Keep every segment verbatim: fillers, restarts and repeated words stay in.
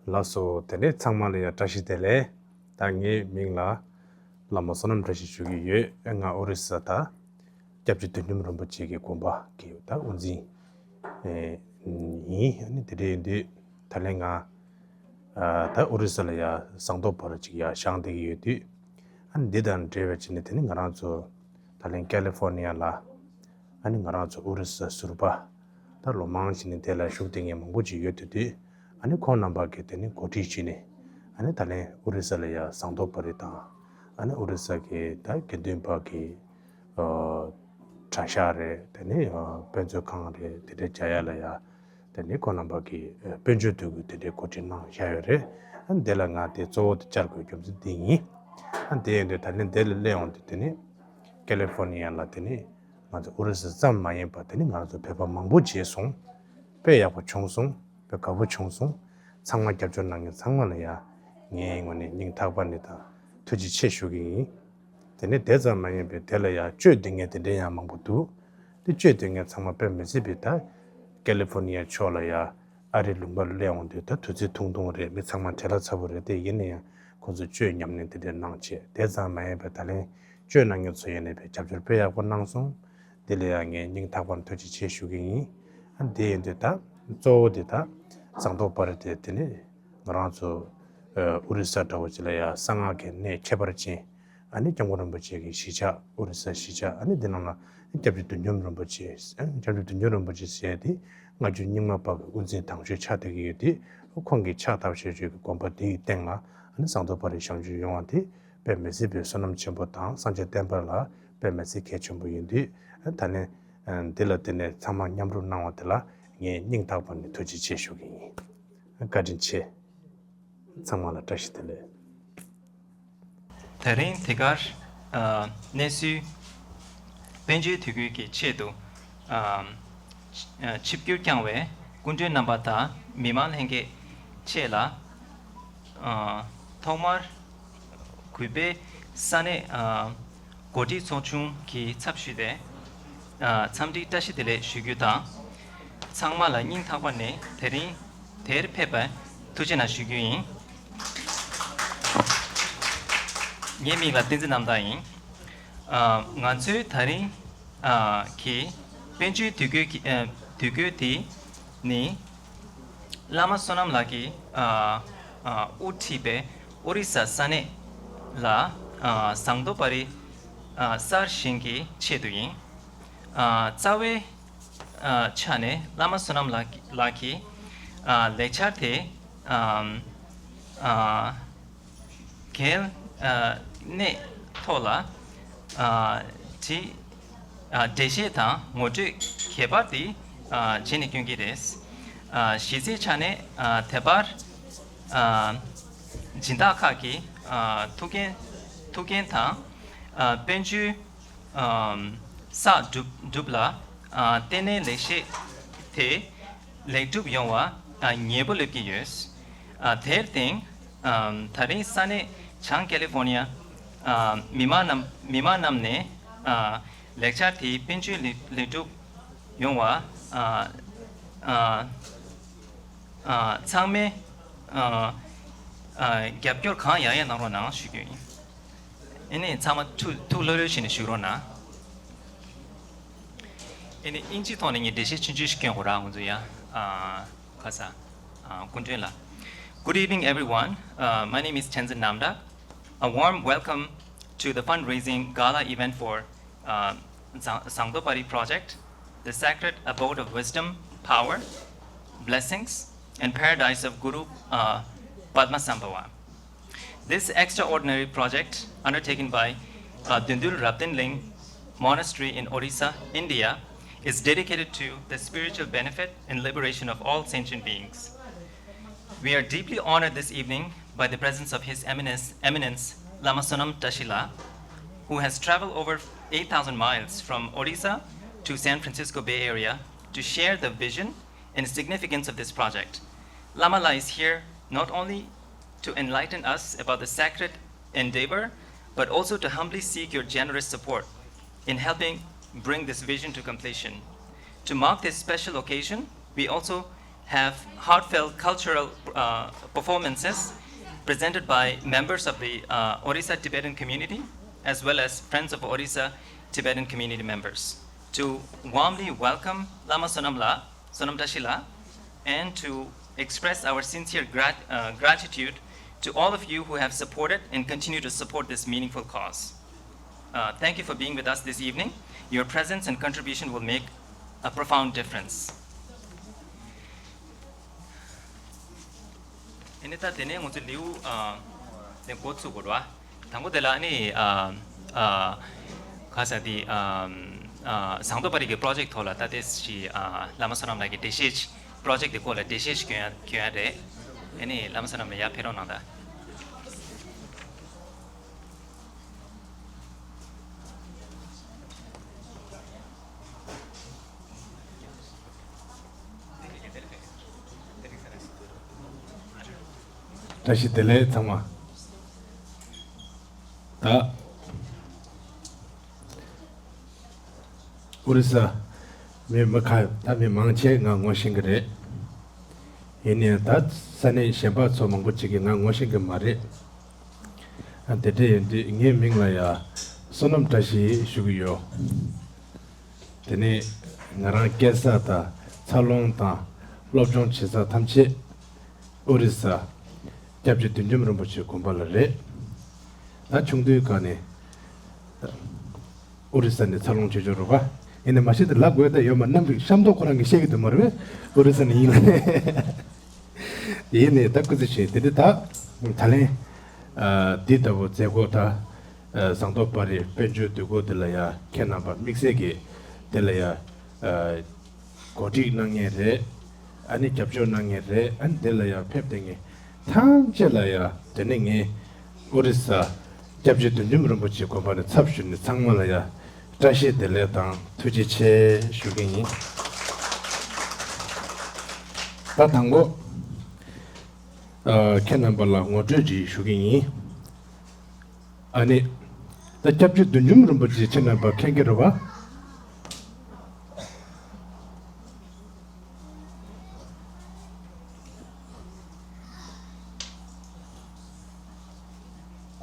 ལགས་སོ། དེ་ནས་ཚང་མ་ལ་ཡང་བཀྲ་ཤིས་བདེ་ལེགས། ད་ངའི་མིང་ལ་བླ་མ་བསོད་ནམས་བཀྲ་ཤིས་ཞུ་གི་ཡོད། ང་ཨོ་རི་ས་ད་སྐྱབས་རྗེ་བདུད་འཇོམས་རིན་པོ་ཆེ་གི་དགོན་པ་གི་ད་དབུ་འཛིན་ཨེ་ཡིན། ཨ་ནི་དེ་འདྲ་ཡིན་དུས་ད་ལན་ང་ཨ་ད་ཨོ་རི་ས་ལ་ཡ་ཟངས་མདོག་དཔལ་རི་ཅིག་ཡ་བཞེངས་བསྡད་ཀྱི་ཡོད་དུས། ཨ་ནི་འདི་དང་འབྲེལ་བའི་ཆ་ནས་དེ་ནི་ང་རང་ཚོ་ད་ལན་ཀ་ལི་ཧྥོར་ནི་ཡ་ལ། ཨ་ནི་ང་རང་ཚོ་ཨོ་རི་ས་ཟུར་པ། ད་ལོ་མང་ཞིག་ནས་དེ་ལ་བཞུགས་བསྡད་མཁན་མང་པོ་ཅིག་ཡོད་དེ་དུས། ཨ་ནི་ཁོང་རྣམ་པ་གིས་དེ་ནི་གོ་སྒྲིག་བྱས་ནས། ཨ་ནི་ད་ལན་ཨོ་རི་ས་ལ་ཡ་ཟངས་མདོག་དཔལ་རི་དང་། ཨ་ནི་ཨོ་རི་ས་གི་ད་དགེ་འདུན་པ་གི་ཨ་གྲྭ་ཤག་རེད། དེ་ནི་ཨ་དཔེ་མཛོད་ཁང་རེད། དེ་འདྲ་རྒྱག་ཡ་ལ་ཡ། དེ་ནི་ཁོང་རྣམ་པ་གིས་ཨ་དཔལ་འབྱོར་འདོད་དགུ་དེ་འདྲའི་གོ་སྒྲིག་གནང་བཞག་ཡོད་རེད། ཨ་ནི་དེ་ལ་ང་དེ་གཙོ་བོ་དེ་བཅར་དགོས་རྒྱུ་མཚན་དེ་ཡིན། ཨ་ནི་དེ་ཡིན་དུས་ད་ལན་དེ་ལ་སླེབས་ཡོང་དུས་དེ་ནི་ཀ་ལི་ཧྥོར་ནི་ཡ་ལ་དེ་ནི། ང་ཚོ་ཨོ་རི་ས་ཙམ་མ་ཡིན་པར་དེ་ནི་ང་ཚོ་བོད་པ་མང་པོ་མཇལ་སོང་། དཔེ་ཡག་པོ་བྱུང་སོང་། དཔེ་དགའ་པོ་བྱུང་སོང་། ཚང་མ་རྒྱབ་སྐྱོར་གནང་མཁན་ཚང་མ་ལ་ཡ་ངའི་ངོས་ནས་སྙིང་ཐག་པ་ནས་དང་ཐུགས་རྗེ་ཆེ་ཞུ་གི་ཡིན། དེ་ནི་དེ་ཙམ་མ་ཡིན་པའི་དེ་ལ་ཡ་བཅོས་སྡོད་མཁན་དེ་འདྲ་ཡང་མང་པོ་འདུག་དེ་བཅོས་སྡོད་མཁན་ཚང་མ་དཔེ་མི་སྲིད་པའི་ད་ཀ་ལི་ཧྥོར་ནི་ཡ་ཕྱོགས་ལ་ཡ། ཨ་རིའི་ལུང་པར་སླེབས་འོང་དུས་ད་དུས་ཚོད་ཐུང་ཐུང་རེད། མི་ཚང་མ་བྲེལ་བ་ཚ་པོ་རེད། དེ་ཡིན་ན་ཡང་ཁོང་ཚོས་བཅོས་ཉམས་ལེན་དེ་འདྲ་གནང་བྱས། དེ་ཙམ་མ་ཡིན་པར་ད་ལན་བཅོས་གནང་མཁན་ཚོ་ཡིན་ནའི་བས་རྒྱབ་སྐྱོར་དཔེ་ཡག་པོ་གནང་སོང་། དེ་ལ་ཡང་ངས་སྙིང་ཐག་པ་ནས་ཐུགས་རྗེ་ཆེ་ཞུ་གི་ཡིན། ཨ་དེ་ཡིན་དུས་ད་གཙོ་བོ་དེ་ད་ཟངས་མདོག་དཔལ་རི་དེ་དེ་ནི་ང་རང་ཚོ་ཨོ་རི་ས་འདྲ་བོ་ཅིག་ལ་ཡང་གསང་སྔགས་ཀྱི་གནས་ཁྱད་པར་ཅན། ཨ་ནི་སྐྱབས་མགོན་རིན་པོ་ཆེ་གི་གཞིས་ཆགས། ཨོ་རི་ས་གཞིས་ཆགས། ཨ་ནི་འདི་ནང་ལ་སྐྱབས་རྗེ་བདུད་འཇོམས་རིན་པོ་ཆེ། ཨ་ནི་སྐྱབས་རྗེ་བདུད་འཇོམས་རིན་པོ་ཆེ་ཟེར་ཡ་དེ་སྔ་འགྱུར་རྙིང་མ་པ་གི་དབུ་འཛིན་དང་ཤོས་ཆགས་བསྡད་ཀྱི་ཡོད་དེ། ཁོང་གི་ཕྱག་བཏབ་བྱས་བྱས་ཀྱི་དགོན་པ་དེ་ཡི་སྟེང་ལ་ཨ་ནི་ཟངས་མདོག་དཔལ་རི་བཞེངས་བཅོས་ཡོང་བ་དེ་དཔེ་མི་སྲིད་པའི་བསོད་ནམས་ཆེན་པོ་དང་སངས་རྒྱས་བསྟན་པ་ལ་དཔེ་མི་སྲིད་གལ་ཆེན་པོ་ཡིན་དུས། ཨ་ད་ནི་འདི་ལ་དེ་ནས་ཚང་མ་མཉམ་རུབ་གནང་བ་དེ་ལ་ངས་སྙིང་ཐག་པ་ནས་ཐུགས་རྗེ་ཆེ་ཞུ་གི་ཡིན། བཀའ་དྲིན་ཆེ། ཚང་མ་ལ་བཀྲ་ཤིས་བདེ་ལེགས། དེ་རིང་འདི་གར་ཨ་གནས་ཚུལ་དཔལ་འབྱོར་དུས་འགོའི་གི་ཆེད་དུ་ཨ་ཆིབས་བསྒྱུར་བསྐྱངས་པའི་སྐུ་མགྲོན་རྣམ་པ་དང་མི་མང་ལྷན་རྒྱས་ཆེད་ལ། ཨ་ཐོག་མར་གུས་པས་ས་གནས་ཨ་འགོ་ཁྲིད་ཚོགས་ཆུང་གི་ཚབ་ཞུས་ཏེ། ཨ་འཚམས་འདྲིའི་བཀྲ་ཤིས་བདེ་ལེགས་ཞུ་རྒྱུ་དང་། ཚང་མ་ལ་སྙིང་ཐག་པ་ནས་དེ་རིང་དེར་ཕེབས་པར་ཐུགས་རྗེ་གནང་ཞུ་རྒྱུ་ཡིན། ངའི་མིང་ལ་བསྟན་འཛིན་རྣམ་དག་ཡིན། ཨ་ང་ཚོའི་དེ་རིང་ཨ་གི་དཔལ་འབྱོར་དུས་འགོའི་གི་ཨ་དུས་འགོའི་དེ་ནི། བླ་མ་བསོད་ནམས་ལགས་ཀྱིས་ཨ་ཨ་དབུ་ཁྲིད་པའི་ཨོ་རི་ས་ས་གནས་ལ་ཨ་ཟངས་མདོག་དཔལ་རི་ཨ་གསར་བཞེངས་ཀྱི་ཆེད་དུ་ཡིན། ཨ་རྩ་བའི་ཨ་ཆ་ནས་བླ་མ་བསོད་ནམས་ལགས་ལགས་ཀྱི་ཨ་ལེགས་ཆ་དེ་ཨ་ཨ་གལ་ཨ་གནད་ཐོག་ལ་ཨ་དྲི་ཨ་འགྲེལ་བཤད་དང་ངོ་སྤྲོད་ཁྱད་པར་དེ་ཨ་བྱས་ནས་སྐྱོན་གྱི་རེད། ཨ་གཞི་རྩའི་ཆ་ནས་ཨ་དེ་བར་ཨ་སྦྱིན་བདག་ཁག་གི་ཨ་ཐུགས་འགན་ཐུགས་འགན་དང་ཨ་དཔལ་འབྱོར་ཨ་གསར་སྒྲུབ་སྒྲུབ་ལ་ཨ་ལྟེ་གནས་ལེགས་བཤད་དེ་ལེགས་གྲུབ་ཡོང་བ་ཨ་ངེས་པོ་སླེབས་ཀྱི་ཡོད། ཨ་དེར་བརྟེན་ཨ་དེ་རིང་ས་གནས་བྱང་ཀེ་ལི་ཧྥོར་ནི་ཡ་ཨ་མི་མང་རྣམས་མི་མང་རྣམས་ནས་ཨ་ལེགས་ཆ་དེའི་དཔལ་འབྱོར་ལེགས་ལེགས་གྲུབ་ཡོང་བ་ཨ་ཨ་ཨ་ཚང་མས་ཨ་ཨ་རྒྱབ་སྐྱོར་གང་ཡག་ཡག་གནང་རོགས་གནང་ཞུ་རྒྱུ་ཡིན། ཨེ་ནས་ཚང་མ་ཐུགས་ཐུགས་ལྷོད་ལྷོད་བྱས་ནས་བཞུགས་རོགས་གནང་། ཨེ་ནས་དབྱིན་ཇིའི་ཐོག་ནས་ངས་འགྲེལ་བཤད་ཆུང་ཆུང་ཞིག་སྐྱོན་དགོས་ར་ང་ཚོ་ཡ། ཨ་ཁ་ས་ཨ་སྐུ་མགྲོན་ལགས། Good evening, everyone. Uh, my name is Tenzin Namdak. A warm welcome to the fundraising gala event for uh, Zang- Zangdo Pari Project, the sacred abode of wisdom, power, blessings, and paradise of Guru uh, Padma Sambhava. This extraordinary project, undertaken by uh, Dundul Rabdin Ling Monastery in Orissa, India, is dedicated to the spiritual benefit and liberation of all sentient beings. We are deeply honored this evening by the presence of His Eminence, Eminence Lama Sonam Tashila, who has traveled over eight thousand miles from Odisha to San Francisco Bay Area to share the vision and significance of this project. Lamala is here not only to enlighten us about the sacred endeavor, but also to humbly seek your generous support in helping bring this vision to completion. To mark this special occasion, we also have heartfelt cultural uh, performances presented by members of the uh, Orissa Tibetan community as well as Friends of Orissa Tibetan community members. To warmly welcome Lama Sonam La, Sonam Tashi La, and to express our sincere grat- uh, gratitude to all of you who have supported and continue to support this meaningful cause. Uh, thank you for being with us this evening. Your presence and contribution will make a profound difference. ཨ་ནི་ད་དེ་ནས་ང་ཚོ་ལེའུ་ཨ་དེ་འགོ་ཚུགས་དགོས་རེད་བ། དང་པོ་དེ་ལ་ཨ་ནི་ཨ་ཨ་ག་ས་དེ་ཨ་ཨ་ཟངས་མདོག་དཔལ་རི་གི་པྲོ་ཇེག་ཐོག་ལ་ད་དེ་ཞིག་ཨ་བླ་མ་བསོད་ནམས་ལགས་ཀྱི་འགྲེལ་བཤད་ཅིག་པྲོ་ཇེག་དེ་སྐོར་ལ་འགྲེལ་བཤད་ཅིག་སྐྱོན་ཡ་སྐྱོན་ཡ་རེད། ཨ་ནི་བླ་མ་བསོད་ནམས་ལགས་ཡར་ཕེབས་རོགས་གནང་དང་། བཀྲ་ཤིས་བདེ་ལེགས་ཚང་མ། ད་ཨོ་རི་ས་མི་མི་ཁ་ད་མི་མང་ཆེ་ང་ངོ་ཤེས་ཀྱི་རེད། ཡིན་ནའི་ད་ས་གནས་གཞན་པ་ཚོ་མང་པོ་ཅིག་གིས་ང་ངོ་ཤེས་ཀྱི་མ་རེད། ཨ་དེ་འདྲ་ཡིན་དུས་ངའི་མིང་ལ་ཡ་བསོད་ནམས་བཀྲ་ཤིས་ཞུ་གི་ཡོད། དེ་ནས་ང་རང་སྐྱེས་ས་དང་འཚར་ལོངས་དང་སློབ་སྦྱོང་བྱེད་ས་ཐམས་ཅད་ཨོ་རི་ས་སྐྱབས་རྗེ་བདུད་འཇོམས་རིན་པོ་ཆེའི་དགོན་པ་ལ་རེད། ད་ཆུང་དུས་སྒང་ནས་ཨོ་རི་ས་ནས་འཚར་ལོངས་བྱེད་ཆོག་རེད་པ། ཡིན་ནའི་མ་གཞི་དེ་ལབ་དགོས་ད་ཡོད་མ་གནམ་གྱི་ཤམ་ཐོག་ཁོ་རང་གིས་བཤད་ཀྱི་འདུག་མ་རེད་པས་ཨོ་རི་ས་ནས་ཡིན་ལ། ཡིན་ནའི་ད་སྐུ་ཚེ་ཞིང་དེ་འདྲ་ད་ད་ལན་འདི་ལྟ་བུ་མཛད་སྒོ་ད་ཟངས་མདོག་དཔལ་རི་དཔལ་འབྱོར་འདུས་སྒོ་འདི་ལ་ཡ་ཁྱེད་རྣམ་པ་དམིགས་བསལ་གྱིས་དེ་ལ་ཡ་གོ་སྒྲིག་གནང་མཁན་རེད། ཨ་ནི་རྒྱབ་སྐྱོར་གནང་མཁན་རེད། ཨ་ནི་དེ་ལ་ཡ་ཕེབས་བསྡད་མཁན་ཐམས་ཅད་ལ་ཡ་དེ་ནས་ངས་ཨོ་རི་ས་སྐྱབས་རྗེ་བདུད་འཇོམས་རིན་པོ་ཆེའི་དགོན་པ་ནས་ཚབ་ཞུས་ནས་ཚང་མ་ལ་ཡ་བཀྲ་ཤིས་བདེ་ལེགས་དང་ཐུགས་རྗེ་ཆེ་ཞུ་གི་ཡིན། ད་དང་པོ་ཨ་ཁྱེད་རྣམ་པ་ལ་ངོ་སྤྲོད་ཅིག་ཞུ་གི་ཡིན། ཨ་ནི། ད་སྐྱབས་རྗེ་བདུད་འཇོམས་རིན་པོ་ཆེ་ཁྱེད་རྣམ་པ་མཁྱེན་གྱི་རེད་པ།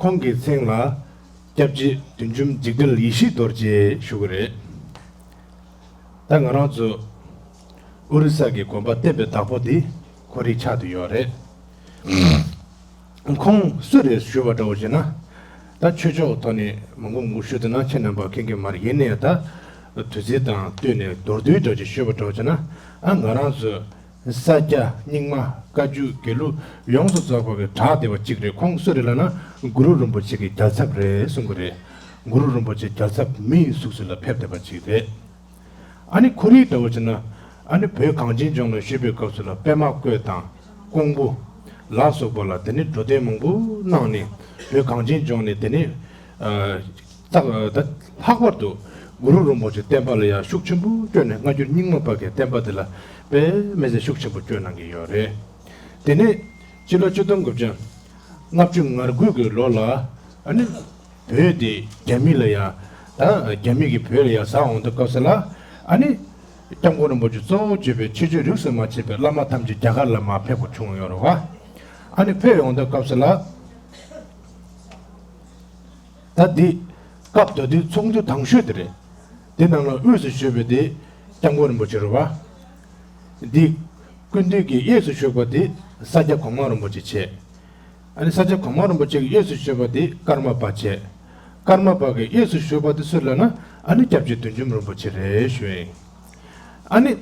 ཁོང་གི་མཚན་ལ་སྐྱབས་རྗེ་བདུད་འཇོམས་འཇིགས་བྲལ་ཡེ་ཤེས་རྡོ་རྗེ་ཞུ་གི་རེད། ད་ང་རང་ཚོ་ཨོ་རི་ས་གི་དགོན་པ་བསྟན་པའི་བདག་པོ་འདི་ཁོ་རང་ཆགས་བསྡད་ཡོད་རེད། ཁོང་སུ་རེད་ཞུས་པ་འདྲ་བོ་བྱས་ན། ད་ཆོས་ཕྱོགས་ཐོག་ནས་མང་པོ་མང་པོ་ཞུས་འདུག་ན་ཁྱེད་རྣམ་པ་མཁྱེན་གྱི་མ་རེད། ཡིན་ནའི་ད་དུས་ཚོད་དང་བསྟུན་ནས་མདོར་བསྡུས་འདྲ་ཅིག་ཞུས་པ་འདྲ་བོ་བྱས་ན། ཨ་ང་རང་ཚོ་ས་སྐྱ་རྙིང་མ་བཀའ་བརྒྱུད་དགེ་ལུགས་ཡོངས་སུ་རྫོགས་པ་གི་གྲགས་བསྡད་པ་གཅིག་རེད། ཁོང་སུ་རེད་ལབ་ན་གུ་རུ་རིན་པོ་ཆེ་གི་རྒྱལ་ཚབ་རེད་གསུང་གི་རེད། གུ་རུ་རིན་པོ་ཆེ་རྒྱལ་ཚབ་མི་ཡི་གཟུགས་སུ་ལ་ཕེབས་བསྡད་པ་གཅིག་རེད། ཨ་ནི་ཁོ་རང་འདྲ་བོ་བྱས་ན་ཨ་ནི་བོད་གངས་ཅན་ལྗོངས་ལ་བཞུགས་པའི་སྐབས་སུ་ལ་པད་མ་བཀོད་དང་ཀོང་པོ་ལ་སོགས་པ་ལ་དེ་ནི་འགྲོ་དོན་མང་པོ་གནང་ནས་བོད་གངས་ཅན་ལྗོངས་ནས་དེ་ནི་ཨ་ད་ད་ལྷག་པར་དུ་གུ་རུ་རིན་པོ་ཆེ་བསྟན་པ་ལ་ཡང་ཤུགས་ཆེན་པོ་བསྐྱོན་ནས་སྔ་འགྱུར་རྙིང་མ་པ་གི་བསྟན་པ་དེ་ལ་དཔེ་མི་སྲིད་ཤུགས་ཆེན་པོ་བསྐྱོན་གནང་གི་ཡོད་རེད། དེ་ནས་སྤྱི་ལོ་ཆིག་སྟོང་དགུ་བརྒྱ་ལྔ་བཅུ་ང་དགུ་གི་ལོ་ལ་ཨ་ནི། བོད་དེ་རྒྱ་མི་ལ་ཡ། ད་རྒྱ་མི་གིས་བོད་ལ་ཡ་ཟ་འོང་དུས་སྐབས་སུ་ལ། ཨ་ནི། སྐྱབས་མགོན་རིན་པོ་ཆེ་གཙོ་བོ་བརྗོད་པའི་ཁྱད་ཆོས་རིས་སུ་མ་ཆད་པའི་བླ་མ་ཐམས་ཅད་རྒྱ་གར་ལ་མར་ཕེབས་པ་བྱུང་ཡོད་རེད་བ། ཨ་ནི་ཕེབས་ཡོང་དུས་སྐབས་སུ་ལ། ད་འདི། སྐབས་ད་དུང་ཚོགས་འདུ་དང་ཤོས་དེ་རེད། དེ་ནང་ལ་དབུས་སུ་ཞུགས་པའི་དེ་སྐྱབས་མགོན་རིན་པོ་ཆེ་རེད་བ། འདི། སྐུ་མདུན་གྱི་གཡས་སུ་ཞུགས་པ་དེ་ས་སྐྱ་གོང་མ་རིན་པོ་ཆེ་བྱས། ཨ་ནི་ས་སྐྱ་གོང་མ་རིན་པོ་ཆེ་གི་གཡས་སུ་ཞུགས་པ་དེ་ཀརྨ་པ་བྱས། ཀརྨ་པ་གི་གཡས་སུ་ཞུགས་པ་དེ་སུ་ལབ་ན་ཨ་ནི་སྐྱབས་རྗེ་བདུད་འཇོམས་རིན་པོ་ཆེ་རེད་ཞུ་ཡིན། ཨ་ནི།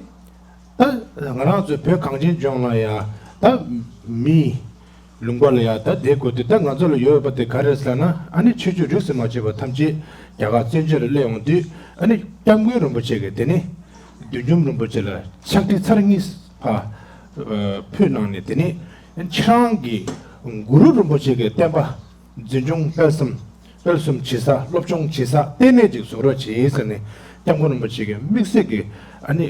ད་ང་རང་ཚོ་བོད་གངས་ཅན་ལྗོངས་ལ་ཡ་ད་མི་ལུང་པ་ལ་ཡ་ད་དེ་དགོས་དུས་ད་ང་ཚོ་ལ་ཡོད་པ་དེ་ག་རེ་ཟེར་ན་ཨ་ནི་ཆོས་བརྒྱུད་རིས་སུ་མ་ཆད་པ་ཐམས་ཅད་རྒྱ་གར་བཙན་བྱོལ་ལ་སླེབས་ཡོང་དུས་ཨ་ནི་སྐྱབས་མགོན་རིན་པོ་ཆེ་གིས་དེ་ནི་བདུད་འཇོམས་རིན་པོ་ཆེ་ལ་ཕྱག་བྲིས་ཚར་གཉིས་ཕར་ཕུལ་གནང་ནས་དེ་ནི་ཁྱེད་རང་གི་གུ་རུ་རིན་པོ་ཆེ་གི་བསྟན་པ། འཛིན་སྐྱོང་སྤེལ་གསུམ། སྤེལ་གསུམ་བྱེད་ས་སློབ་སྦྱོང་བྱེད་ས་ལྟེ་གནས་ཅིག་བཟོ་རོགས་བྱེད་ཟེར་ནས་སྐྱབས་མགོན་རིན་པོ་ཆེ་གིས་དམིགས་བསལ་གྱི་ཨ་ནི་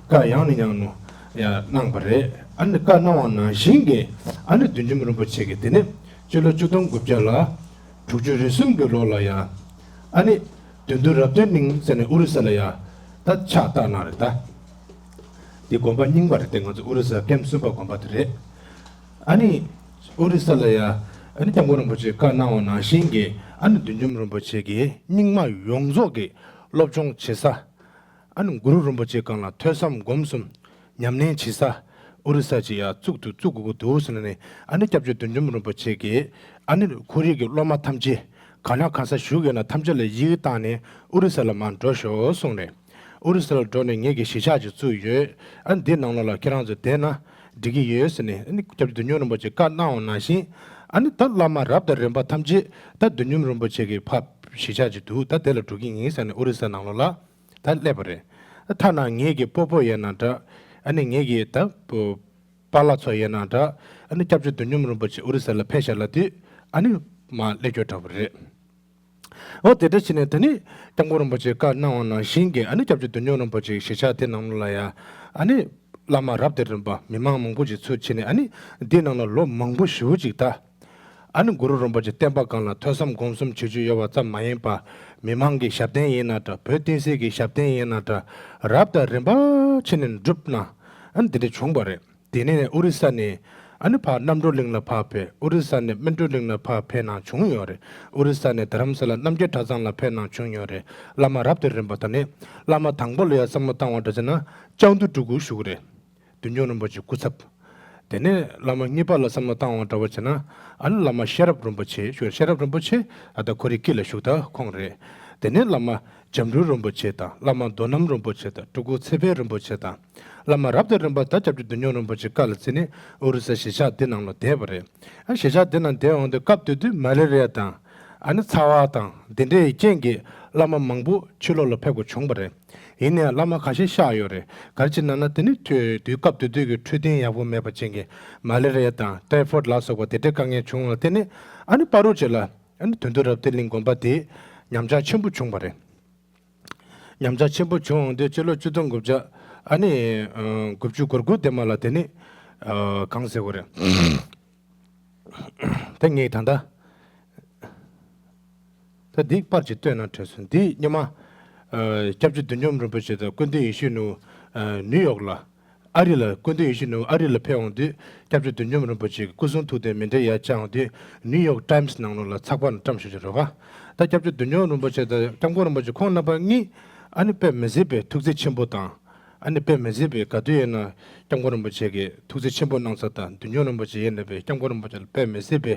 བཀའ་ཡང་ནས་ཡང་དུ་ཡང་གནང་བ་རེད། ཨ་ནི་བཀའ་གནང་བ་ནང་བཞིན་གྱི་ཨ་ནི་བདུད་འཇོམས་རིན་པོ་ཆེ་གིས་དེ་ནས་སྤྱི་ལོ་ཆིག་སྟོང་དགུ་བརྒྱ་ལ་དྲུག་ཅུ་རེ་གསུམ་གྱི་ལོ་ལ་ཡང་ཨ་ནི་བདུད་འདུལ་རབ་བརྟན་གླིང་ཟེར་ནས་ཨོ་རི་ས་ལ་ཡང་ད་ཕྱག་བཏབ་གནང་རེད་ད། འདི་དགོན་པ་རྙིང་པ་རེད་དེ། ང་ཚོ་ཨོ་རི་ས་ཀེམ་གསུམ་པ་དགོན་པ་དེ་རེད། ཨ་ནི་ཨོ་རི་ས་ལ་ཡ་ཨ་ནི་སྐྱབས་མགོན་རིན་པོ་ཆེས་བཀའ་གནང་བ་ནང་བཞིན་གྱི་ཨ་ནི་བདུད་འཇོམས་རིན་པོ་ཆེ་གིས་རྙིང་མ་ཡོངས་རྫོགས་ཀྱི་སློབ་སྦྱོང་བྱེད་ས། ཨ་ནི་གུ་རུ་རིན་པོ་ཆེ་སྒང་ལ་ཐོས་བསམ་སྒོམ་གསུམ་ཉམས་ལེན་བྱེད་ས་ཨོ་རི་ས་ཅིག་ཡ་བཙུགས་འདུག་བཙུགས་དགོས་ཀྱི་འདུག་ཟེར་ནས། ཨ་ནི་སྐྱབས་རྗེ་བདུད་འཇོམས་རིན་པོ་ཆེ་གིས་ཨ་ནི་ཁོར་ཡུག་གི་སློབ་མ་ཐམས་ཅད་གང་ལ་གང་ས་བཞུགས་ཡོད་ན་ཐམས་ཅད་ལ་ཡི་གེ་བཏང་ནས་ཨོ་རི་ས་ལ་མར་འགྲོ་ཤོག་གསུངས་ནས། ཨོ་རི་ས་ལ་འགྲོ་ནས་ངེད་ཀྱིས་གཞིས་ཆགས་ཅིག་བཙུགས་ཡོད། ཨ་ནི་འདི་ནང་ལོགས་ལ་ཁྱེད་རང་ཚོ་བསྡད་ན་འགྲིག་གི་ཡོད་ཟེར་ནས། ཨ་ནི་སྐྱབས་རྗེ་བདུད་འཇོམས་རིན་པོ་ཆེས་བཀའ་གནང་བ་ནང་བཞིན། ཨ་ནི་ད་བླ་མ་རབ་དང་རིམ་པ་ཐམས་ཅད་ད་བདུད་འཇོམས་རིན་པོ་ཆེ་གི་ཕ་གཞིས་ཆགས་ཅིག་འདུག་ད་དེ་ལ་འགྲོ་གི་ཡིན་ཟེར་ནས་ཨོ་རི་ས་ནང་ལོགས་ལ་ད་སླེབས་པ་རེད། ཐ་ན་ངེད་ཀྱི་སྤོ་སྤོ་ཡིན་ན་འདྲ། ཨ་ནི་ངེད་ཀྱི་ད་པ་ལགས་ཚོ་ཡིན་ན་འདྲ། ཨ་ནི་སྐྱབས་རྗེ་བདུད་འཇོམས་རིན་པོ་ཆེ་ཨོ་རི་ས་ལ་ཕེབས་ཤག་ལབ་དུས་ཨ་ནི་མར་སླེབས་རྒྱུ་འདྲ་པོ་རེད། འོ་དེ་འདྲ་བྱས་ནས་དེ་ནི་སྐྱབས་མགོན་རིན་པོ་ཆེས་བཀའ་གནང་བ་ནང་བཞིན་གྱི་ཨ་ནི་སྐྱབས་རྗེ་བདུད་འཇོམས་རིན་པོ་ཆེའི་གཞིས་ཆགས་དེ་ནང་ལ་ཡ་ཨ་ནི་བླ་མ་རབ་དང་རིམ་པ་མི་མང་མང་པོ་ཅིག་ཚུར་ཕྱིན་ནས། ཨ་ནི་འདི་ནང་ལ་ལོ་མང་པོ་ཞེ་པོ་ཅིག་ད་ཨ་ནི་གུ་རུ་རིན་པོ་ཆེ་བསྟན་པ་སྒང་ལ་ཐོས་བསམ་སྒོམ་གསུམ་བྱེད་རྒྱུ་ཡོད་པ་ཙམ་མ་ཡིན་པ། མི་མང་གི་ཞབས་བརྟན་ཡིན་ན་འདྲ། བོད་བསྟན་སྲིད་ཀྱི་ཞབས་བརྟན་ཡིན་ན་འདྲ། རབ་དང་རིམ་པ་བྱས་ནས་བསྒྲུབས་ན་ཨ་ནི་འདི་འདྲ་བྱུང་བ་རེད། དེ་ནས་ཨོ་རི་ས་ནས་ཨ་ནི་ཕར་རྣམ་གྲོལ་གླིང་ལ་ཕར་ཕེབས། ཨོ་རི་ས་ནས་སྨིན་གྲོལ་གླིང་ལ་ཕར་ཕེབས་གནང་བྱུང་ཡོད་རེད། ཨོ་རི་ས་ནས་རྡ་རམ་ས་ལ་རྣམ་རྒྱལ་གྲྭ་ཚང་ལ་ཕེབས་གནང་བྱུང་ཡོད་རེད། བླ་མ་རབ་དང་རིམ་པ་དང་ནི། བླ་མ་དང་པོ་ལ་ཡ་བསམ་བློ་བཏང་བ་འདྲ་བྱས་ན་ལྕགས་མདོ་སྤྲུལ་སྐུ་བཞུགས་རེད། བདུད་འཇོམས་རིན་པོ་ཆེ་སྐུ་ཚབ། དེ་ནས་བླ་མ་གཉིས་པ་ལ་བསམ་བློ་བཏང་བ་འདྲ་བ་བྱས་ན་ཨ་ནི་བླ་མ་ཤེས་རབ་རིན་པོ་ཆེ་བཞུགས། ཤེས་རབ་རིན་པོ་ཆེ་ཨ་ད་ཁོ་རའི་དཀྱིལ་ལ་བཞུགས་ད་ཁོང་རེད། དེ་ནས་བླ་མ་འཇམ་རུ་རིན་པོ་ཆེ་དང་། བླ་མ་མདོ་སྣམ་རིན་པོ་ཆེ་དང་། སྤྲུལ་སྐུ་ཚེ་འཕེལ་རིན་པོ་ཆེ་དང་། བླ་མ་རབ་དང་རིམ་པ་ད་སྐྱབས་རྗེ་བདུད་འཇོམས་རིན་པོ་ཆེ་བཀའ་ལ་བརྩིས་ནས་ཨོ་རི་ས་གཞིས་ཆགས་འདི་ནང་ལ་བསྡད་པ་རེད། ཨ་གཞིས་ཆགས་འདི་ནང་བསྡད་འོང་དུས་སྐབས་དེ་དུས་མ་ལེ་རི་ཡ་དང་ཨ་ནི་ཚ་བ་དང་འདི་འདྲའི་རྐྱེན་གྱིས་བླ་མ་མང་པོ་ཕྱི་ལོགས་ལ་ཕེབས་དགོས་བྱུང་བ་རེད། ཡིན་ནའང་བླ་མ་ཁ་ཤས་གཤེགས་ཡོད་རེད། ག་རེ་བྱས་ན་ན་དེ་ནི་དུས་དུས་སྐབས་དེ་དུས་ཀྱི་འཕྲོད་བསྟེན་ཡག་པོ་མེད་པ་ཅན་གྱི་མ་ལེ་རི་ཡ་དང་ཊའི་ཕོཌ་ལ་སོགས་པ་དེ་འདྲའི་དཀའ་ངལ་བྱུང་བ་དེ་ནི་ཨ་ནི་བར་དུ་ཅིག་ལ་ཨ་ནི་དོན་གྲུབ་རབ་བརྟན་གླིང་དགོན་པ་དེ་ཉམས་ཆག་ཆེན་པོ་བྱུང་བ་རེད། ཉམས་ཆག་ཆེན་པོ་བྱུང་འོང་དུས་སྤྱི་ལོ་ཆིག་སྟོང་དགུ་བརྒྱ་ཨ་ནི་ཨ་དགུ་བཅུ་གོ་དགུ་དེ་མ་ལ་དེ་ནི་ཨ་གང་ཟེར་དགོས་རེད། ད་ངས་ད་ལྟ་ད་འདི་པར་ཅིག་སྟོན་ན་འཕྲོད་སོང་། འདི་སྔོན་མ་ཨ་སྐྱབས་རྗེ་བདུད་འཇོམས་རིན་པོ་ཆེ་དང་སྐུ་མདུན་ཡིད་བཞིན་ནོར་བུ་ཨ་ནིའུ་ཡོག་ལ་ཨ་རི་ལ་སྐུ་མདུན་ཡིད་བཞིན་ནོར་བུ་ཨ་རི་ལ་ཕེབས་འོང་དུས་སྐྱབས་རྗེ་བདུད་འཇོམས་རིན་པོ་ཆེ་གི་སྐུ་གསུང་ཐུགས་རྟེན་མཎྜལ་ཡར་བཅར་འོང་དུས་ནིའུ་ཡོག་ཊའིམ་སི་ནང་ལོགས་ལ་ཚགས་པར་བཀྲམ་བཞག་ཅིག་རེད་པ། ད་སྐྱབས་རྗེ་བདུད་འཇོམས་རིན་པོ་ཆེ་དང་སྐྱབས་མགོན་རིན་པོ་ཆེ་ཁོང་རྣམ་པ་གཉིས་ཨ་ནི་དཔེ་མི་སྲིད་པའི་ཐུགས་བརྩེ་ཆེན་པོ་དང་། ཨ་ནི་དཔེ་མི་སྲིད་པའི་ག་དུས་ཡིན་ན་སྐྱབས་མགོན་རིན་པོ་ཆེ་གིས་ཐུགས་བརྩེ་ཆེན་པོ་གནང་ས་དང་བདུད་འཇོམས་རིན་པོ་ཆེ་ཡིན་ན་དཔེ་སྐྱབས་མགོན་རིན་པོ་ཆེ་ལ་དཔེ་མི་སྲིད་པའི་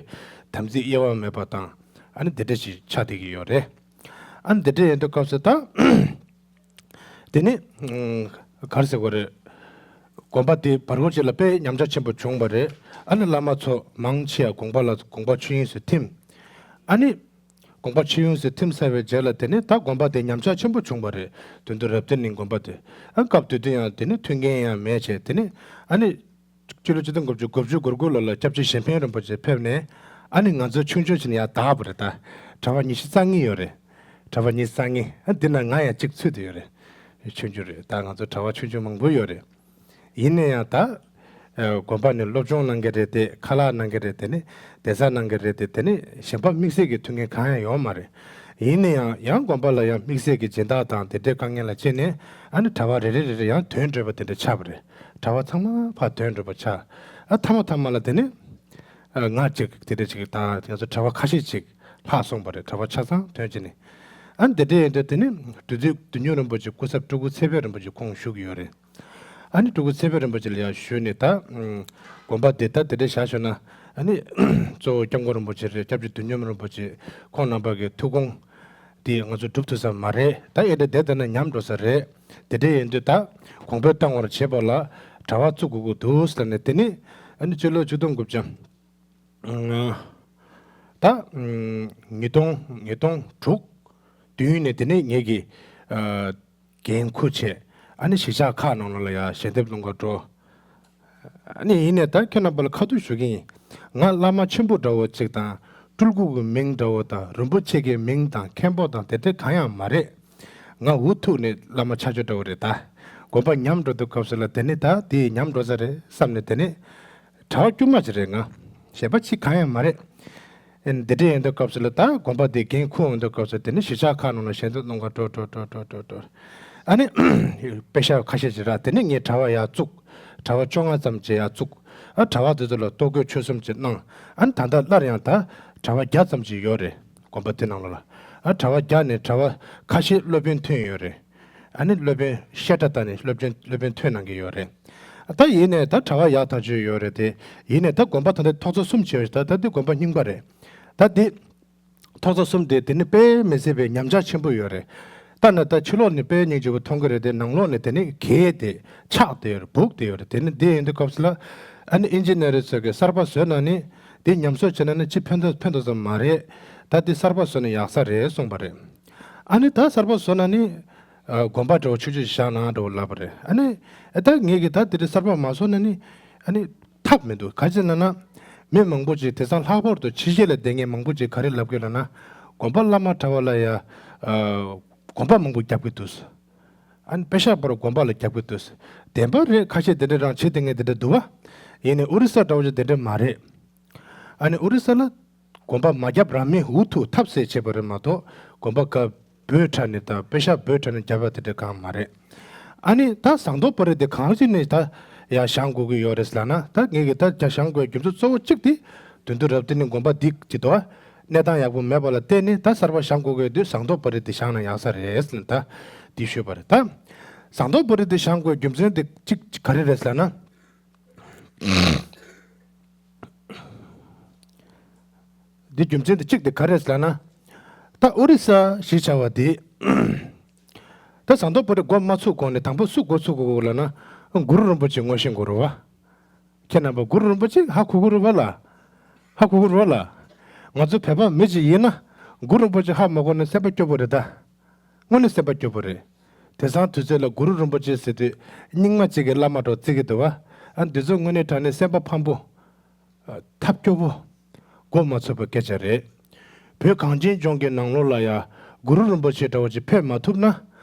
དམ་ཚིག་གཡེལ་བ་མེད་པ་དང་། ཨ་ནི་འདི་འདྲ་ཞིག་ཆགས་བསྡད་ཀྱི་ཡོད་རེད། ཨ་ནི་འདི་འདྲ་ཡིན་དུས་སྐབས་སུ་ད་དེ་ནི་ཨ་ག་རེ་ཟེར་དགོས་རེད། དགོན་པ་དེ་བར་སྐོར་ཅིག་ལ་དཔེ་ཉམས་ཆག་ཆེན་པོ་བྱུང་བ་རེད། ཨ་ནི་བླ་མ་ཚོ་མང་ཆེ་བ་དགོན་པ་ལ་དགོན་པ་ཆོས་དབྱིངས་སུ་ཐིམ། ཨ་ནི་དགོན་པ་ཆོས་དབྱིངས་སུ་ཐིམ་ཚར་བའི་རྗེས་ལ་དེ་ནི་ད་དགོན་པ་དེ་ཉམས་ཆག་ཆེན་པོ་བྱུང་བ་རེད། དོན་གྲུབ་རབ་བརྟན་གླིང་དགོན་པ་དེ། ཨ་སྐབས་དེ་དུས་ཡང་དེ་ནི་མཐུན་རྐྱེན་ཡང་མེད་བྱས། དེ་ནི་ཨ་ནི་སྤྱི་ལོ་ཆིག་སྟོང་དགུ་བརྒྱ་དགུ་བཅུ་གོ་དགུ་ལོ་ལ་སྐྱབས་རྗེ་གཞན་ཕན་རིན་པོ་ཆེ་ཕེབས་ནས་ཨ་ནི་ང་ཚོ་ཆུང་ཆུང་བྱས་ནས་ཡར་བདའ་བ་རེད། ད་གྲྭ་པ་ཉི་ཤུ་རྩ་གཉིས་ཡོད་རེད། གྲྭ་པ་ཉི་ཤུ་རྩ་གཉིས། ཨ་འདི་ན་ང་ཡང་གཅིག་ཚུད་དེ་ཡོད་རེད། ཆུང་ཆུང་རེད། ད་ང་ཚོ་གྲྭ་པ་ཆུང་ཆུང་མང་པོ་ཡོད་རེད། ཡིན་ན་ཡང་ད་ཨ་དགོན་པ་ནས་སློབ་སྦྱོང་གནང་གི་རེད་དེ། ཁ་ལག་གནང་གི་རེད་དེ། ནི་བསྡད་ས་གནང་གི་རེད་དེ། དེ་ནི་གཞན་པ་དམིགས་བསལ་གྱི་མཐུན་རྐྱེན་གང་ཡང་ཡོད་མ་རེད། ཡིན་ན་ཡང་ཡང་དགོན་པ་ལ་ཡང་དམིགས་བསལ་གྱི་སྦྱིན་བདག་དང་དེ་འདྲའི་དཀའ་ངལ་ལ་དཔྱད་ནས་ཨ་ནི་གྲྭ་པ་རེ་རེ་རེ་རེ་ཡང་ཐོན་འགྲོ་བ་དེ་འདྲ་ཆགས་པ་རེད། གྲྭ་པ་ཚང་མ་ཕར་ཐོན་འགྲོ་བ་ཆགས། ཨ་མཐའ་མ་མཐའ་མ་ལ་དེ་ནི་ཨ་ང་གཅིག་དེ་འདྲ་ཅིག་དང་ང་ཚོ་གྲྭ་པ་ཁ་ཤས་ཅིག་ལྷག་སོང་བ་རེད། གྲྭ་པ་ཆ་ཚང་ཐོན་བྱས་ནས། ཨ་ནི་དེ་འདྲ་ཡིན་དུས་དེ་ནི་བདུད་འདུལ་བདུད་འཇོམས་རིན་པོ་ཆེ་སྐུ་ཚབ་སྤྲུལ་སྐུ་ཚེ་འཕེལ་རིན་པོ་ཆེ་ཁོང་བཞུགས་ཡོད་རེད། ཨ་ནི་སྤྲུལ་སྐུ་ཚེ་འཕེལ་རིན་པོ་ཆེ་ལ་ཡང་ཞུས་ནས་ད་ཨ་དགོན་པ་དེ་ད་དེ་འདྲ་བཞག་ཞོར་ན་ཨ་ནི་གཙོ་བོ་སྐྱབས་མགོན་རིན་པོ་ཆེ་རེད། སྐྱབས་རྗེ་བདུད་འཇོམས་རིན་པོ་ཆེ་ཁོང་རྣམ་པ་གི་ཐུགས་དགོངས་དེ་ང་ཚོ་སྒྲུབ་ཐུབ་ས་མ་རེད། ད་ཨེ་འདྲ་བསྡད་བསྡད་ན་ཉམས་འགྲོ་ས་རེད། དེ་འདྲ་ཡིན་དུས་ད་གོང་འཕེལ་བཏང་བར་བྱེད་པ་ལ་གྲྭ་པ་བཙུགས་དགོས་ཀྱི་འདུག་ཟེར་ནས། དེ་ནི་ཨ་ནི་སྤྱི་ལོ་ཆིག་སྟོང་དགུ་བརྒྱ་ཨ་ད་ཨ་ཉིས་སྟོང་ཉིས་སྟོང་དྲུག་བདུན་ནས་དེ་ནས་ངེད་ཀྱི་ཨ་འགན་འཁུར་བྱས། ཨ་ནི་གཞིས་ཆགས་ཁག་ནང་ལོགས་ལ་ཡང་ཞལ་འདེབས་སློང་གར་འགྲོ། ཨ་ནི་ཡིན་ནའི་ད་ཁྱེད་རྣམ་པ་ལ་ཁ་ཐུག་ཞུ་གི་ཡིན། ང་བླ་མ་ཆེན་པོ་འདྲ་བོ་ཅིག་དང་སྤྲུལ་སྐུ་གི་མིང་འདྲ་བོ་དང་རིན་པོ་ཆེ་གི་མིང་དང་མཁན་པོ་དང་དེ་འདྲ་གང་ཡང་མ་རེད། ང་འུ་ཐུག་ནས་བླ་མ་ཆགས་རྒྱུ་འདྲ་བོ་རེད། ད་དགོན་པ་ཉམས་འགྲོ་དུས་སྐབས་སུ་ལ་དེ་ནི་ད་དེ་ཉམས་འགྲོ་ས་རེད་བསམ་ནས་དེ་ནི་གྲྭ་པ་དཀྱུས་མ་ཅིག་རེད། ང་གཞན་པ་ཅིག་གང་ཡང་མ་རེད། ཨེ་འདི་འདྲ་ཡིན་དུས་སྐབས་སུ་ལ་ད་དགོན་པ་དེ་འགན་འཁུར་འོང་དུས་སྐབས་སུ་དེ་ནི་གཞིས་ཆགས་ཁག་ནང་ལ་ཞལ་འདེབས་སློང་གར་འགྲོ་འགྲོ་འགྲོ་འགྲོ་འགྲོ་འགྲོ། ཨ་ནི་དཔེ་ཤག་ཁ་ཤས་ཅིག་རག་དེ་ནས་ངས་གྲྭ་པ་ཡར་བཙུགས། གྲྭ་པ་བཅོ་ལྔ་ཙམ་ཅིག་ཡར་བཙུགས། ཨ་གྲྭ་པ་དེ་ཚོ་ལ་གཏོར་རྒོལ་ཆོད་གསུམ་ཅིག་གནང་། ཨ་ནི་ད་ལྟ་སླར་ཡང་ད་གྲྭ་པ་བརྒྱ་ཙམ་ཅིག་ཡོད་རེད། དགོན་པ་དེ་ནང་ལོགས་ལ། ཨ་གྲྭ་པ་བརྒྱ་ནས་གྲྭ་པ་ཁ་ཤས་སློབ་དཔོན་ཐོན་ཡོད་རེད། ཨ་ནི་སློབ་དཔོན་བཤད་གྲྭ་ལྟ་ནས་སློབ་དཔོན་སློབ་དཔོན་ཐོན་གནང་གི་ཡོད་རེད། ད་ཡིན་ནས་ད་གྲྭ་པ་ཡག་ཐག་ཆོད་ཡོད་རེད་དེ། ཡིན་ནས་ད་དགོན་པ་ད་ལྟ་ཐོག་ཚད་གསུམ་བྱས་ཡོད་ད། ད་འདི་དགོན་པ་རྙིང་པ་རེད། ད་འདི་ཐོག་ཚད་གསུམ་དེ་དེ་ནི་དཔེ་མི་སྲིད་པའི་ཉམས་ཆག་ཆེན་པོ་ཡོད་རེད། ད་ནི་ད་ཕྱི་ལོགས་ནས་དཔེ་སྙིང་རྗེ་པོ་མཐོང་གི་རེད་དེ། ནང་ལོགས་ནས་དེ་ནི་གས་དེ་ཆག་དེ་ཡོད་རེད། སྦུག་དེ་ཡོད་རེད། དེ་ནི་འདི་ཡིན་དུས་སྐབས་སུ་ལ་ཨ་ནི་ཨིན་ཇི་ནི་ཡར་ཚོས་གི་གསར་པ་བཟོས་ན་ནི་འདི་ཉམས་གསོ་བྱས་ན་ནི་ཅི་ཕན་ཐོགས་ཕན་ཐོགས་ཙམ་མ་རེད། ད་འདི་གསར་པ་བཟོས་ན་ཡག་ས་རེད་གསུངས་པ་རེད། ཨ་ནི་ད་གསར་པ་བཟོས་ན་ནི་ཨ་དགོན་པ་འདྲ་བོ་ཆུང་ཆུང་ཞིག་བཞག་ན་འདྲ་བོ་ལབ་པ་རེད། ཨ་ནི་ཨ་ད་ངས་གི་ད་དེ་འདྲ་གསར་པ་མ་བཟོ་ན་ནི་ཨ་ནི་ཐབས་མི་འདུག་ག་ཅི་ལབ་ན། མི་མང་པོ་ཅིག་དེང་སང་ལྷག་པར་དུ་ཕྱི་རྒྱལ་ལ་བསྡད་མཁན་མང་པོ་ཅིག་ག་རེ་ལབ་གི་ལབ་ན། དགོན་པ་བླ་མ་གྲྭ་པ་ལ་ཡ་ཨ་གོམ་པ་མང་པོ་རྒྱབ་གི་འདུག་ཨ་ནི་དཔེ་ཤག་པར་དགོན་པ་ལ་རྒྱབ་གི་འདུག་བདེན་པ་རེད། ཁ་ཤས་དེ་འདྲ་རང་བྱེད་བསྡད་མཁན་དེ་འདྲ་འདུག་བ། ཡིན་ནའི་ཨོ་རི་ས་འདྲ་བོ་ཅིག་དེ་འདྲ་མ་རེད། ཨ་ནི་ཨོ་རི་ས་ལ་དགོན་པ་མ་རྒྱབ་རང་མོས་འུ་ཐུག་ཐབས་ཟད་བྱས་པ་རེད་མ་གཏོགས། དགོན་པ་ཀ་བོད་ཁྲ་ནས་དང་དཔེ་ཤག་བོད་ཁྲ་ནས་རྒྱབ་པ་དེ་འདྲ་གང་མ་རེད། ཨ་ནི་ད་ཟངས་མདོག་དཔལ་རི་དེ་གང་ཅི་ནས་ད་ཡར་བཞེངས་དགོས་ཀྱི་ཡོད་རེད་ལབ་ན། ད་ངས་གི་ད་རྒྱ་བཞེངས་དགོས་རྒྱུ་མཚན་གཙོ་བོ་གཅིག་དེ་དོན་དུ་རབ་དེ་ནི་དགོན་པ་འདི་ཅི་དོ་གནས་སྟངས་ཡག་པོ་མེད་པ་ལ་བརྟེན་ནས། ད་གསར་པ་བཞེངས་དགོས་ཀྱི་དུས་ཟངས་མདོག་དཔལ་རི་དེ་བཞེངས་ན་ཡག་ས་རེད་ཟེར་ནས་ད་འདི་ཞུས་པ་རེད། ད་ཟངས་མདོག་དཔལ་རི་དེ་བཞེངས་དགོས་རྒྱུ་མཚན་དེ་གཅིག་ག་རེ་རེད་ལབ་ན། འདི་རྒྱུ་མཚན་དེ་གཅིག་དེ་ག་རེ་ལབ་ན། ད་ཨོ་རི་ས་ཞེས་བྱ་བ་དེ། ད་ཟངས་མདོག་དཔལ་རི་འགོ་མ་ཚུགས་གོང་ནས་དང་པོ་སུ་འགོ་ཚུགས་དགོས་ལབ་ན། གུ་རུ་རིན་པོ་ཆེ་ངོ་ཤེས་དགོས་རེད་བ། ཁྱེད་རྣམ་པ་གུ་རུ་རིན་པོ་ཆེ་ཧ་གོ་གི་རེད་བ་ལ། ཧ་གོ་གི་རེད་བ་ལ། ང་ཚོ་བོད་པ་མི་ཅིག་ཡིན་ན་གུ་རུ་རིན་པོ་ཆེ་ཧ་མ་གོ་ན་སེམས་པ་སྐྱོ་པོ་རེད་ད། དངོས་གནས་སེམས་པ་སྐྱོ་པོ་རེད། དེང་སང་དུས་ཚོད་ལ་གུ་རུ་རིན་པོ་ཆེ་ཟེར་དུས་རྙིང་མ་གཅིག་གི་བླ་མ་འདྲ་བོ་བརྩི་གི་འདུག་བ། ཨ་འདི་ཚོ་དངོས་གནས་དྲང་གནས་སེམས་པ་ཕམ་པོ། ཐབས་སྐྱོ་པོ། འགོ་མ་ཚུགས་པའི་སྐད་ཆ་རེད། བོད་གངས་ཅན་ལྗོངས་ཀྱི་ནང་ལོགས་ལ་ཡང་གུ་རུ་རིན་པོ་ཆེ་འདྲ་བོ་ཅིག་ཕེབས་མ་ཐུབ་ན།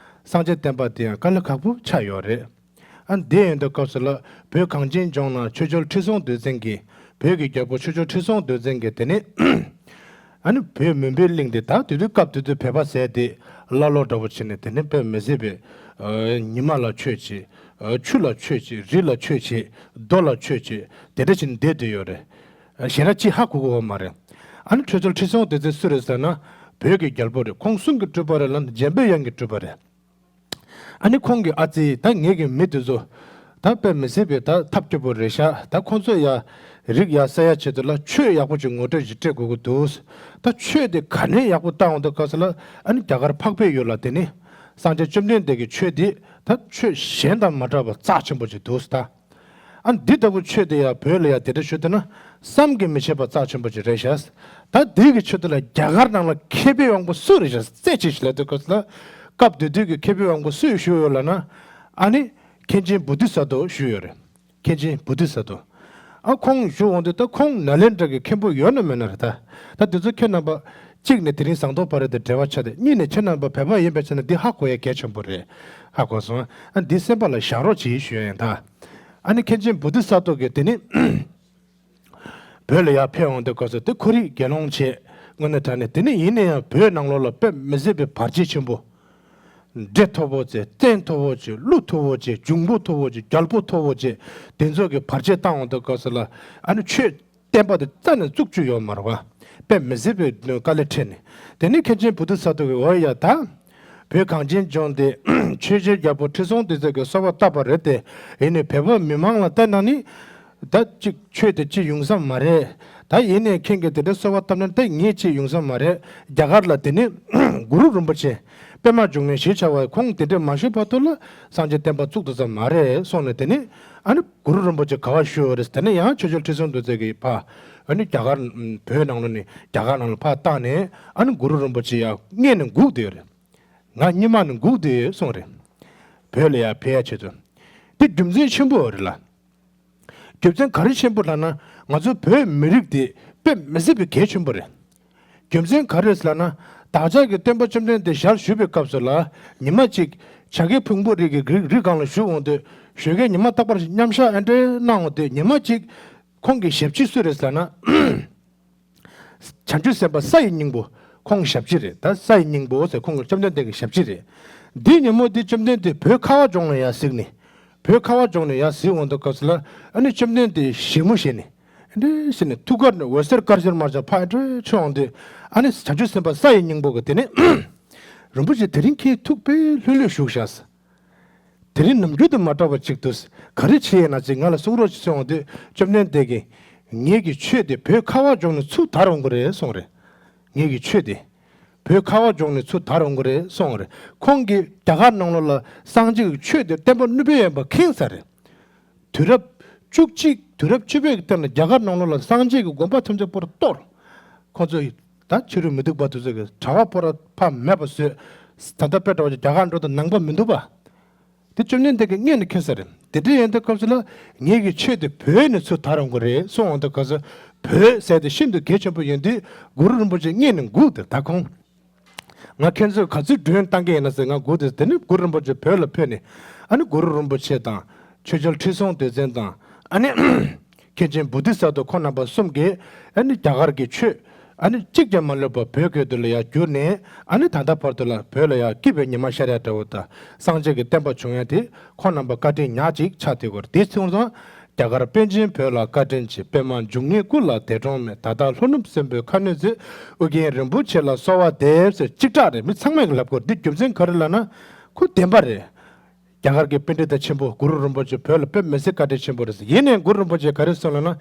སངས་རྒྱས་བསྟན་པ་དེ་ཡང་དཀའ་ལས་ཁག་པོ་ཆགས་ཡོད་རེད། ཨ་འདི་ཡིན་དུས་སྐབས་སུ་ལ་བོད་གངས་ཅན་ལྗོངས་ནང་ཆོས་འབྱོར་ཁྲི་སྲོང་ལྡེ་བཙན་གྱིས། བོད་ཀྱི་རྒྱལ་པོ་ཆོས་འབྱོར་ཁྲི་སྲོང་ལྡེ་བཙན་གྱིས་དེ་ནས་ཨ་ནི་བོད་མུན་པའི་གླིང་དེ། ད་དེ་དུས་སྐབས་དེ་དུས་བོད་པ་ཟེར་དེ་ཀླ་ཀློ་འདྲ་བོ་བྱས་ནས། དེ་ནས་དཔེ་མི་སྲིད་པའི་ཉི་མ་ལ་ཆོས་བྱེད། ཆུ་ལ་ཆོས་བྱེད། རི་ལ་ཆོས་བྱེད། རྡོ་ལ་ཆོས་བྱེད། དེ་འདྲ་བྱས་ནས་བསྡད་བསྡད་ཡོད་རེད། གཞན་ར་ཅིག་ཧ་གོ་གི་ཡོད་མ་རེད། ཨ་ནི་ཆོས་འབྱོར་ཁྲི་སྲོང་ལྡེ་བཙན་སུ་རེད་ཟེར་ན། བོད་ཀྱི་རྒྱལ་པོ་རེད། ཁོང་གསུང་གི་སྤྲུལ་པ་རེད་ལབ་ན་འཇམ་པའི་དབྱངས་ཀྱི་སྤྲུལ་པ་རེད། ཨ་ནི་ཁོང་གིས་ཨ་ཙི་ད་ངེད་ཀྱི་མི་དེ་ཚོ་ད་དཔེ་མི་སྲིད་པའི་ད་ཐབས་སྐྱོ་པོ་རེད་ཤག་ད་ཁོང་ཚོ་ཡ་རིགས་ཡ་གསལ་ཡ་ཆེད་དུ་ལ་ཆོས་ཡག་པོ་ཅིག་ངོ་སྤྲོད་ཅིག་སྤྲད་དགོས་ཀྱི་འདུག་ད་ཆོས་དེ་ག་ནས་ཡག་པོ་བཏང་འོང་དུས་སྐབས་སུ་ལ། ཨ་ནི་རྒྱ་གར་འཕགས་པའི་ཡུལ་ལ་དེ་ནི་སངས་རྒྱས་བཅོམ་ལྡན་འདས་ཀྱི་ཆོས་དེ་ད་ཆོས་གཞན་དང་མ་འདྲ་བ་རྩ་ཆེན་པོ་ཅིག་འདུག་ད། ཨ་འདི་ལྟ་བུ་ཆོས་དེ་ཡང་བོད་ལ་ཡང་དེ་འདྲ་ཞུ་ཐུབ་ན་བསམ་གྱིས་མི་ཁྱབ་པ་རྩ་ཆེན་པོ་ཅིག་རེད་ཤག་ད་འདི་གི་ཆོས་དེ་ལ་རྒྱ་གར་ནང་ལ་མཁས་པའི་དབང་པོ་སུ་རེད་ཤག་རྩད་ཆོད་ཞིག་ལབ་དུས་སྐབས་སུ་ལ། སྐབས་དེ་དུས་ཀྱི་མཁས་པའི་དབང་པོ་སུས་ཞུས་ཡོད་ལབ་ན། ཨ་ནི་མཁན་ཆེན་བོ་དྷི་ས་ཏྭ་ཞུས་ཡོད་རེད། མཁན་ཆེན་བོ་དྷི་ས་ཏྭ། ཨ་ཁོང་ཞུ་འོང་དུས་ད་ཁོང་ནཱ་ལེནྡྲ་གི་མཁན་པོ་ཡོད་ན་མེད་ན་རེད་ད། ད་དེ་ཚོ་ཁྱེད་རྣམ་པ་གཅིག་ནས་དེ་རིང་ཟངས་མདོག་དཔལ་རི་དང་འབྲེལ་བ་ཆགས་ཏེ། གཉིས་ནས་ཁྱེད་རྣམ་པ་བོད་པ་ཡིན་པའི་ཆ་ནས་འདི་ཧ་གོ་ཡ་གལ་ཆེན་པོ་རེད། ཧ་གོ་སོང་། ཨ་འདི་སེམས་པ་ལ་བཞག་རོགས་གྱིས་ཞུ་ཡ་ཡིན་ད། ཨ་ནི་མཁན་ཆེན་བོ་དྷི་ས་ཏྭ་གིས་དེ་ནི་བོད་ལ་ཡར་ཕེབས་འོང་དུས་སྐབས་སུ་དེ་ཁོ་རིག་དགེ་སློང་བྱས། དངོས་གནས་དྲང་གནས་དེ་ནི་ཡིན་ན་ཡང་བོད་ནང་ལོགས་ལ་དཔེ་མི་སྲིད་པའི་བར་ཆད་ཆེན་པོ། འདྲེ་མཐོ་པོ་བྱས། བཙན་མཐོ་པོ་བྱས། ཀླུ་མཐོ་པོ་བྱས། འབྱུང་པོ་མཐོ་པོ་བྱས། རྒྱལ་པོ་མཐོ་པོ་བྱས། དེ་ཚོ་གི་བར་ཆད་བཏང་འོང་དུས་སྐབས་སུ་ལ། ཨ་ནི་ཆོས་བསྟན་པ་དེ་རྩ་ནས་བཙུགས་རྒྱུ་ཡོད་མ་རེད་བ། དཔེ་མི་སྲིད་པའི་དཀའ་ལས་འཕྲད་ནས། དེ་ནས་མཁན་ཆེན་བོ་དྷི་ས་ཏྭ་གིས་འོ་ཡ་ད། བོད་གངས་ཅན་ལྗོངས་དེ་ཆོས་རྒྱལ་རྒྱལ་པོ་ཁྲི་སྲོང་ལྡེ་བཙན་གྱིས་གསོལ་བ་བཏབ་པ་རེད་དེ། ཡིན་ནའི་བོད་པ་མི་མང་ལ་བལྟས་ན་ནི། ད་ཅིག་ཆོས་དེ་ཅིག་ཡོང་ས་མ་རེད། ད་ཡིན་ནའི་ཁྱེད་ཀྱིས་དེ་འདྲ་གསོལ་བ་བཏབ་ན་ད་ངས་ཅིག་ཡོང་ས་མ་རེད། རྒྱ་གར་ལ་དེ་ནི་གུ་རུ་རིན་པོ་ཆེ་པདྨ་འབྱུང་གནས་ཞེས་བྱ་བ་ཁོང་དེ་འདྲ་མ་ཞུས་བར་དུ་ལ་སངས་རྒྱས་བསྟན་པ་བཙུགས་ཐུབ་ས་མ་རེད་གསུངས་ནས། དེ་ནི་ཨ་ནི་གུ་རུ་རིན་པོ་ཆེ་ག་པར་བཞུགས་ཡོད་རེད། དེ་ནི་ཡང་ཆོས་རྒྱལ་ཁྲི་སྲོང་ལྡེ་བཙན་གྱིས་ཕར་ཨ་ནི་རྒྱ་གར་བོད་ནང་ལོགས་ནས་རྒྱ་གར་ནང་ལ་ཕར་བཏང་ནས། ཨ་ནི་གུ་རུ་རིན་པོ་ཆེ་ཡང་མངལ་ནས་སྒུག་བསྡད་ཡོད་རེད། ང་སྔོན་མ་ནས་སྒུག་བསྡད་ཡོད་གསུངས་རེད། བོད་ལ་ཡར་ཕེབས་ཡ་ཆེད་དུ། འདི་རྒྱུ་མཚན་ཆེན་པོ་རེད་ལ། རྒྱུ་མཚན་ག་རེ་ཆེན་པོ་ལབ་ན། ང་ཚོ་བོད་མི་རིགས་འདི་དཔེ་མི་སྲིད་པའི་གལ་ཆེན་པོ་རེད། རྒྱུ་མཚན་ག་རེ་ལབ་ན། བདག་ཅག་གི་སྟོན་པ་བཅོམ་ལྡན་འདས་ཞལ་བཞུགས་པའི་སྐབས་སུ་ལ། ཉི་མ་གཅིག་བྱ་རྒོད་ཕུང་པོའི་རི་གི་རི་རི་སྒང་ལ་བཞུགས་འོང་དུས། ཞོགས་ཀས་ཉི་མ་རྟག་པར་མཉམ་བཞག་ཨེ་འདྲ་གནང་འོང་དུས། ཉི་མ་གཅིག་ཁོང་གི་ཞབས་ཕྱི་སུ་རེད་ལབ་ན། བྱང་ཆུབ་སེམས་དཔའ་ས་ཡི་སྙིང་པོ་ཁོང་ཞབས་ཕྱི་རེད། ད་ས་ཡི་སྙིང་པོ་ཟེར་ཁོང་གི་བཅོམ་ལྡན་འདས་ཀྱི་ཞབས་ཕྱི་རེད། འདི་ཉིན་མོ་འདི་བཅོམ་ལྡན་འདས་བོད་ཁ་བ་ལྗོངས་ནས་ཡར་གཟིགས་ནས། བོད་ཁ་བ་ལྗོངས་ནས་ཡར་གཟིགས་འོང་དུས་སྐབས་སུ་ལ་ཨ་ནི་བཅོམ་ལྡན་འདས་བཞད་མོ་བཞད་ནས། འདི་བཞད་ནས་ཐུགས་ཀར་ནས་འོད་ཟེར་དཀར་ཞལ་དམར་ཕྱག་ཕར་འཕྲོས་འཕྲོས་འོང་དུས། ཨ་ནི་བྱང་ཆུབ་སེམས་དཔའ་ས་ཡི་སྙིང་པོ་གིས་དེ་ནས། རིན་པོ་ཆེ་དེ་རིང་ཁྱེད་ཐུགས་དཔེ་ལྷོད་ལྷོད་བཞུགས་ཤག། དེ་རིང་ནམ་རྒྱུན་དང་མ་འདྲ་བ་ཅིག་འདུག། ག་རེ་བྱས་ཡིན་ན་ཅིག་ང་ལ་གསུང་རོགས་ཅིག་གསུངས་འོང་དུས། བཅོམ་ལྡན་འདས་ཀྱིས། ངེད་ཀྱི་ཆོས་དེ་བོད་ཁ་བ་ལྗོངས་ནས་ཚུར་དར་འོང་གི་རེད་གསུངས་རེད། ངེད་ཀྱི་ཆོས་དེ་བོད་ཁ་བ་ལྗོངས་ནས་ཚུར་དར་འོང་གི་རེད་གསུངས་རེད། ཁོང་གིས་རྒྱ་གར་ནང་ལོགས་ལ་སངས་རྒྱས་ཀྱི་ཆོས་དེ་བསྟན་པ་ནུས་པ་ཡོད་པ་མཁྱེན་ས་རེད། དུས་རབས་བཅུ་གཅིག་དུས་རབས་བཅུ་པའི་སྟེང་ལ་རྒྱ་གར་ནང་ལོགས་ལ་སངས་རྒྱས་ཀྱི་དགོན་པ་ཐམས་ཅད་པོ་རུ་གཏོར། ཁོང་ཚོས་ད་ཕྱི་རོལ་མི་སྡུག་པ་དེ་ཚོ་གི་གྲྭ་པ་ཕོ་ར་ཕ་མེད་པ་བཟོས། ད་ལྟ་དཔེ་འདྲ་བ་ཅིག་རྒྱ་གར་འགྲོ་དང་ནང་པ་མི་འདུག་པ། དེ་བཅོམ་ལྡན་འདས་ཀྱིས་སྔོན་ནས་མཁྱེན་ས་རེད། དེ་འདྲ་ཡིན་དུས་སྐབས་སུ་ལ་ངེད་ཀྱི་ཆོས་དེ་བོད་ནས་ཚུར་དར་འོང་གི་རེད་གསུངས་འོང་དུས་སྐབས་སུ། བོད་ཟེར་དེ་ཤིན་ཏུ་གལ་ཆེན་པོ་ཡིན་དུས་གུ་རུ་རིན་པོ་ཆེ་སྔོན་ནས་སྒུག་དེ་ད་ཁོང་། ང་ཁྱེད་ཚོས་ག་ཚོད་མགྲོན་བཏང་གི་ཡིན་ན་ཟེར་ང་སྒུག་དེ། དེ་ནས་གུ་རུ་རིན་པོ་ཆེ་བོད་ལ་ཕེབས་ནས། ཨ་ནི་གུ་རུ་རིན་པོ་ཆེ་དང་། ཆོས་རྒྱལ་ཁྲི་སྲོང་ལྡེ་བཙན་དང་། ཨ་ནི། མཁན་ཆེན་བོ་དྷི་ས་ཏྭ་ཁོང་རྣམ་པ་གསུམ་གྱིས་ཨ་ནི་རྒྱ་གར་གྱི་ཆོས། ཨ་ནི་གཅིག་ཀྱང་མ་ལུས་པ་བོད་སྐད་དུ་ལ་ཡར་བསྒྱུར་ནས། ཨ་ནི་ད་ལྟ་བར་དུ་ལ་བོད་ལ་ཡར་སྐྱིད་པའི་ཉི་མ་ཤར་ཡ་འདྲ་བོ་དང་། སངས་རྒྱས་ཀྱི་བསྟན་པ་བྱུང་ཡ་དེ་ཁོང་རྣམ་པ་བཀའ་དྲིན་ཉག་གཅིག་ཆགས་བསྡད་ཡོད་རེད། དེ་སོང་ཙང་། རྒྱ་གར་པཎ་ཆེན་བོད་ལ་བཀའ་དྲིན་ཆེ། པདྨ་འབྱུང་གནས་སྐུ་ལ་འདས་གྲོངས་མེད། ད་ལྟ་ལྷོ་ནུབ་སྲིན་པོའི་ཁ་གནོན་མཛད། ཨོ་རྒྱན་རིན་པོ་ཆེ་ལ་གསོལ་བ་འདེབས་ཟེར་གཅིག་གྲགས་རེད། མི་ཚང་མས་ལབ་དགོས། འདི་རྒྱུ་མཚན་ག་རེ་ལབ་ན། ཁོ་བདེན་པ་རེད། རྒྱ་གར་གྱི་པཎྜི་ཏ་ཆེན་པོ་གུ་རུ་རིན་པོ་ཆེ་བོད་ལ་ཕེབས་མི་སྲིད་བཀའ་དྲིན་ཆེན་པོ་རེད། ཡིན་ནའི་གུ་རུ་རིན་པོ་ཆེས་ག་རེ་གསུངས་ལབ་ན།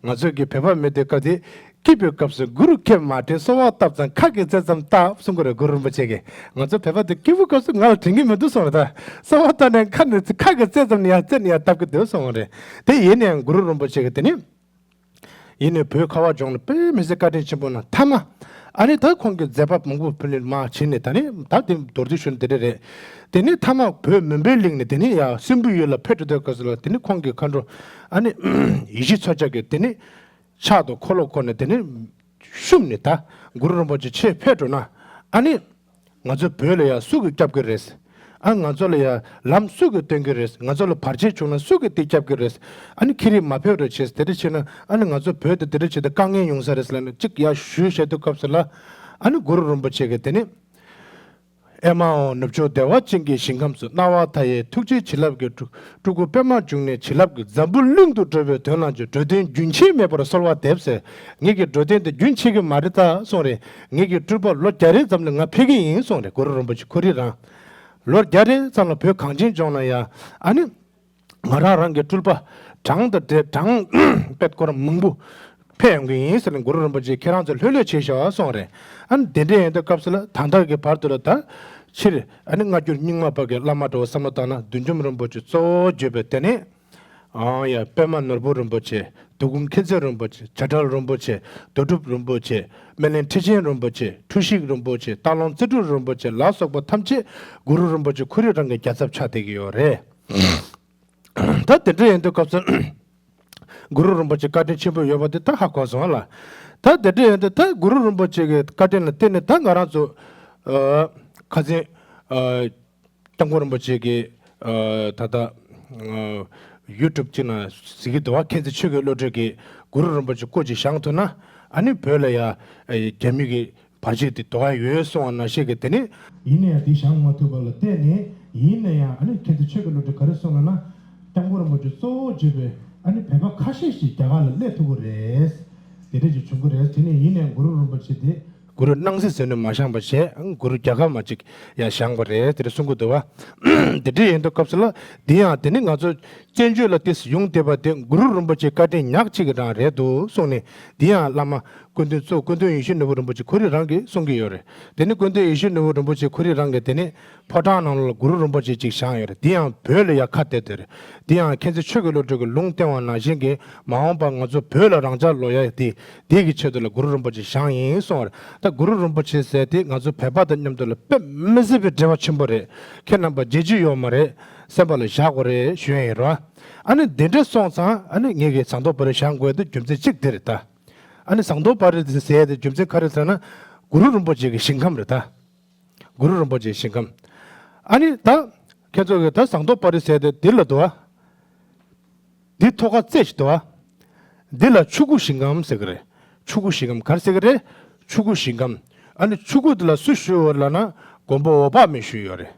ང་ཚོ་གི་བོད་པ་མི་དེ་སྐབས་དེ་སྐྱིད་པའི་སྐབས་སུ་གུ་རུ་མཁྱེན་མ་དྲན། གསོལ་བ་བཏབ་ཙང་ཁ་གི་རྩེ་ཙམ་བཏབ་གསུང་གི་རེད་གུ་རུ་རིན་པོ་ཆེ་གིས། ང་ཚོ་བོད་པ་དེ་སྐྱིད་པོའི་སྐབས་སུ་ང་ལ་དྲན་གྱི་མི་འདུག་གསུངས་རེད་ད། གསོལ་བ་བཏབ་ནས་ཁ་ནས་ཁ་གི་རྩེ་ཙམ་ནས་ཡར་རྩེ་ནས་ཡར་བཏབ་གི་འདུག་གསུངས་རེད། དེ་ཡིན་ནའི་གུ་རུ་རིན་པོ་ཆེ་གིས་དེ་ནི། ཡིན་ནའི་བོད་ཁ་བ་ལྗོངས་ལ་དཔེ་མི་སྲིད་བཀའ་དྲིན་ཆེན་པོ་གནང་། མཐའ་མ། ཨ་ནི་ད་ཁོང་གིས་མཛད་པ་མང་པོ་ཕུལ་ནས་མར་ཕྱིན་ནས། ད་ནི་ད་དེ་མདོར་བསྡུས་ཞུ་ན་དེ་འདྲ་རེད། དེ་ནས་མཐའ་མ་བོད་མུན་པའི་གླིང་ནས་དེ་ནས་ཡར་སྲིན་པོའི་ཡུལ་ལ་ཕེབས་འགྲོ་དུས་སྐབས་སུ་ལ། དེ་ནས་ཁོང་གི་མཁའ་འགྲོ་ཨ་ནི་ཡེ་ཤེས་མཚོ་ལྕགས་ཀྱིས་དེ་ནས་ཕྱག་དང་འཁོར་ལོ་བསྐོར་ནས་དེ་ནས་བཤུམས་ནས། ད་གུ་རུ་རིན་པོ་ཆེ་ཕྱིར་ཕེབས་འགྲོ་ན། ཨ་ནི། ང་ཚོ་བོད་ལ་ཡར་སུ་གིས་སྐྱོབ་ཀྱི་རེད། ཨ་ང་ཚོ་ལ་ཡར་ལམ་སུ་གིས་སྟོན་གྱི་རེད། ང་ཚོ་ལ་བར་ཆད་བྱུང་ན་སུ་གིས་དེ་སྐྱོབ་ཀྱི་རེད། ཨ་ནི་ཁྱེད་རིགས་མ་ཕེབས་རོགས་བྱེད། དེ་འདྲ་བྱས་ན་ཨ་ནི་ང་ཚོ་བོད་དེ་དེ་འདྲ་བྱས་ཏེ་དཀའ་ངལ་ཡོང་ས་རེད་ལབ་ནས་གཅིག་ཡར་ཞུས་བཞག་དུས་སྐབས་སུ་ལ། ཨ་ནི་གུ་རུ་རིན་པོ་ཆེ་གིས་དེ་ནི། ཨེ་མ་ཧོ། ནུབ་ཕྱོགས་བདེ་བ་ཅན་གྱི་ཞིང་ཁམས་སུ། སྣང་བ་མཐའ་ཡས་ཐུགས་རྗེའི་བྱིན་རླབས་ཀྱིས། སྤྲུལ་སྐུ་པདྨ་འབྱུང་གནས་བྱིན་རླབས་ཀྱིས། འཛམ་བུ་གླིང་དུ་འགྲོ་བའི་དོན་བླང་ཕྱིར། འགྲོ་དོན་རྒྱུན་ཆད་མེད་པར་གསོལ་བ་འདེབས་ཟེར། ངེད་ཀྱི་འགྲོ་དོན་དེ་རྒྱུན་ཆད་ཀྱི་མ་རེད་ད་གསུངས་རེད། ངེད་ཀྱི་སྤྲུལ་པ་ལོ་བརྒྱ་རེ་ཙམ་ལ་ང་ཕེབས་ཀྱི་ཡིན་གསུངས་རེད་གུ་རུ་རིན་པོ་ཆེ་ཁོ་རང་རང་། ལོ་བརྒྱ་རེ་ཙམ་ལ་བོད་གངས་ཅན་ལྗོངས་ན་ཡ། ཨ་ནི། ང་རང་རང་གི་སྤྲུལ་པ་གྲངས་དང་འདྲ། གྲངས་དཔེ་སྐོར་མང་པོ་ཕེབས་ཡོང་གི་ཡིན་ཟེར་ནས་གུ་རུ་རིན་པོ་ཆེ་ཁྱེད་རང་ཚོ་ལྷོད་ལྷོད་བྱས་ཤོག་གསུངས་རེད། ཨ་ནི་དེ་འདྲ་ཡིན་དུས་སྐབས་སུ་ལ་ད་ལྟ་གི་བར་དུ་ལ་ད་ཕྱིར་ཨ་ནི་སྔ་འགྱུར་རྙིང་མ་བར་གྱི་བླ་མ་འདྲ་བོ་བསམ་བློ་བཏང་ན། བདུད་འཇོམས་རིན་པོ་ཆེ་གཙོ་བོ་བརྗོད་པའི་དེ་ནས། ཨང་ཡ། པདྨ་ནོར་བུ་རིན་པོ་ཆེ། དུས་འཁོར་མཁྱེན་བརྩེ་རིན་པོ་ཆེ། བྱ་བྲལ་རིན་པོ་ཆེ། རྡོ་གྲུབ་རིན་པོ་ཆེ། སྨན་བླའི་ཁྲི་ཆེན་རིན་པོ་ཆེ། འཁྲུལ་ཞིག་རིན་པོ་ཆེ། སྟག་ལུང་རྩེ་སྤྲུལ་རིན་པོ་ཆེ་ལ་སོགས་པ་ཐམས་ཅད་གུ་རུ་རིན་པོ་ཆེ་ཁོ་རང་རང་གི་རྒྱལ་ཚབ་ཆགས་བསྡད་ཀྱི་ཡོད་རེད། ད་དེ་འདྲ་ཡིན་དུས་སྐབས་སུ་གུ་རུ་རིན་པོ་ཆེ་བཀའ་དྲིན་ཆེན་པོ་ཡོད་པ་དེ་ད་ཧ་གོ་སོང་ལ། ད་དེ་འདྲ་ཡིན་དུས་ད་གུ་རུ་རིན་པོ་ཆེ་གི་བཀའ་དྲིན་ལ་བརྟེན་ནས་ད་ང་རང་ཚོ་ཨ་ཁ་སང་ཨ་སྐྱབས་མགོན་རིན་པོ་ཆེ་གི་ཨ་ད་ལྟ་ཨ་ཡུ་ཊུབ་ཅིག་ན་གཟིགས་ཀྱི་འདུག་བ། མཁྱེན་བརྩེ་ཆོས་ཀྱི་བློ་གྲོས་ཀྱིས་གུ་རུ་རིན་པོ་ཆེ་སྐུ་ཅིག་བཞེངས་ཐུབ་ན། ཨ་ནི་བོད་ལ་ཡ་རྒྱ་མི་གི་བར་ཆད་དེ་དོགས་ཡ་ཡོད་གསུངས་པ་ནང་བཞིན་གྱི་དེ་ནི། ཡིན་ན་ཡང་དེ་བཞེངས་མ་ཐུབ་པ་ལ་བརྟེན་ནས། ཡིན་ན་ཡང་ཨ་ནི་མཁྱེན་བརྩེ་ཆོས་ཀྱི་བློ་གྲོས་ག་རེ་གསུངས་ལབ་ན། སྐྱབས་མགོན་རིན་པོ་ཆེ་གཙོ་བོ་བརྗོད་པའི་ཨ་ནི་བོད་པ་ཁ་ཤས་ཤིག་རྒྱ་གར་ལ་སླེབས་ཐུབ་ཀྱི་རེད། དེ་འདྲ་ཞིག་བྱུང་གི་རེད། དེ་ནས་ཡིན་ནའི་གུ་རུ་རིན་པོ་ཆེ་དེ། གུ་རུ་སྣང་སྲིད་ཟེར་ནས་མ་བཞེངས་པ་བྱས། གུ་རུ་རྒྱ་གར་མ་གཅིག་ཡང་བཞེངས་པ་རེད་དེ་འདྲ་གསུང་གི་འདུག་བ། དེ་འདྲ་ཡིན་དུས་སྐབས་སུ་ལ། འདི་ཡང་དེ་ནི་ང་ཚོ་བཙན་བྱོལ་ལ་དེ་ཡོང་བསྡད་པ་དེ་གུ་རུ་རིན་པོ་ཆེའི་བཀའ་དྲིན་ཉག་གཅིག་གི་རང་རེད་འདུག་གསུངས་ནས། འདི་ཡང་བླ་མ་སྐུ་མདུན་གཙོ་སྐུ་མདུན་ཡིད་བཞིན་ནོར་བུ་རིན་པོ་ཆེ་ཁོ་རང་རང་གིས་གསུང་གི་ཡོད་རེད། དེ་ནི་སྐུ་མདུན་ཡིད་བཞིན་ནོར་བུ་རིན་པོ་ཆེ་ཁོ་རང་རང་གིས་དེ་ནི་ཕོ་བྲང་ནང་ལ་གུ་རུ་རིན་པོ་ཆེ་གཅིག་བཞེངས་ཡོད་རེད། འདི་ཡང་བོད་ལ་ཡ་ཁ་གཏད་དེ་རེད། འདི་ཡང་མཁྱེན་བརྩེ་ཆོས་ཀྱི་བློ་གྲོས་ཀྱིས་ལུང་བསྟན་པ་ནང་བཞིན་གྱི་མ་འོངས་པ་ང་ཚོ་བོད་ལ་རང་ཅག་ལོག་ཡ་དེ་དེ་གི་ཆེད་དུ་ལ་གུ་རུ་རིན་པོ་ཆེ་བཞེངས་ཡིན་གསུངས་པ་རེད། ད་གུ་རུ་རིན་པོ་ཆེ་ཟེར་དེ་ང་ཚོ་བོད་པ་དང་མཉམ་དུ་ལ་དཔེ་མི་སྲིད་པའི་འབྲེལ་བ་ཆེན་པོ་རེད། ཁྱེད་རྣམ་པ་བརྗེད་རྒྱུ་ཡོད་མ་རེད། སེམས་པ་ལ་བཞག་དགོས་རེད་ཞུ་ཡ་ཡིན་རོ། ཨ་ནི་འདི་འདྲ་སོང་ཙང་ཨ་ནི་ངེད་ཀྱིས་ཟངས་མདོག་དཔལ་རི་བཞེངས་དགོས་དེ་རྒྱུ་མཚན་གཅིག་དེ་རེད་ད། ཨ་ནི་ཟངས་མདོག་དཔལ་རི་དེ་ཟེར་དེ་རྒྱུ་མཚན་ག་རེ་ཟེར་ན། གུ་རུ་རིན་པོ་ཆེ་གི་ཞིང་ཁམས་རེད་ད། གུ་རུ་རིན་པོ་ཆེའི་ཞིང་ཁམས། ཨ་ནི་ད་ཁྱེད་ཚོ་གིས་ད་ཟངས་མདོག་དཔལ་རི་ཟེར་དེ་འདི་ལ་འདུག་ཨ། འདི་ཐོག་ཁ་རྩེ་ཞིག་འདུག་ཨ། འདི་ལ་ཆུ་ཁུག་ཞིང་ཁམས་ཟེར་གི་རེད། ཆུ་ཁུག་ཞིང་ཁམས་ག་རེ་ཟེར་གི་རེད། ཆུ་ཁུག་ཞིང་ཁམས། ཨ་ནི་ཆུ་ཁུག་འདི་ལ་སུ་བཞུགས་ཡོད་ལབ་ན། མགོན་པོ་འོད་དཔག་མེད་བཞུགས་ཡོད་རེད།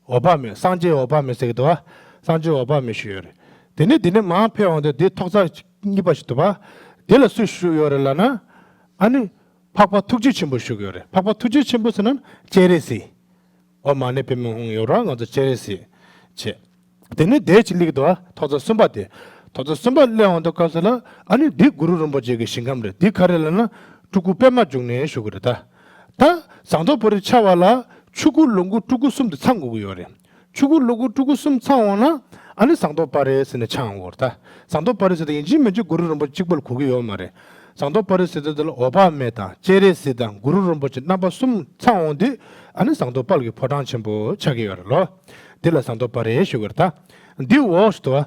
འོད་དཔག་མེད། སངས་རྒྱས་འོད་དཔག་མེད་ཟེར་གྱི་འདུག་བ། སངས་རྒྱས་འོད་དཔག་མེད་བཞུགས་ཡོད་རེད། དེ་ནས་དེ་ནས་མར་ཕེབས་འོང་དུས་དེ་ཐོག་བརྩེགས་གཉིས་པ་ཞིག་འདུག་བ། དེ་ལ་སུ་བཞུགས་ཡོད་རེད་ལབ་ན། ཨ་ནི་འཕགས་པ་ཐུགས་རྗེ་ཆེན་པོ་བཞུགས་ཡོད་རེད། འཕགས་པ་ཐུགས་རྗེ་ཆེན་པོ་ཟེར་ན་སྤྱན་རས་གཟིགས། འོག་མ་ཎི་པདྨེ་ཧཱུྃ་ཡོད་རེད་བ། ང་ཚོ་སྤྱན་རས་གཟིགས་བྱས། དེ་ནས་དེ་ཅིག་སླེབས་འདུག་བ། ཐོག་བརྩེགས་གསུམ་པ་དེ། ཐོག་བརྩེགས་གསུམ་པ་སླེབས་འོང་དུས་སྐབས་སུ་ལ་ཨ་ནི་འདི་གུ་རུ་རིན་པོ་ཆེ་གི་ཞིང་ཁམས་རེད། འདི་ག་རེ་ལབ་ན་སྤྲུལ་སྐུ་པདྨ་འབྱུང་གནས་བཞུགས་ཀྱི་རེད་ད། ད་ཟངས་མདོག་དཔལ་རི་ཆགས་པ་ལ་ཆོས་སྐུ་ལོངས་སྐུ་སྤྲུལ་སྐུ་གསུམ་དེ་ཚང་དགོས་ཀྱི་ཡོད་རེད། ཆོས་སྐུ་ལོངས་སྐུ་སྤྲུལ་སྐུ་གསུམ་ཚང་འོང་ན་ཨ་ནི་ཟངས་མདོག་དཔལ་རི་ཟེར་ནས་ཆགས་འོང་གི་རེད་ད། ཟངས་མདོག་དཔལ་རི་ཟེར་དེ་ཡིན་གཅིག་མིན་གཅིག་གུ་རུ་རིན་པོ་ཆེ་གཅིག་པ་ལ་གོ་གི་ཡོད་མ་རེད། ཟངས་མདོག་དཔལ་རི་ཟེར་དུས་དེ་ལ་འོད་དཔག་མེད་དང་སྤྱན་རས་གཟིགས་དང་གུ་རུ་རིན་པོ་ཆེ་རྣམ་པ་གསུམ་ཚང་འོང་དུས་ཨ་ནི་ཟངས་མདོག་དཔལ་གྱི་ཕོ་བྲང་ཆེན་པོ་ཆགས་ཀྱི་ཡོད་རེད་ལོ། འདི་ལ་ཟངས་མདོག་དཔལ་རི་ཞུ་གི་རེད་ད། འདི་འོག་ཞུ་དུ་བ།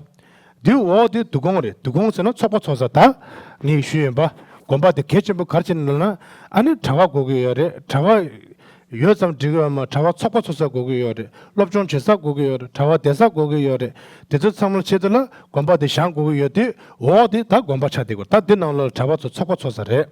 འདི་འོག་དེ་འདུ་ཁང་རེད། འདུ་ཁང་ཟེར་ན་ཚོགས་པ་ཚོགས་ས་ད། ངས་ཞུས་ཡིན་པ། དགོན་པ་དེ་གལ་ཆེན་པོ་ག་རེ་བྱས་ནས་ལབ་ན། ཨ་ནི་གྲྭ་པ་དགོས་ཀྱི་ཡོད་རེད། གྲྭ་པ་ཡོད་ཙམ་འགྲིག་གི་ཡོད་མ། གྲྭ་པ་ཚོགས་པ་ཚོགས་ས་དགོས་ཀྱི་ཡོད་རེད། སློབ་སྦྱོང་བྱེད་ས་དགོས་ཀྱི་ཡོད་རེད། གྲྭ་པ་བསྡད་ས་དགོས་ཀྱི་ཡོད་རེད། དེ་ཚོ་ཚང་མ་ཆེད་དུ་ལ་དགོན་པ་དེ་བཞེངས་དགོས་ཀྱི་ཡོད་དུས་འོག་དེ་ད་དགོན་པ་ཆགས་བསྡད་ཀྱི་ཡོད། ད་འདི་ནང་ལོགས་ལ་གྲྭ་པ་ཚོ་ཚོགས་པ་ཚོགས་ས་རེད།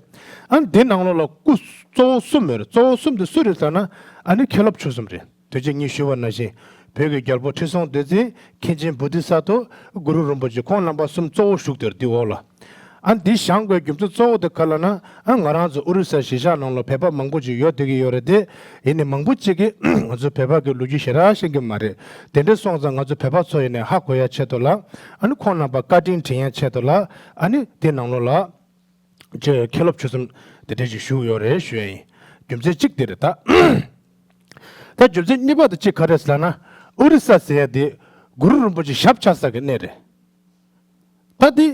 ཨ་ནི་འདི་ནང་ལོགས་ལ་སྐུ་གཙོ་བོ་གསུམ་ཡོད་རེད། གཙོ་བོ་གསུམ་དེ་སུ་རེད་ཟེར་ན་ཨ་ནི་མཁན་སློབ་ཆོས་གསུམ་རེད། དུས་ཅི་ངས་ཞུས་པ་ནང་བཞིན་བོད་ཀྱི་རྒྱལ་པོ་ཁྲི་སྲོང་ལྡེ་བཙན། མཁན་ཆེན་བོ་དྷི་ས་ཏྭ། གུ་རུ་རིན་པོ་ཆེ། ཁོང་རྣམ་པ་གསུམ་གཙོ་བོ་བཞུགས་དེར་འདི་འོག་ལ། ཨ་འདི་བཞེངས་དགོས་རྒྱུ་མཚན་གཙོ་བོ་དེ་ག་ལབ་ན། ཨ་ང་རང་ཚོ་ཨོ་རི་ས་གཞིས་ཆགས་ནང་ལ་བོད་པ་མང་པོ་ཅིག་ཡོད་བསྡད་ཀྱི་ཡོད་རེད་དེ། ཡིན་ནའི་མང་པོ་ཅིག་གིས་ང་ཚོ་བོད་པ་གི་ལོ་རྒྱུས་ཞེ་དྲག་ཤེས་ཀྱི་མ་རེད། དེ་འདྲ་སོང་ཙང་ང་ཚོ་བོད་པ་ཚོ་ཡིན་ནའི་ཧ་གོ་ཡ་ཆེད་དུ་ལ། ཨ་ནི་ཁོང་རྣམ་པ་བཀའ་དྲིན་དྲན་ཡ་ཆེད་དུ་ལ། ཨ་ནི་དེ་ནང་ལོགས་ལ། ཅེས་མཁན་སློབ་ཆོས་གསུམ་དེ་འདྲ་ཞིག་བཞུགས་ཡོད་རེད་ཞུ་ཡ་ཡིན། རྒྱུ་མཚན་གཅིག་དེ་རེད་ད། ད་རྒྱུ་མཚན་གཉིས་པ་དེ་གཅིག་ག་རེ་ཟེར་ན། ཨོ་རི་ས་ཟེར་ཡ་དེ་གུ་རུ་རིན་པོ་ཆེ་ཞབས་བཅགས་ས་གི་གནས་རེད། ད་དེ་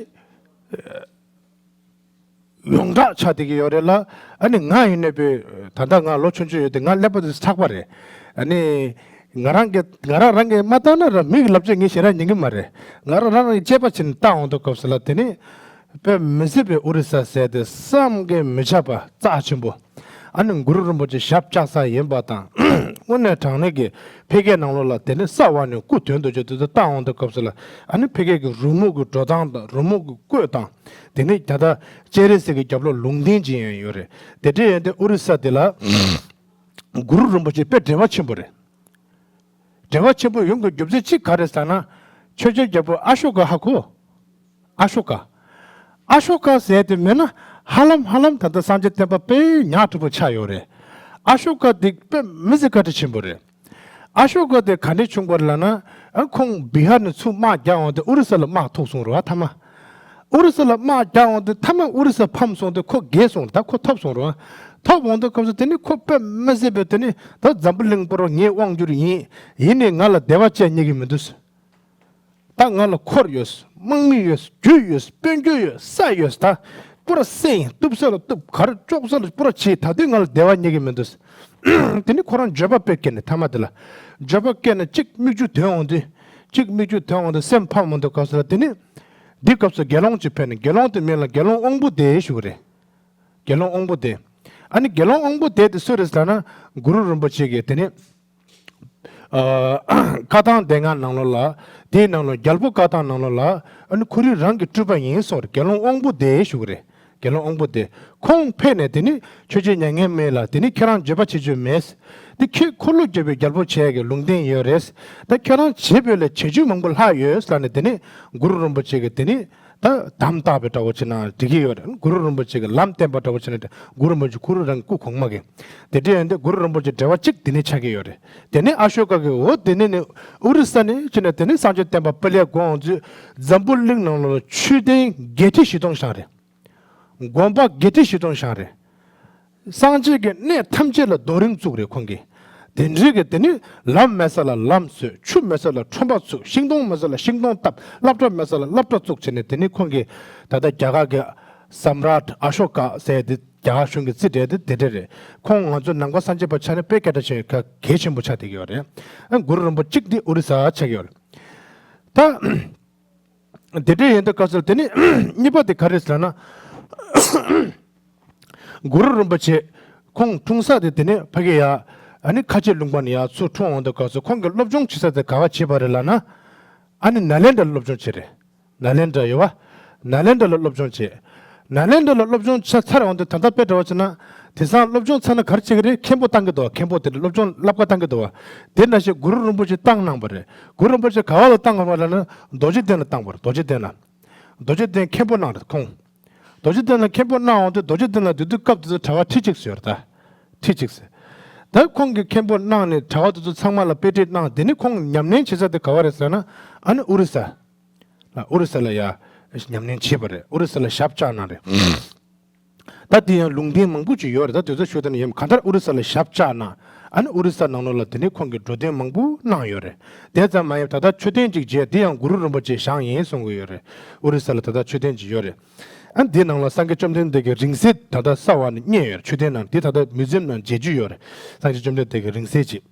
ཡོངས་གྲགས་ཆགས་བསྡད་ཀྱི་ཡོད་རེད་ལ། ཨ་ནི་ང་ཡིན་ནའི་བོད་ད་ལྟ་ང་ལོ་ཆུང་ཆུང་ཡོད་དུས་ང་སླེབས་པ་དེ་ཚོ་ཚགས་པ་རེད། ཨ་ནི་ང་རང་གི་ང་རང་རང་གིས་མ་བལྟས་ན་ར་མི་གི་ལབ་རྒྱུ་ངས་ཞེ་དྲག་ཉན་གི་མ་རེད། ང་རང་རང་གིས་དཔྱད་པ་བྱས་ནས་བལྟ་འོང་དུས་སྐབས་སུ་ལ་དེ་ནི། དཔེ་མི་སྲིད་པའི་ཨོ་རི་ས་ཟེར་དེ་བསམ་གྱིས་མི་ཁྱབ་པ་རྩ་ཆེན་པོ། ཨ་ནི་གུ་རུ་རིན་པོ་ཆེ་ཞབས་བཅགས་ས་ཡིན་པ་དང་། དངོས་གནས་དྲང་གནས་ཀྱི་ཕ་གིའི་ནང་ལོགས་ལ་དེ་ནི་ས་འོག་ནས་སྐུ་དོན་དུ་བརྗོད་དེ་ཚོ་བལྟ་འོང་དུས་སྐབས་སུ་ལ། ཨ་ནི་ཕ་གི་གི་རོལ་མོ་གི་འགྲོ་སྟངས་དང་རོལ་མོ་གི་བཀོད་སྟངས། དེ་ནི་ད་ལྟ་སྤྱན་རས་གཟིགས་ཀྱི་རྒྱབ་ལོགས་ལུང་བསྟན་ཅིག་ཡང་ཡོད་རེད། དེ་འདྲ་ཡིན་དུས་ཨོ་རི་ས་དེ་ལ་གུ་རུ་རིན་པོ་ཆེ་དཔེ་འབྲེལ་བ་ཆེན་པོ་རེད། འབྲེལ་བ་ཆེན་པོ་ཡོང་གི་རྒྱུ་མཚན་གཅིག་ག་རེ་ཟེར་ན། ཆོས་རྒྱལ་རྒྱལ་པོ་ཨ་ཤོ་ཀ་ཧ་གོ། ཨ་ཤོ་ཀ་ཨ་ཤོ་ཀ་ཟེར་དེ་མེད་ན་ཧ་ལམ་ཧ་ལམ་ད་ལྟ་སངས་རྒྱས་བསྟན་པ་དཔེ་ཉག་ཕྲ་པོ་ཆགས་ཡོད་རེད། ཨ་ཤོ་ཀ་དེ་དཔེ་མི་སྲིད་བཀའ་དྲིན་ཆེན་པོ་རེད། ཨ་ཤོ་ཀ་དེ་ག་འདྲས་བྱུང་བ་རེད་ལབ་ན། ཨ་ཁོང་བི་ཧར་ནས་ཚུར་དམག་རྒྱག་འོང་དུས་ཨོ་རི་ས་ལ་དམག་ཐུག་སོང་རེད་བ་མཐའ་མ། ཨོ་རི་ས་ལ་དམག་རྒྱག་འོང་དུས་མཐའ་མ་ཨོ་རི་ས་ཕམ་སོང་དུས་ཁོ་རྒས་སོང་རེད། ད་ཁོ་ཐོབ་སོང་རེད་བ། ཐོབ་འོང་དུས་སྐབས་སུ་དེ་ནི་ཁོ་དཔེ་མི་སྲིད་པའི་དེ་ནི་ད་འཛམ་བུ་གླིང་པོར་ངས་དབང་བསྒྱུར་ཡིན། ཡིན་ནའི་ང་ལ་བདེ་བ་ཅན་རྙེད་ཀྱི་མི་འདུག་ད་ང་ལ་འཁོར་ཡོད། དམག་མི་ཡོད། རྒྱུ་ཡོད། དཔལ་འབྱོར་ཡོད། ས་ཡོད། ད་པུ་ར་སེ་ཡིན། གཏུབ་ས་ལ་གཏུབ། གར་ལྕོག་ས་ལ་པུ་ར་བྱེད། ད་དུང་ང་ལ་བདེ་བ་རྙེད་ཀྱི་མི་འདུག་དེ་ནི་ཁོ་རང་འགྱོད་པ་དཔེ་སྐྱེས་ནས་མཐའ་མ་དེ་ལ། འགྱོད་པ་སྐྱེས་ནས་གཅིག་མིག་ཆུ་ཐོན་འོང་དུས། གཅིག་མིག་ཆུ་ཐོན་འོང་དུས་སེམས་ཕམ་འོང་དུས་སྐབས་སུ་ལ་དེ་ནི། འདི་སྐབས་སུ་དགེ་སློང་ཅིག་ཕེབས་ནས་དགེ་སློང་དེ་མིང་ལ་དགེ་སློང་དབང་པོ་སྡེ་ཞུ་གི་རེད། དགེ་སློང་དབང་པོ་སྡེ། ཨ་ནི་དགེ་སློང་དབང་པོ་སྡེ་དེ་སུ་རེད་ཟེར་ན། གུ་རུ་རིན་པོ་ཆེ་གི་དེ་ནི། ཨ། བཀའ་ཐང་སྡེ་ལྔ་ནང་ལོགས་ལ། དེའི་ནང་ལོགས་རྒྱལ་པོ་བཀའ་ཐང་ནང་ལོགས་ལ། ཨ་ནི་ཁོ་རང་རང་གི་སྤྲུལ་པ་ཡིན་གསུངས་རེད། དགེ་སློང་དབང་པོ་སྡེ་ཞུ་གི་རེད། དགེ་སློང་དབང་པོ་སྡེ། ཁོང་ཕེབས་ནས་དེ་ནི་ཆོས་རྗེ་མྱ་ངན་མེད་ལ་དེ་ནི་ཁྱེད་རང་འགྱོད་པ་བྱེད་རྒྱུ་མེད། དེ་ཁྱེད་འཁོར་ལོ་བརྒྱ་པའི་རྒྱལ་པོ་བྱེད་ཡ་གི་ལུང་བསྟན་ཡོད་རེད། ད་ཁྱེད་རང་བྱེད་པོ་ལས་བྱེད་རྒྱུ་མང་པོ་ལྷག་ཡོད་ལབ་ནས་དེ་ནི་གུ་རུ་རིན་པོ་ཆེ་གི་དེ་ནི། ད་དམ་བཏགས་པའི་འདྲ་བོ་བྱས་ན་འགྲིག་གི་ཡོད་རེད། གུ་རུ་རིན་པོ་ཆེ་གི་ལམ་བསྟན་པ་འདྲ་བོ་བྱས་ན་འགྲིག་གུ་རུ་རིན་པོ་ཆེ་ཁོ་རང་རང་གི་སྐུ་གོང་མ་གི། དེ་འདྲ་ཡིན་དུས་གུ་རུ་རིན་པོ་ཆེ་འབྲེལ་བ་གཅིག་དེ་ནས་ཆགས་ཀྱི་ཡོད་རེད། དེ་ནས་ཨ་ཤོ་ཀ་གི་འོ་དེ་ནས་ནི་ཨོ་རི་ས་ནས་ཕྱིན་ནས་དེ་ནས་སངས་རྒྱས་བསྟན་པ་སྤེལ་ཡ་དགོས་འོང་དུས་འཛམ་བུ་གླིང་ནང་ལ་མཆོད་རྟེན་བརྒྱད་ཁྲི་བཞི་སྟོང་བཞེངས་རེད། དགོན་པ་བརྒྱད་ཁྲི་བཞི་སྟོང་བཞེངས་རེད། སངས་རྒྱས་ཀྱི་གནས་ཐམས་ཅད་ལ་རྡོ་རིང་བཙུགས་རེད་ཁོང་གིས། དེ་འདྲའི་གི་དེ་ནི་ལམ་མེད་ས་ལ་ལམ་བཟོས། ཆུ་མེད་ས་ལ་ཁྲོན་པ་བཙུགས། ཤིང་སྡོང་མེད་ས་ལ་ཤིང་སྡོང་བཏབ། སློབ་གྲྭ་མེད་ས་ལ་སློབ་གྲྭ་བཙུགས་བྱས་ནས་དེ་ནི་ཁོང་གིས་ད་ལྟ་རྒྱ་གར་གི་སམ་རཱཊ་ཨ་ཤོ་ཀ་ཟེར་དེ་རྒྱ་གར་གཞུང་གི་རྩིས་འགྲེལ་དེ་དེ་འདྲ་རེད། ཁོང་ང་ཚོ་ནང་པ་སངས་རྒྱས་པ་ཆ་ནས་དཔེ་སྐད་གྲགས་ཆེན་གལ་ཆེན་པོ་ཆགས་བསྡད་ཀྱི་ཡོད་རེད། གུ་རུ་རིན་པོ་གཅིག་འདི་ཨོ་རི་ས་ཆགས་ཀྱི་ཡོད་རེད། ད། དེ་འདྲ་ཡིན་དུས་སྐབས་སུ་དེ་ནི་གཉིས་པ་དེ་ག་རེ་ཟེར་ན། གུ་རུ་རིན་པོ་ཆེ་ཁོང་འཁྲུངས་ས་དེ་དེ་ནི་ཕ་གི་ཡ། ཨ་ནི་ཁ་ཆེ་ལུང་པ་ནས་ཡ་ཚུར་འཁྲུངས་འོང་དུས་སྐབས་སུ་ཁོང་གི་སློབ་སྦྱོང་བྱེད་ས་དེ་ག་བ་བྱས་པ་རེད་ལབ་ན། ཨ་ནི་ནཱ་ལེནྡྲ་ལ་སློབ་སྦྱོང་བྱས་རེད། ནཱ་ལེནྡྲ་ཡོད་བ། ནཱ་ལེནྡྲ་ལ་སློབ་སྦྱོང་བྱས། ནཱ་ལེནྡྲ་ལ་སློབ་སྦྱོང་བྱས་ཚར་འོང་དུས་ད་ལྟ་དཔེ་འདྲ་བ་བྱས་ན། དེང་སང་སློབ་སྦྱོང་ཚར་ན་ག་རེ་བྱེད་ཀྱི་རེད། མཁན་པོ་བཏང་གི་འདུག་མཁན་པོ་དེ་འདྲ་སློབ་སྦྱོང་བསླབ་ག་བཏང་གི་འདུག་དེ་འདྲ་ཞིག་གུ་རུ་རིན་པོ་ཆེ་བཏང་གནང་བ་རེད། གུ་རུ་རིན་པོ་ཆེ་ག་བ་ལ་བཏང་བ་ལབ་ན་རྡོ་རྗེ་གདན་ལ་བཏང་བ་རེད། རྡོ་རྗེ་གདན་ལ། རྡོ་རྗེ་གདན་མཁན་པོ་གནང་རེད་ཁོང་། རྡོ་རྗེ་གདན་ལ་མཁན་པོ་གནང་འོང་དུས་རྡོ་རྗེ་གདན་ལ་དེ་དུས་སྐབས་དེ་ཚོ་གྲྭ་པ་ཁྲི་གཅིག་ཙམ་ཡོད་རེད་ད། ཁྲི་གཅིག་ཙམ། ད་ཁོང་གིས་མཁན་པོ་གནང་ནས་གྲྭ་པ་དེ་ཚོ་ཚང་མ་ལ་དཔེ་ཁྲིད་གནང་། དེ་ནས་ཁོང་ཉམས་ལེན་བྱེད་ས་དེ་ག་བ་རེད་ཟེར་ན། ཨ་ནི་ཨོ་རི་ས། ཨོ་རི་ས་ལ་ཡ་ཉམས་ལེན་བྱས་པ་རེད། ཨོ་རི་ས་ལ་ཞབས་བཅགས་གནང་རེད། ད་དེ་ཡང་ལུང་བསྟན་མང་པོ་ཅིག་ཡོད་རེད། ད་དེ་ཚོ་ཞུ་དོན་ཡིན། གང་ལྟར་ཨོ་རི་ས་ལ་ཞབས་བཅགས་གནང་། ཨ་ནི་ཨོ་རི་ས་ནང་ལོགས་ལ་དེ་ནས་ཁོང་གིས་འགྲོ་དོན་མང་པོ་གནང་ཡོད་རེད། དེ་ཙམ་མ་ཡིན་པར་ད་ལྟ་མཆོད་རྟེན་ཅིག་མཇལ། དེ་ཡང་གུ་རུ་རིན་པོ་ཆེ་བཞེངས་ཡིན་གསུང་གི་ཡོད་རེད། ཨོ་རི་ས་ལ་ད་ལྟ་མཆོད་རྟེན་ཅིག་ཡོད་རེད། ཨ་འདི་ནང་ལ་སངས་རྒྱས་བཅོམ་ལྡན་འདས་ཀྱི་རིང་བསྲེལ་ད་ལྟ་གསར་བ་ནས་རྙེད་ཡོད་རེད། མཆོད་རྟེན་ནང་འདི་ད་ལྟ་མིའུ་ཛི་ཡམ་ནང་མཇལ་རྒྱུ་ཡོད་རེད། སངས་རྒྱས་བཅོམ་ལྡན་འདས་ཀྱི་རིང་བསྲེལ་ཅིག་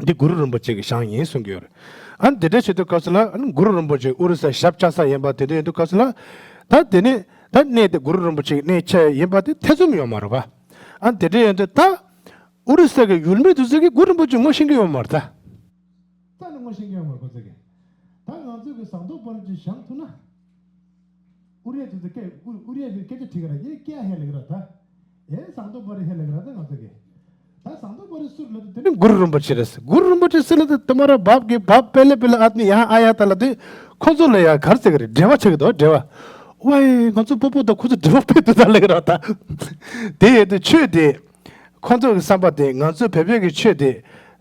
འདི་གུ་རུ་རིན་པོ་ཆེ་གིས་བཞེངས་ཡིན་གསུང་གི་ཡོད་རེད། ཨ་ནི་དེ་འདྲ་བྱེད་དུས་སྐབས་སུ་ལ། ཨ་ནི་གུ་རུ་རིན་པོ་ཆེ་ཨོ་རི་ས་ཞབས་བཅགས་ས་ཡིན་པ་དེ་འདྲ་ཡིན་དུས་སྐབས་སུ་ལ། ད་དེ་ནས་ད་གནས་དེ་གུ་རུ་རིན་པོ་ཆེ་གི་གནས་ཆགས་ཡིན་པ་དེ་ཐེ་ཚོམ་ཡོད་མ་རེད་པ། ཨ་ནི་དེ་འདྲ་ཡིན་དུས་ད་ཨོ་རི་ས་གི་ཡུལ་མི་དེ་ཚོ་གིས་གུ་རུ་རིན་པོ་ཆེ་ངོ་ཤེས་ཀྱི་ཡོད་མ་རེད་ད། རྩ་ནས་ངོ་ཤེས་ཀྱི་ཡོད་མ་རེད་ཁོ་ཚོ་གིས། ད་ང་ཚོ་གི་ཟངས་མདོག་དཔལ་རི་བཞེངས་ཐུབ་ན། ཨུ་རེ་དེ་ཚོ་སྐད་ཨུ་ཨུ་རེ་དེ་སྐད་ཆ་དྲིས་ཀྱི་ར། ཡེ་སྐད་ཧེ་ལེ་གི་ར་ད། ཨེ་ཟངས་མདོག་དཔལ་རི་ཧེ་ལེ་གི་ར་ད་ང་ཚོ་གི། ད་ཟངས་མདོག་དཔལ་རི་སུ་རེད་ལབ་དུས་དེ་ནི་གུ་རུ་རིན་པོ་ཆེ་རེད། གུ་རུ་རིན་པོ་ཆེ་སུ་ལབ་དུས་དུ་མ་ར་བབ་གི་བབ་པེ་ལེ་པེ་ལེ་ཨ་ནི་ཡ་ཨ་ཡ་ད་ལབ་དུས་ཁོ་ཚོ་ལ་ཡ་ག་རེ་ཟེར་གི་རེད། འབྲེལ་བ་ཆགས་ཀྱི་འདུག་འབྲེལ་བ། ཝའི་ང་ཚོ་སྤོ་སྤོ་དང་ཁོ་ཚོ་འབྲེལ་བ་ཕེ་དུ་ད་ལེ་གི་ར་ད། དེ་ཡོད་དུས་ཆོས་དེ། ཁོང་ཚོ་གི་བསམ་པ་དེ་ང་ཚོ་བོད་པའི་གི་ཆོས་དེ།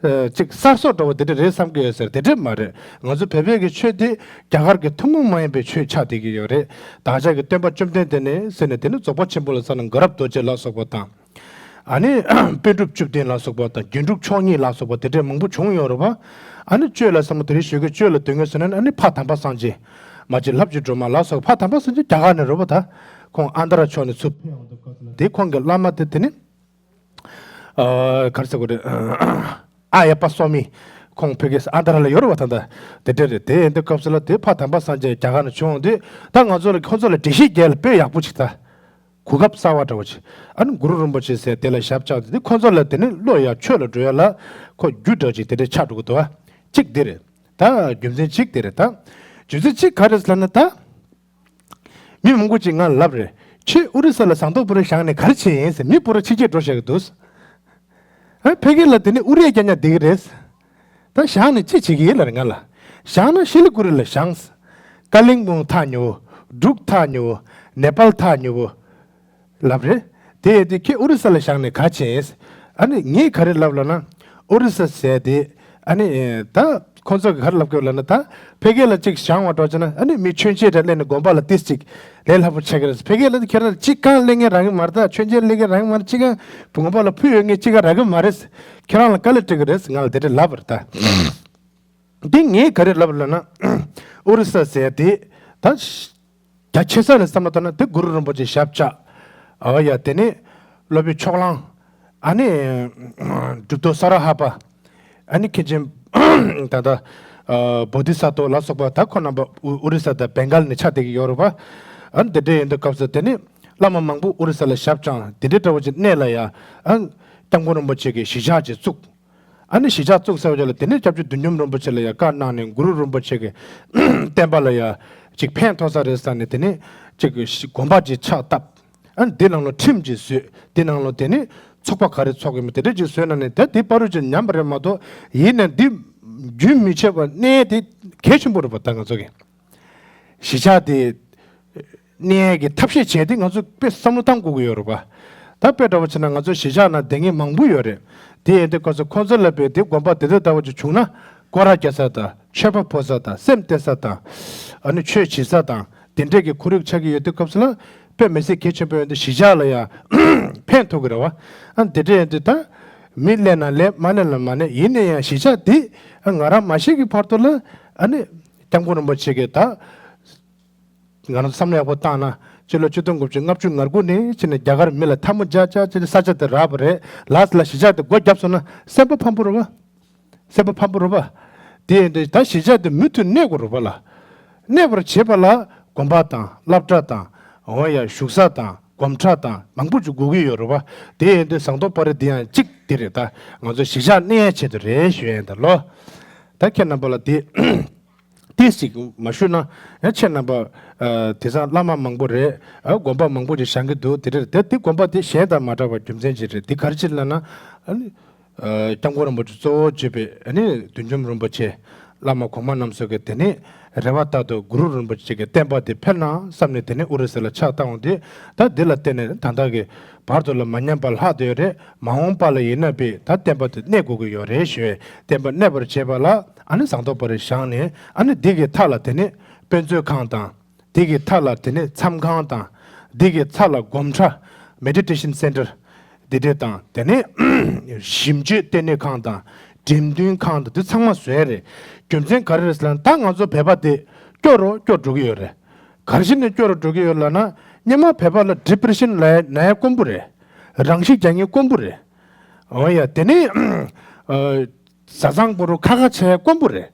ཨ་ཅིག་གསར་བཟོ་འདྲ་བོ་དེ་འདྲ་རེད་བསམ་གི་ཡོད་ཟེར། དེ་འདྲ་མ་རེད། ང་ཚོ་བོད་པའི་གི་ཆོས་དེ་རྒྱ་གར་གི་ཐུན་མོང་མ་ཡིན་པའི་ཆོས་ཆགས་བསྡད་ཀྱི་ཡོད་རེད། བདག་ཅག་གི་སྟོན་པ་བཅོམ་ལྡན་འདས་ནས་ཟེར་ནས་དེ་ནི་རྫོགས་པ་ཆེན་པོ་ལ་སོགས་ན་དགའ་རབ་རྡོ་རྗེ་ལ་སོགས་པ་དང་། ཨ་ནི་པཎ་གྲུབ་བཅུ་བདུན་ལ་སོགས་པ་དང་། རྒྱན་དྲུག་མཆོག་གཉིས་ལ་སོགས་པ་དེ་འདྲ་མང་པོ་བྱུང་ཡོད་རེད་པ། ཨ་ནི་གཅོད་ལ་བསམ་བློ་དེ་རིང་ཞུ་གི། གཅོད་ལ་འདོན་གི་ཟེར་ན་ཨ་ནི་ཕ་དམ་པ་སངས་རྒྱས། མ་གཅིག་ལྷ་བཅུ་སྒྲོལ་མ་ལ་སོགས་པ། ཕ་དམ་པ་སངས་རྒྱས་རྒྱ་གར་ནས་རེད་པ་ད། ཁོང་ཨ་མདའ་ར་ཕྱོགས་ནས་ཚུར་ཕེབས་ཡོང་དུས་སྐབས་སུ་དེ་ཁོང་གི་བླ་མ་དེ་དེ་ནི། ཨ་ག་རེ་ཟེར་དགོས་རེད། ཨ་ཡ་པ་སོ་མི། ཁོང་ཕ་གིའི་ཨ་མདའ་ར་ལ་ཡོད་རེད་པ་ད་ལྟ། དེ་འདྲ་རེད། དེ་ཡིན་དུས་སྐབས་སུ་ལ་དེ་ཕ་དམ་པ་སངས་རྒྱས་རྒྱ་གར་ནས་བྱོན་ཡོང་དུས་ད་ང་ཚོ་ལ་ཁོང་ཚོ་ལ་འགྲེལ་བཤད་རྒྱག་ཡ་ལ་དཔེ་ཡག་པོ་ཅིག་ད། གོ་སྐབས་གསར་བ་འདྲ་བོ་ཅིག་ཨ་ནི་གུ་རུ་རིན་པོ་ཆེ་ཟེར་དེ་ལ་ཞབས་བཅགས་དེ་ཁོང་ཚོ་ལ་དེ་ནི་བློ་ཡ་ཆོས་ལ་འགྲོ་ཡ་ལ་ཁོ་རྒྱུ་འདྲ་ཅིག་དེ་འདྲ་ཆགས་འགྲོ་གི་འདུག་བ། གཅིག་དེ་རེད། ད་རྒྱུ་མཚན་གཅིག་དེ་རེད་ད། རྒྱུ་མཚན་གཅིག་ག་རེ་ཟེར་ལབ་ན་ད། མི་མང་པོ་ཅིག་ང་ལ་ལབ་རེད། ཁྱོད་ཨོ་རི་ས་ལ་ཟངས་མདོག་དཔལ་རི་བཞེངས་ནས་ག་རེ་བྱས་ཡིན་ཟེར། མི་སྤོ་ར་ཕྱི་རྒྱལ་འགྲོ་བཞག་གི་འདུག་ཨ་ཕ་གི་ལ་དེ་ནས་ཨུ་རེ་རྒྱག་ཉག་བསྡད་ཀྱི་རེད། ད་བཞེངས་ནས་ཅི་བྱེད་ཀྱི་ཡིན་ལབ་རེད་ང་ལ། བཞེངས་ན་ཤི་ལི་གུ་རི་ལ་བཞེངས། ཀ་ལིང་པོང་ཐག་ཉེ་བོ། འབྲུག་ཐག་ཉེ་བོ། ནེ་པཱལ་ཐག་ཉེ་བོ། ལབ་རེད། དེ་ཡིན་དུས་ཁྱེད་ཨོ་རི་ས་ལ་བཞེངས་ནས་ག་བྱས། ཨ་ནི་ངས་ག་རེ་ལབ་ལབ་ན། ཨོ་རི་ས་ཟེར་དེ། ཨ་ནི་ད་ཁོང་ཚོ་གིས་ག་རེ་ལབ་ཀྱི་ཡོད་ལབ་ན། ད་ཕ་གི་ལ་གཅིག་བཞེངས་པ་འདྲ་བྱས་ན་ཨ་ནི་མི་མཆོད་མཇལ་འདྲ་སླེབས་ནས་དགོན་པ་ལ་ཏིས་གཅིག་ལས་སླ་པོ་ཆགས་ཀྱི་རེད། ཕ་གི་ལ་ཁྱེད་རང་གཅིག་གང་སླེབས་མཁན་རག་གི་མ་རེད། ད་མཆོད་མཇལ་སླེབས་མཁན་རག་གི་མ་རེད། གཅིག་གང་དགོན་པ་ལ་ཕུལ་ཡོད་མཁན་གཅིག་གང་རག་གི་མ་རེད། ཁྱེད་རང་ལ་དཀའ་ལས་སྤྲད་ཀྱི་རེད། ང་ལ་དེ་འདྲ་ལབ་པ་རེད་ད། འདི་ངས་ག་རེ་ལབ་ལབ་ན། ཨོ་རི་ས་ཟེར་དེ་ད་རྒྱ་ཆེ་ས་ནས་བསམ་བློ་བཏང་ན་དེ་གུ་རུ་རིན་པོ་ཆེ་ཞབས་བཅགས། ཨ་ཡ་དེ་ནས་སློབ་དཔོན་ཕྱོགས་གླང་། ཨ་ནི་གྲུབ་ཐོབ་ས་ར་ཧ་པ། ཨ་ནི་མཁན་ཆེན་ད་ལྟ་བོ་དྷི་ས་ཏྭ་ལ་སོགས་པ་ད་ཁོ་རྣམ་པ་ཨུ་རི་ས་དང་བེང་གལ་ནས་ཆགས་བསྡད་ཀྱི་ཡོད་རེད་པ། ཨ་ནི་དེ་འདྲ་ཡིན་དུས་སྐབས་སུ་དེ་ནས་བླ་མ་མང་པོ་ཨོ་རི་ས་ལ་ཞབས་བཅགས། དེ་འདྲའི་འདྲ་བོ་ཅིག་གནས་ལ་ཡ། ཨ་སྐྱབས་མགོན་རིན་པོ་ཆེ་གིས་གཞིས་ཆགས་ཅིག་བཙུགས། ཨ་ནི་གཞིས་ཆགས་བཙུགས་ཚར་བའི་རྗེས་ལ་དེ་ནས་སྐྱབས་རྗེ་བདུད་འཇོམས་རིན་པོ་ཆེ་ལ་ཡང་བཀའ་གནང་ནས་གུ་རུ་རིན་པོ་ཆེ་གི་བསྟན་པ་ལ་ཡང་ཅིག་ཕན་ཐོགས་ས་རེད་བསམ་ནས་དེ་ནས་ཅིག་དགོན་པ་ཅིག་ཕྱག་བཏབ། ཨ་ནི་དེ་ནང་ལ་ཁྲིམས་ཅིག་བཟོས། དེ་ནང་ལ་དེ་ནས་ཚོགས་པ་ག་རེ་ཚོགས་ཀྱི་མིན་དེ་འདྲ་ཅིག་བཟོས་ན་ནས་ད་དེ་བར་དུ་ཅིག་ཉམས་པ་རེད་མ་གཏོགས། ཡིན་ནའི་འདི་རྒྱུན་མི་ཆད་པར་གནས་དེ་གལ་ཆེན་པོ་རེད་པ། ད་ང་ཚོ་གི་གཞིས་ཆགས་དེ། གནས་ཀྱི་ཐབས་ཤེས་བྱས་ཏེ་ང་ཚོ་དཔེ་བསམ་བློ་བཏང་དགོས་ཀྱི་ཡོད་རེད་པ། ད་དཔེ་འདྲ་བོ་བྱས་ན་ང་ཚོ་གཞིས་ཆགས་ནང་བསྡད་མཁན་མང་པོ་ཡོད་རེད། དེ་ཡིན་དུས་ཁོ་ཚོ་ཁོ་ཚོ་ལ་དཔེ་དེ་དགོན་པ་དེ་འདྲ་ལྟ་བུ་ཅིག་བྱུང་ན་སྐོར་ར་རྒྱག་ས་དང་མཆོད་པ་ཕུལ་ས་དང་སེམས་གཏད་ས་དང་། ཨ་ནི་ཆོས་བྱེད་ས་དང་དེ་འདྲས་ཀྱི་ཁོར་ཡུག་ཆགས་ཀྱི་ཡོད་དུས་སྐབས་སུ་ལ་དཔེ་མི་སྲིད་གལ་ཆེན་པོ་ཡོད་དུས་གཞིས་ཆགས་ལ་ཡང་ཕན་ཐོགས་ཀྱི་རེད་བ། ཨ་ནི་དེ་འདྲས་ཡིན་དུས་ད་མི་སླེབས་ན་སླེབས། མ་སླེབས་ན་མ་སླེབས། ཡིན་ན་ཡང་གཞིས་ཆགས་འདི་ང་རང་མ་ཤི་གི་བར་དུ་ལ་ཨ་ནི་སྐྱབས་མགོན་རིན་པོ་ཆེ་གིས་ད། ང་རང་ཚོ་བསམ་བློ་ཡག་པོ་བཏང་ན་སྤྱི་ལོ་ཆིག་སྟོང་དགུ་བརྒྱ་ལྔ་བཅུ་ང་དགུ་ནས་བྱས་ནས་རྒྱ་གར་མི་ལ་འཐབ་མོ་རྒྱག་རྒྱག་བྱས་ནས་ས་ཆ་དེ་རག་པ་རེད། ལ་ལ་གཞིས་ཆགས་དེ་སྒོ་བརྒྱབ་སོང་ན་སེམས་པ་ཕམ་པོ་རེད་པ། སེམས་པ་ཕམ་པོ་རེད་པ། དེ་ཡིན་དུས་ད་གཞིས་ཆགས་དེ་མུ་མཐུད་གནས་དགོས་རེད་པ་ལ། གནས་པར་བྱེད་པ་ལ་དགོན་པ་དང་སློབ་གྲྭ་དང་། འོ་ཡ་བཞུགས་ས་དང་སྒོམ་ཁྲ་དང་མང་པོ་ཅིག་དགོས་ཀྱི་ཡོད་རེད་པ། དེ་ཡིན་དུས་ཟངས་མདོག་དཔལ་རི་འདི་ཡང་གཅིག་དེ་རེད། ད་ང་ཚོ་གཞིས་ཆགས་གནས་ཡ་ཆེད་དུ་རེད་ཞུ་ཡ་ཡིན་ད་ལོ། ད་ཁྱེད་རྣམ་པ་ལ་དེ། ཏིས་ཅིག་མ་ཞུས་ན་ཡང་ཁྱེད་རྣམ་པ་དེང་སང་བླ་མ་མང་པོ་རེད། དགོན་པ་མང་པོ་ཅིག་བཞེངས་ཀྱི་འདུག་དེ་རེད། དེ་དེ་དགོན་པ་དེ་གཞན་དང་མ་འདྲ་བ་རྒྱུ་མཚན་ཅིག་རེད། དེ་ག་རེ་ཅིག་ལབ་ན་ཨ་ནི། སྐྱབས་མགོན་རིན་པོ་ཆེ་གཙོ་བོ་བརྗོད་པའི་ཨ་ནི་བདུད་འཇོམས་རིན་པོ་ཆེ་བླ་མ་གོང་མ་རྣམས་སོགས་ཀྱིས་དེ་ནས་རེ་བ་ལྟར་དུ་གུ་རུ་རིན་པོ་ཆེ་གི་བསྟན་པ་དེ་འཕེལ་ན་བསམ་ནས་དེ་ནས་ཨོ་རི་ས་ལ་ཕྱག་བཏང་བ་དེ། ད་འདི་ལ་བརྟེན་ནས་ད་ལྟ་གི་བར་དུ་ལ་མ་ཉམས་པར་ལྷག་བསྡད་ཡོད་རེད། མ་འོངས་པ་ལ་ཡིན་ན་པས་ད་བསྟན་པ་དེ་གནས་དགོས་ཀྱི་ཡོད་རེད་ཞུ་བས། བསྟན་པ་གནས་པར་བྱེད་པ་ལ་ཨ་ནི་ཟངས་མདོག་དཔལ་རི་བཞེངས་ནས་ཨ་ནི་འདི་གི་མཐའ་ལ་དེ་ནས་དཔེ་མཛོད་ཁང་དང་། དེ་གི་མཐའ་ལ་དེ་ནས་མཚམས་ཁང་དང་། དེ་གི་མཐའ་ལ་སྒོམ་གྲྭ། Meditation Center། དེ་འདྲས་དང་དེ་ནས་ཞིབ་དཔྱོད་ལྟེ་གནས་ཁང་དང་། འགྲེམས་སྟོན་ཁང་དང་དེ་ཚང་མ་བཟོས་རེད། རྒྱུ་མཚན་ག་རེ་རེད་ཟེར་ན་ད་ང་ཚོ་བོད་པ་དེ་སྐྱོ་རུ་སྐྱོ་འགྲོ་གི་ཡོད་རེད། ག་རེ་བྱས་ནས་སྐྱོ་རུ་འགྲོ་གི་ཡོད་ལབ་ན་སྔོན་མ་བོད་པ་ལ་depression་ལབ་ན་ཡ་དཀོན་པོ་རེད། རང་ཤི་རྒྱག་མཁན་དཀོན་པོ་རེད། འོ་ཡ་དེ་ནས་ཨ། བཟའ་ཚང་བར་དུ་ཁ་ཁ་བྱས་དཀོན་པོ་རེད།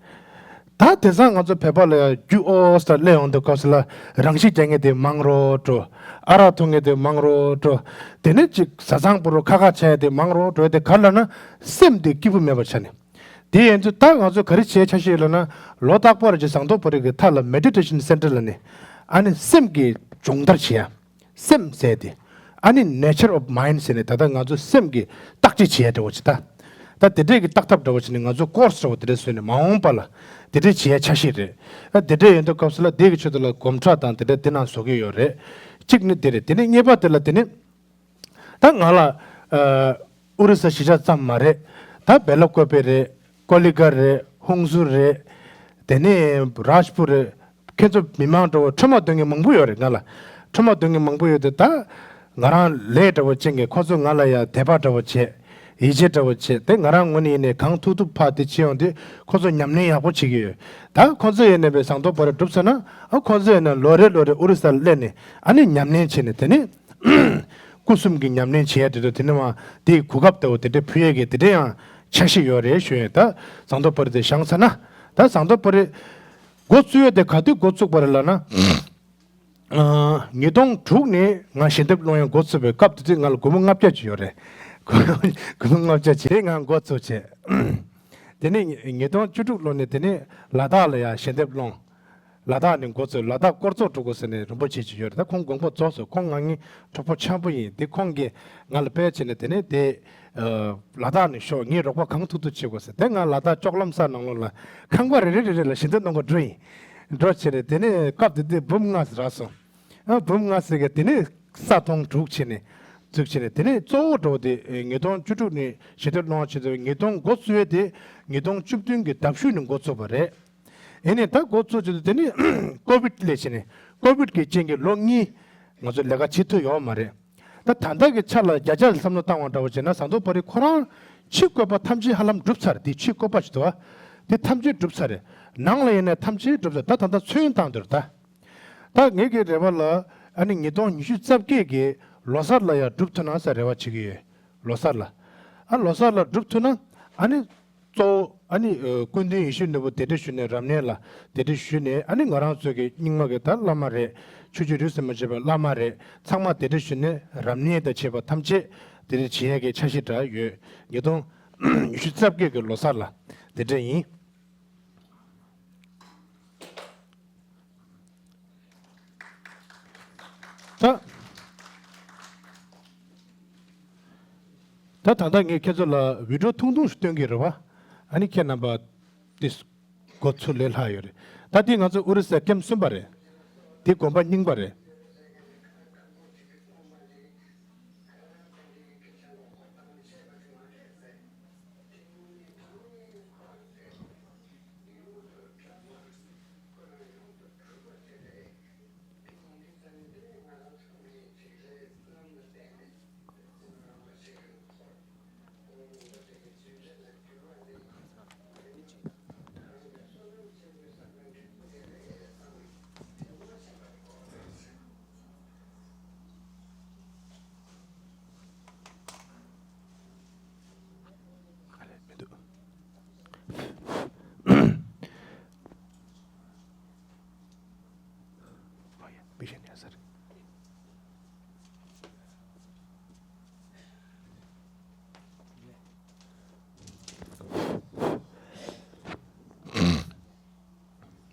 ད་དེང་སང་ང་ཚོ་བོད་པ་ལ་ཡང་རྒྱུ་ཨོ་ཙམ་སླེབས་ཡོང་དུས་སྐབས་སུ་ལ་རང་ཤི་རྒྱག་མཁན་དེ་མང་རུ་འགྲོ། ཨ་རག་འཐུང་མཁན་དེ་མང་རུ་འགྲོ། དེ་ནས་ཅིག་བཟའ་ཚང་བར་དུ་ཁ་ཁ་བྱས་དེ་མང་རུ་འགྲོ། དེ་ག་རེ་ལབ་ན་སེམས་དེ་སྐྱིད་པོ་མེད་པ་ཆགས་ནས། དེ་ཡིན་དུས་ད་ང་ཚོ་ག་རེ་བྱེད་འཆར་གཞི་ཡོད་ལབ་ན་ལོ་རྟག་པར་ཅིག་ཟངས་མདོག་དཔལ་རི་གི་མཐའ་ལ་Meditation Center་ལ་ནས་ཨ་ནི་སེམས་ཀྱི་སྦྱོང་བརྡར་བྱེད་ཡ། སེམས་ཟེར་ཏེ། ཨ་ནི་Nature of Mind་ཟེར་ནས་ད་ལྟ་ང་ཚོ་སེམས་ཀྱི་བརྟག་དཔྱད་བྱེད་ཡ་འདྲ་བོ་ཅིག་ད། ད་དེ་འདྲས་ཀྱི་བརྟག་ཐབས་འདྲ་བོ་བྱས་ནས་ང་ཚོ་course་འདྲ་བོ་དེ་འདྲས་བཟོས་ནས་མ་འོངས་པ་ལ་དེ་འདྲས་བྱེད་ཡ་འཆར་གཞི་རེད། ཨ་དེ་འདྲས་ཡིན་དུས་སྐབས་སུ་ལ་དེ་གི་ཆེད་དུ་ལ་སྒོམ་ཁྲ་དང་དེ་འདྲས་དེ་ནང་བཟོ་གི་ཡོད་རེད། གཅིག་ནི་དེ་རེད། དེ་ནས་གཉིས་པ་དེ་ལ་དེ་ནི། ད་ང་ལ་ཨ་ཨོ་རི་ས་གཞིས་ཆགས་ཙམ་མ་རེད། ད་སྦེ་ལ་ཀོ་པེ་རེད། ཀོ་ལི་གྷལ་རེད། ཧུང་སུར་རེད། དེ་ནས་རཱཇ་པུར་རེད། ཁྱེད་ཚོ་མི་མང་འདྲ་བོ་འཕྲོ་མ་འདོན་མཁན་མང་པོ་ཡོད་རེད། ང་ལ་འཕྲོ་མ་འདོན་མཁན་མང་པོ་ཡོད་དེ། ད་ང་རང་ལས་འདྲ་བོ་བྱེད་མཁན་ཁོ་ཚོ་ང་ལ་ཡ་དད་པ་འདྲ་བོ་བྱེད། ཡིད་ཆེས་འདྲ་བོ་བྱེད་དེ། ང་རང་ངོས་ནས་ཡིན་ནའི་གང་ཐུབ་ཐུབ་ཕར་དེ་བྱེད་ཡོང་དུས་ཁོ་ཚོ་ཉམས་ལེན་ཡག་པོ་བྱེད་ཀྱི་ཡོད། ད་ཁོ་ཚོ་ཡིན་ནའི་བའི་ཟངས་མདོག་དཔལ་རི་སྒྲུབ་ཚར་ན་ཨ་ཁོ་ཚོ་ཡིན་ན་ལོ་རེ་ལོ་རེ་ཨོ་རི་ས་སླེབས་ནས་ཨ་ནི་ཉམས་ལེན་བྱས་ནས་དེ་ནས་སྐུ་གསུམ་གྱི་ཉམས་ལེན་བྱས་དེ་འདྲ། དེ་ནས་མ་དེའི་གོ་སྐབས་ལྟ་བུ་དེ་འདྲ་ཕུལ་ཡས་ཀྱི་དེ་འདྲ་ཡང་འཆར་གཞི་ཡོད་རེད་ཞུ་ཡས། ད་ཟངས་མདོག་དཔལ་རི་དེ་བཞེངས་ཚར་ན། ད་ཟངས་མདོག་དཔལ་རི་འགོ་བཙུགས་ཡས་དེ་ག་དུས་འགོ་བཙུགས་པ་རེད་ལབ་ན། ཨ་ཉིས་སྟོང་དྲུག་ནས་ང་ཞལ་འདེབས་སློང་ཡ་འགོ་ཚུགས་པའི་སྐབས་དེ་དུས་ང་ལ་སྒོར་མོ་ལྔ་བརྒྱ་ཅིག་ཡོད་རེད། སྒོར་མོ་ལྔ་བརྒྱ་ཅིག་དེ་ང་འགོ་ཚུགས་བྱས། དེ་ནས་ཉིས་སྟོང་བཅུ་དྲུག་ལོ་ནས་དེ་ནས་ལ་དྭགས་ལ་ཡ་ཞལ་འདེབས་སློང་། ལ་དྭགས་ནས་འགོ་ཚུགས། ལ་དྭགས་སྐོར་ཚོགས་གྲུབ་དགོས་ཟེར་ནས་རིན་པོ་ཆེ་ཅིག་ཡོད་རེད། ད་ཁོང་དགོངས་པ་རྫོགས་སོང་། ཁོང་ང་གཉིས་གྲོགས་པོ་འཆམ་པོ་ཡིན། དེ་ཁོང་གིས་ང་ལ་དཔེ་བྱས་ནས་དེ་ནས་དེ་ལ་དྭགས་ནས་ཤོག་ངའི་རོགས་པ་གང་ཐུབ་ཐུབ་བྱེད་དགོས་ཟེར། དེ་ང་ལ་དྭགས་ལྕོག་ལམ་ས་ནང་ལོགས་ལ་ཁང་པ་རེ་རེ་རེ་རེ་ལ་ཞལ་འདེབས་གནང་གི་འགྲོ་ཡིན། འགྲོ་བྱས་ནས་དེ་ནས་སྐབས་དེ་དུས་འབུམ་ལྔ་ཙམ་རག་སོང་། ཨ་འབུམ་ལྔ་ཙམ་གྱི་དེ་ནས་ས་ཐོང་དྲུག་བྱས་ནས་བཙུགས་བྱས་ནས། དེ་ནས་གཙོ་བོ་འགྲོ་དེ་ཉིས་སྟོང་བཅུ་དྲུག་ནས་ཞལ་འདེབས་སློང་བྱེད་དུས་ཉིས་སྟོང་འགོ་བཙུགས་ཡས་དེ་ཉིས་སྟོང་བཅུ་བདུན་གྱི་ཟླ་གཞུག་ནས་འགོ་བཙུགས་པ་རེད། ཡིན་ནའི་ད་འགོ་བཙུགས་བྱེད་དུས་དེ་ནས་ཀོ་བིད་སླེབས་བྱས་ནས་ཀོ་བིད་ཀྱི་རྐྱེན་གྱིས་ལོ་གཉིས་ང་ཚོ་ལས་ཀ་བྱེད་ཐུབ་ཡོད་མ་རེད། ད་ད་ལྟ་གི་ཆ་ལ་བརྒྱ་ཆ་ལ་བསམ་བློ་བཏང་བ་འདྲ་བོ་བྱས་ན་ཟངས་མདོག་དཔལ་རི་ཁོ་རང་ཕྱི་བཀོད་པ་ཐམས་ཅད་ཧ་ལམ་གྲུབ་ཚར་རེད། དེ་ཕྱི་བཀོད་པ་ཞིག་འདུག་བ། དེ་ཐམས་ཅད་གྲུབ་ཚར་རེད། ནང་ལ་ཡིན་ནའི་ཐམས་ཅད་གྲུབ་ཚར། ད་ད་ལྟ་ཚོན་བཏང་འདུག་ད། ད་ངེད་ཀྱི་རེ་བ་ལ་ཨ་ནི་ཉིས་སྟོང་ཉི་ཤུ་རྩ་བརྒྱད་ཀྱི་ལོ་གསར་ལ་ཡང་སྒྲུབ་ཐུབ་ན་ཟེར་རེ་བ་བྱེད་ཀྱི་ཡོད། ལོ་གསར་ལ། ཨ་ལོ་གསར་ལ་སྒྲུབ་ཐུབ་ན་ཨ་ནི་གཙོ་བོ་ཨ་ནི་ཨ་སྐུ་མདུན་ཡིད་བཞིན་ནོར་བུ་དེ་འདྲ་ཞུས་ནས་རབ་གནས་ལ་དེ་འདྲ་ཞུས་ནས། ཨ་ནི་ང་རང་ཚོའི་གི་རྙིང་མ་གི་ད་བླ་མ་རེད། ཆོས་བརྒྱུད་རིས་སུ་མ་ཆད་པའི་བླ་མ་རེད། ཚང་མ་དེ་འདྲ་ཞུས་ནས་རབ་གནས་དང་བཅས་པ་ཐམས་ཅད་དེ་འདྲ་བྱེད་ཡས་ཀྱི་འཆར་གཞི་འདྲ་ཡོད། ཉིས་སྟོང་ཉི་ཤུ་རྩ་བརྒྱད་ཀྱི་ལོ་གསར་ལ་དེ་འདྲ་ཡིན། ད། ད་ད་ལྟ་ངས་ཁྱེད་ཚོ་ལ་བི་ཌིའོ་ཐུང་ཐུང་ཞིག་སྟོན་གྱི་རེད་བ། ཨ་ནི་ཁྱེད་རྣམ་པ་དེ་འགོ་ཚུགས་ལས་ལྷག་ཡོད་རེད། ད་དེ་ང་ཚོ་ཨོ་རི་ས་ཀེམ་གསུམ་པ་རེད། དེ་དགོན་པ་རྙིང་པ་རེད།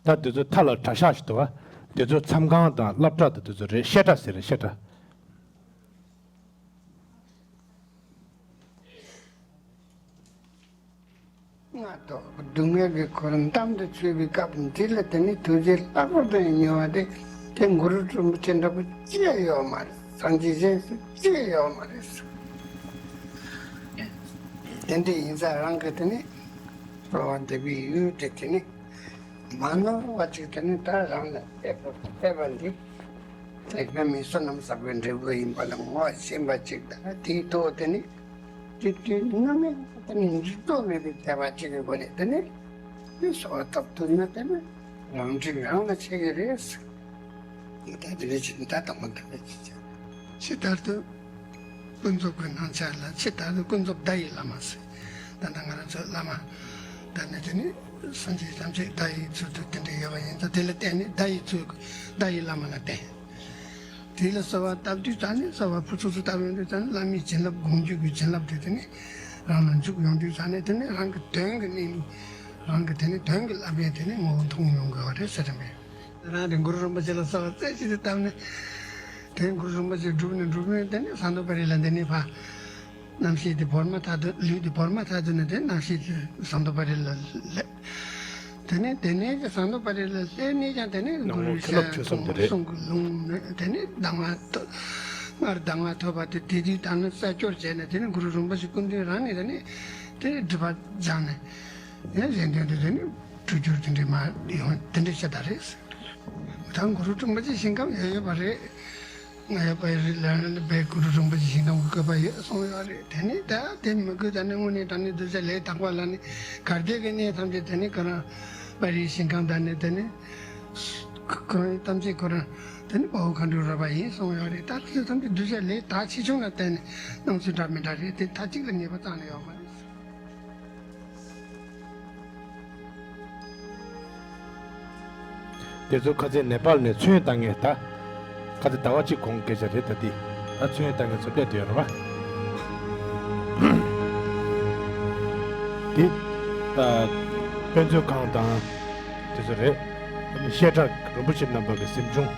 ད་དེ་ཚོ་མཐའ་ལ་གྲྭ་ཤག་ཞིག་འདུག་བ། དེ་ཚོ་མཚམས་ཁང་དང་སློབ་གྲྭ་དང་དེ་ཚོ་རེད། བཤད་གྲྭ་ཟེར་རེད། བཤད་གྲྭ། སྔ་དྲོ་སྡུག་བསྔལ་གྱི་འཁོར་འདམ་དུ་ཚུད་པའི་སྐབས་འདི་ལ་དེ་ནི་ཐུགས་རྗེ་ལྷག་པར་དུ་མྱུར་བ་དེ་དེ་གུ་རུ་རིན་པོ་ཆེ་འདྲ་པོ་ཅི་ཡང་ཡོད་མ་རེད། སངས་རྒྱས་གཞན་སུ་ཅི་ཡང་ཡོད་མ་རེད། དེ་འདྲ་ཡིན་ཙང་རང་གི་དེ་ནི་གསོལ་བ་འདེབས་པའི་ཡུལ་དེ་དེ་ནི། མ་ནོར་བ་ཅིག་དེ་ནི་ད་རང་ལ་ཕེབས་པ་ཕེབས་པ་འདི་དེ་ཀ་མི་བསོད་ནམས་བསགས་པའི་འབྲས་བུ་ཡིན་པ་ལ་ངོ་ཤེས་པ་ཅིག་དང་དེའི་ཐོག་དེ་ནི་དུས་དུས་ནམ་ཡང་དེ་ནི་འཇིགས་སྐྲག་མེད་པའི་དད་པ་ཅིག་གི་སྒོ་ནས་དེ་ནི་དེ་གསོལ་བ་བཏབ་ཐུབ་ན་དེ་ནི་རང་འགྲིག་རང་ལ་ཆགས་ཀྱི་རེད། ད་དེ་ནི་ཅི་ད་དང་པོ་འདི་ནི་ཅི་བྱ། ཇི་ལྟར་དུ། ཀུན་རྫོབ་ཀྱི་སྣང་ཆ་ལ་ཇི་ལྟར་དུ་ཀུན་རྫོབ་བརྡ་ཡི་བླ་མ་ཟེར། ད་ལྟ་ང་རང་ཚོའི་བླ་མ། ད་ནི་དེ་ནི་སངས་རྒྱས་ཐམས་ཅད་བརྡ་ཡི་ཚུལ་དུ་དེ་འདྲ་ཡོད་པ་ཡིན་ཙང་དེ་ལ་བརྟེན་ནས་བརྡ་ཡི་ཚུལ་བརྡ་ཡི་བླ་མ་ལ་བརྟེན། དེ་ལ་གསོལ་བ་བཏབ་དུས་ཙང་ནི་གསོལ་བ་ཕུར་ཚུགས་སུ་བཏབ་ཡོང་དུས་ཙང་ནི་བླ་མའི་བྱིན་རླབས་དགོངས་རྒྱུད་ཀྱི་བྱིན་རླབས་དེ་དེ་ནི་རང་ལ་འཇུག་ཡོང་དུས་ཙང་ནི་དེ་ནི་རང་གི་དོན་གྱི་གནས་ལུགས་རང་གི་དེ་ནི་དོན་གྱི་བསླབ་པས་དེ་ནི་ངོ་བོ་མཐོང་ཡོང་དགོས་པ་རེད་ཟེར་དྲན་པས། རང་དེ་གུ་རུ་རིན་པོ་ཆེ་ལ་གསོལ་བ་རྩེ་གཅིག་ཏུ་བཏབ་ནས། དེ་གུ་རུ་རིན་པོ་ཆེ་སྒྲུབ་ནས་སྒྲུབ་ནས་དེ་ནས་ཟངས་མདོག་དཔལ་རི་ལ་འདི་ནས་ཕར། རྣམ་ཤེས་དེ་བོར་མ་ཐག་ཏུ་ལུས་དེ་བོར་མ་ཐག་ཏུ་ནས་དེ་རྣམ་ཤེས་དེ་ཟངས་མདོག་དཔལ་རི་ལ་སླེབས། དེ་ནས་དེ་ནས་ཀྱི་ཟངས་མདོག་དཔལ་རི་ལ་སླེབས་ནས་ཀྱང་དེ་ནས་གུ་རུ་ཤ་ཐུབ་གསུམ་དེ་རེད། གསུང་གི་ལུང་དེ་ནས་གདམས་ངག་ཐོབ། སྔར་གདམས་ངག་ཐོབ་པ་དེ་དེ་དུས་ད་ནི་རྩད་སྐྱོར་བྱས་ནས་དེ་ནས་གུ་རུ་རིན་པོ་ཆེ་སྐུ་མདུན་རང་ནས་དེ་ནས་དེ་ནས་སྒྲིབ་པ་སྦྱངས་ནས། ཡང་གཞན་དོན་དུ་དེ་ནི་གྲོས་བསྒྱུར་དེ་འདྲའི་མ་ཡོང་དེ་འདྲའི་བཤད་པ་རེད། ད་གུ་རུ་རིན་པོ་ཆེ་ཞིང་ཁམས་ཡོད་ཡོད་པ་རེད། ང་ཡོད་པ་རེད་ལ་ལ་བའི་གུ་རུ་རིན་པོ་ཆེ་ཞིང་ཁམས་ཀྱི་བཀོད་པ་ཡོད་གསུངས་ཡོད་རེད། དེ་ནི་ད་དེ་མི་དགོས། ད་ནི་དངོས་གནས་དྲང་གནས་གདུལ་བྱ་ལས་དག་པ་ལ་ནི་གར་བསྡད་ཀྱི་གནས་ཐམས་ཅད་དེ་ནི་ག་རང་དཔལ་རིའི་ཞིང་ཁམས་ད་ནི་དེ་ནི་ག་རང་ཐམས་ཅད་ཁོ་རང་དེ་ནི་དཔའ་བོ་མཁའ་འགྲོའི་རོལ་པ་ཡིན་གསུངས་ཡོད་རེད། ད་དེ་ཐམས་ཅད་གདུལ་བྱ་ལས་དག་ཆེ་ཆུང་ལ་བརྟེན་ནས་སྣང་ཚུལ་འདྲ་མི་འདྲ་རེད། དེ་མཐའ་གཅིག་ལ་ངེས་པ་རྩ་ནས་ཡོད་མ་རེད། དེ་ཚོ་ཁ་སང་ནེ་པཱལ་ནས་ཚོན་བཏང་མཁན། ད་ཁ་སང་ཟླ་བ་གཅིག་གོང་སྐད་ཆ་རེད། ད་འདི་ད་ཚོན་བཏང་མཁན་ཚོ་སླེབས་བསྡད་ཡོད་རེད་པ། འདི་ད་དཔེ་མཛོད་ཁང་དང་དེ་ཚོ་རེད། བཤད་གྲྭ་རིན་པོ་ཆེ་རྣམ་པ་གི་གཟིམ་ཆུང་།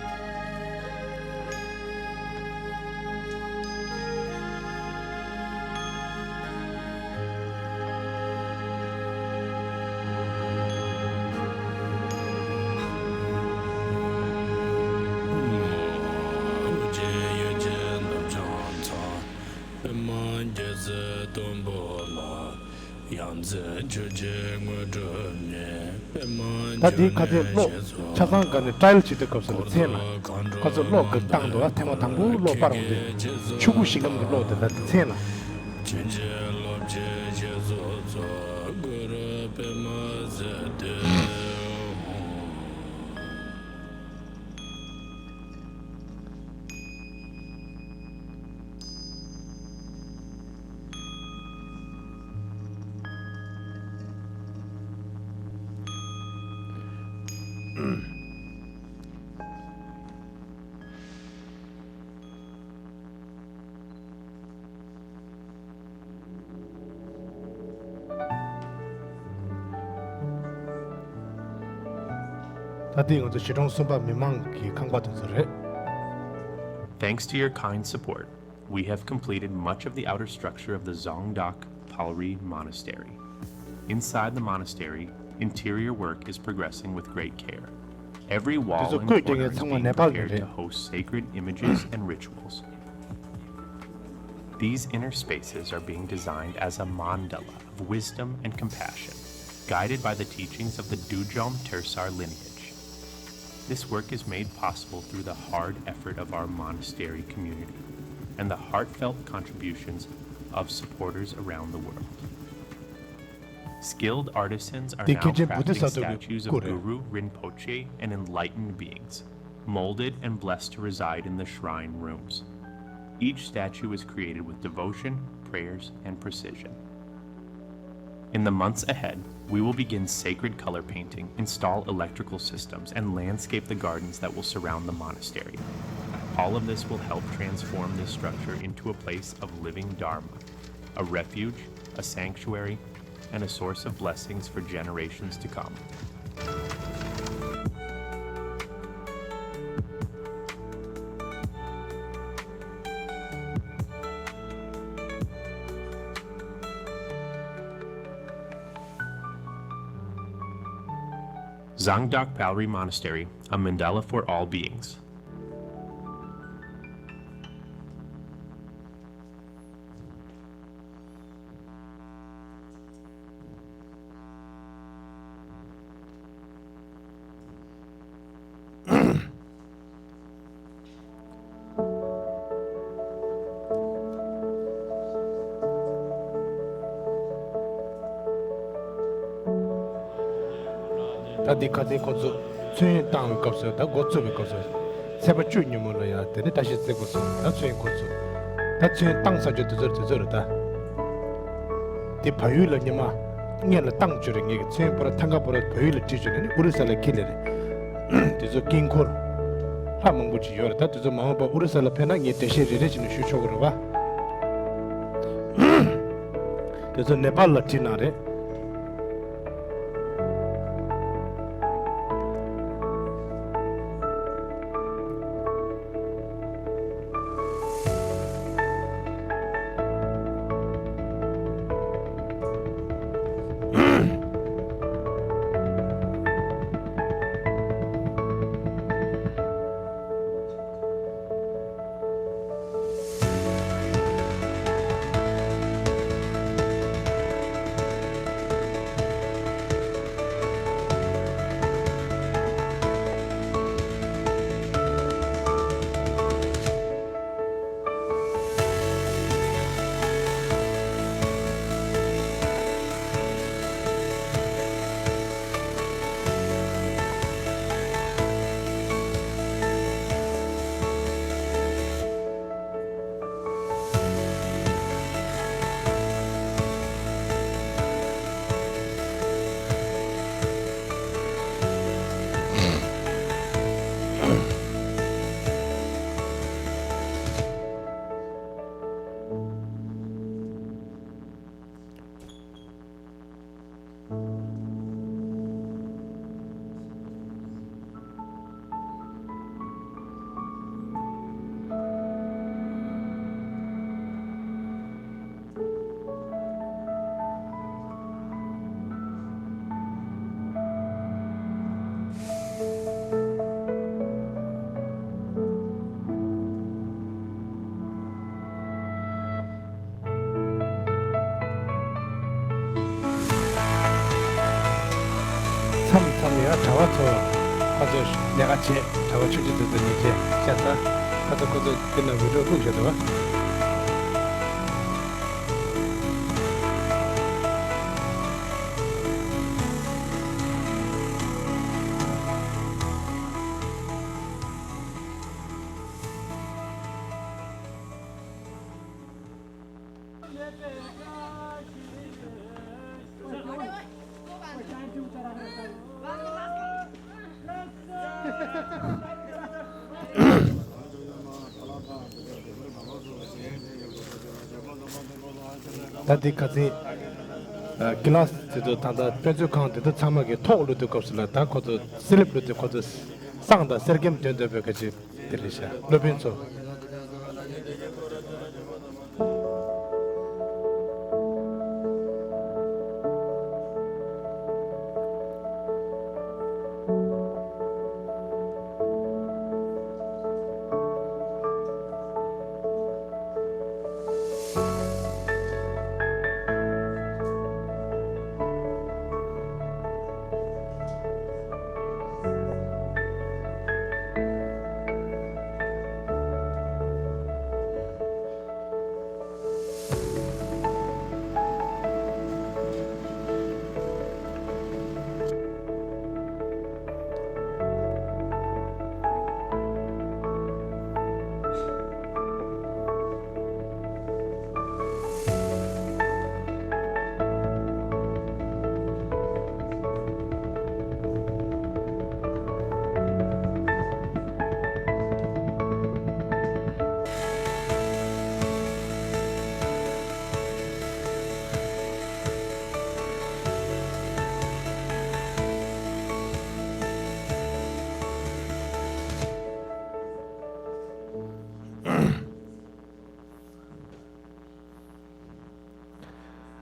ད་དེའི་ཁ་ཚན་གློག་ཆ་ཚང་ག་ནས་ཊ་ཡལ་བྱེད་དུས་སྐབས་སུ་ལ་མཚན་ལ། ཁ་ཚོ་གློག་གི་བཏང་འདུག་ཨ། ཐེངས་མ་དང་པོ་གློག་སྤར་འོང་དུས་ཆུ་བོ་ཞིང་ཁམས་ཀྱི་གློག་དེ་ད་མཚན་ལ། ད་ལྟའི་ང་ཚོ་གཞིས་གྲོང་གསུམ་པ་མི་མང་གི་ཁང་པ་དེ་ཚོ་རེད། Thanks to your kind support, we have completed much of the outer structure of the Zongdak Palri Monastery. Inside the monastery, interior work is progressing with great care. Every wall and corner is being prepared to host sacred images and rituals. These inner spaces are being designed as a mandala of wisdom and compassion, guided by the teachings of the Dujom Tersar lineage. This work is made possible through the hard effort of our monastery community and the heartfelt contributions of supporters around the world. Skilled artisans are now crafting statues of Guru Rinpoche and enlightened beings, molded and blessed to reside in the shrine rooms. Each statue is created with devotion, prayers, and precision. In the months ahead, we will begin sacred color painting, install electrical systems, and landscape the gardens that will surround the monastery. All of this will help transform this structure into a place of living Dharma, a refuge, a sanctuary, and a source of blessings for generations to come. Zangdak Palri Monastery, a mandala for all beings. ད་འདི་ཁ་སང་ཁོ་ཚོ་ཚོན་བཏང་བའི་སྐབས་སུ། ད་འགོ་བཙུགས་པའི་སྐབས་སུ་ཚེས་པ་བཅུ་ཉིན་མོ་ལ་ཡང་དེ་ནས་བཀྲ་ཤིས་བརྩེགས་པོ་ཚོ་ད་ཚོན་འགོ་བཙུགས། ད་ཚོན་བཏང་ཚར་རྗེས་དེ་ཚོར་དེ་ཚོར་ད། དེ་བལ་ཡུལ་ལ་སྔོན་མ་སྔོན་ལ་བཏང་བཅུག་རེད། ངས་ཀྱི་ཚོན་པོ་ར་ཐང་ག་པོ་ར་བལ་ཡུལ་ལ་བྲིས་བཅུག་ནས་ནི་ཨོ་རི་ས་ལ་འཁྱེར་སླེབས་རེད། དེ་ཚོ་དཀྱིལ་འཁོར་ལྷ་མང་པོ་ཅིག་ཡོད་རེད། ད་དེ་ཚོ་མ་འོངས་པ་ཨོ་རི་ས་ལ་ཕེབས་ན་ངས་འགྲེལ་བཤད་རེ་རེ་བྱས་ནས་ཞུ་ཆོག་གི་རེད་པ། དེ་ཚོ་ནེ་པཱལ་ལ་བྲིས་གནང་རེད། མཚམས་མཚམས་ཡང་གྲྭ་པ་ཚོ་ཁ་ཚོ་ལས་ཀ་བྱེད། གྲྭ་པ་ཆུང་ཆུང་ཚོ་ཚོ་ཉིན་བྱེད་བཤད་ཚར། ཁ་ཚོ་ཁོ་ཚོ་འདི་ན་བི་ཌིའོ་བླུགས་བཞག་འདུག་བ། ད་འདི་ཁ་སང་ཨ་ཀི་ལཱ་སི་དེ་ཚོ་ད་ལྟ་དཔེ་མཛོད་ཁང་དེ་ཚོ་ཚང་མ་གི་ཐོག་བླུགས་དུས་སྐབས་སུ་ལ་ད་ཁོ་ཚོ་སི་ལིབ་བླུགས་དུས་ཁོ་ཚོ་བསང་དང་གསེར་སྐྱེམས་འདོན་འདོན་པའི་ཁ་ཅིག་དེ་རེད་ཤག་སློབ་དཔོན་ཚོ།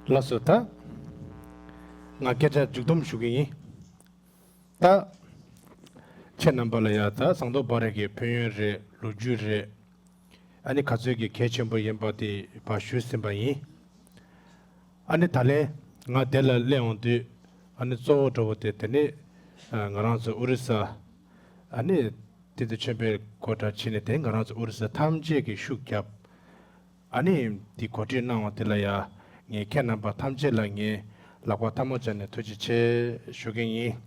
ལགས་སོ། ད་ང་སྐད་ཆ་མཇུག་སྡོམ་ཞུ་གི་ཡིན། ད་ཁྱེད་རྣམ་པ་ལ་ཡ་ད་ཟངས་མདོག་དཔལ་རི་གི་ཕན་ཡོན་རེད། ལོ་རྒྱུས་རེད། ཨ་ནི་ག་ཚོད་ཀྱི་གལ་ཆེན་པོ་ཡིན་པ་དེ་ཕར་ཞུས་ཟིན་པ་ཡིན། ཨ་ནི་ད་ལན་ང་དེ་ལ་སླེབས་འོང་དུས། ཨ་ནི་གཙོ་བོ་འདྲ་བོ་དེ་དེ་ནི་ང་རང་ཚོ་ཨོ་རི་ས། ཨ་ནི་དེ་དུ་ཆེན་པོའི་སྐོར་འདྲ་བྱས་ནས་དེ་ང་རང་ཚོ་ཨོ་རི་ས་ཐམས་ཅད་ཀྱིས་ཤུགས་བརྒྱབ། ཨ་ནི་འདི་གོ་སྒྲིག་གནང་བ་དེ་ལ་ཡ། ངས་ཁྱེད་རྣམ་པ་ཐམས་ཅད་ལ་ངས་ལག་པ་ཐལ་མོ་སྦྱར་ནས་ཐུགས་རྗེ་ཆེ་ཞུ་གི་ཡིན།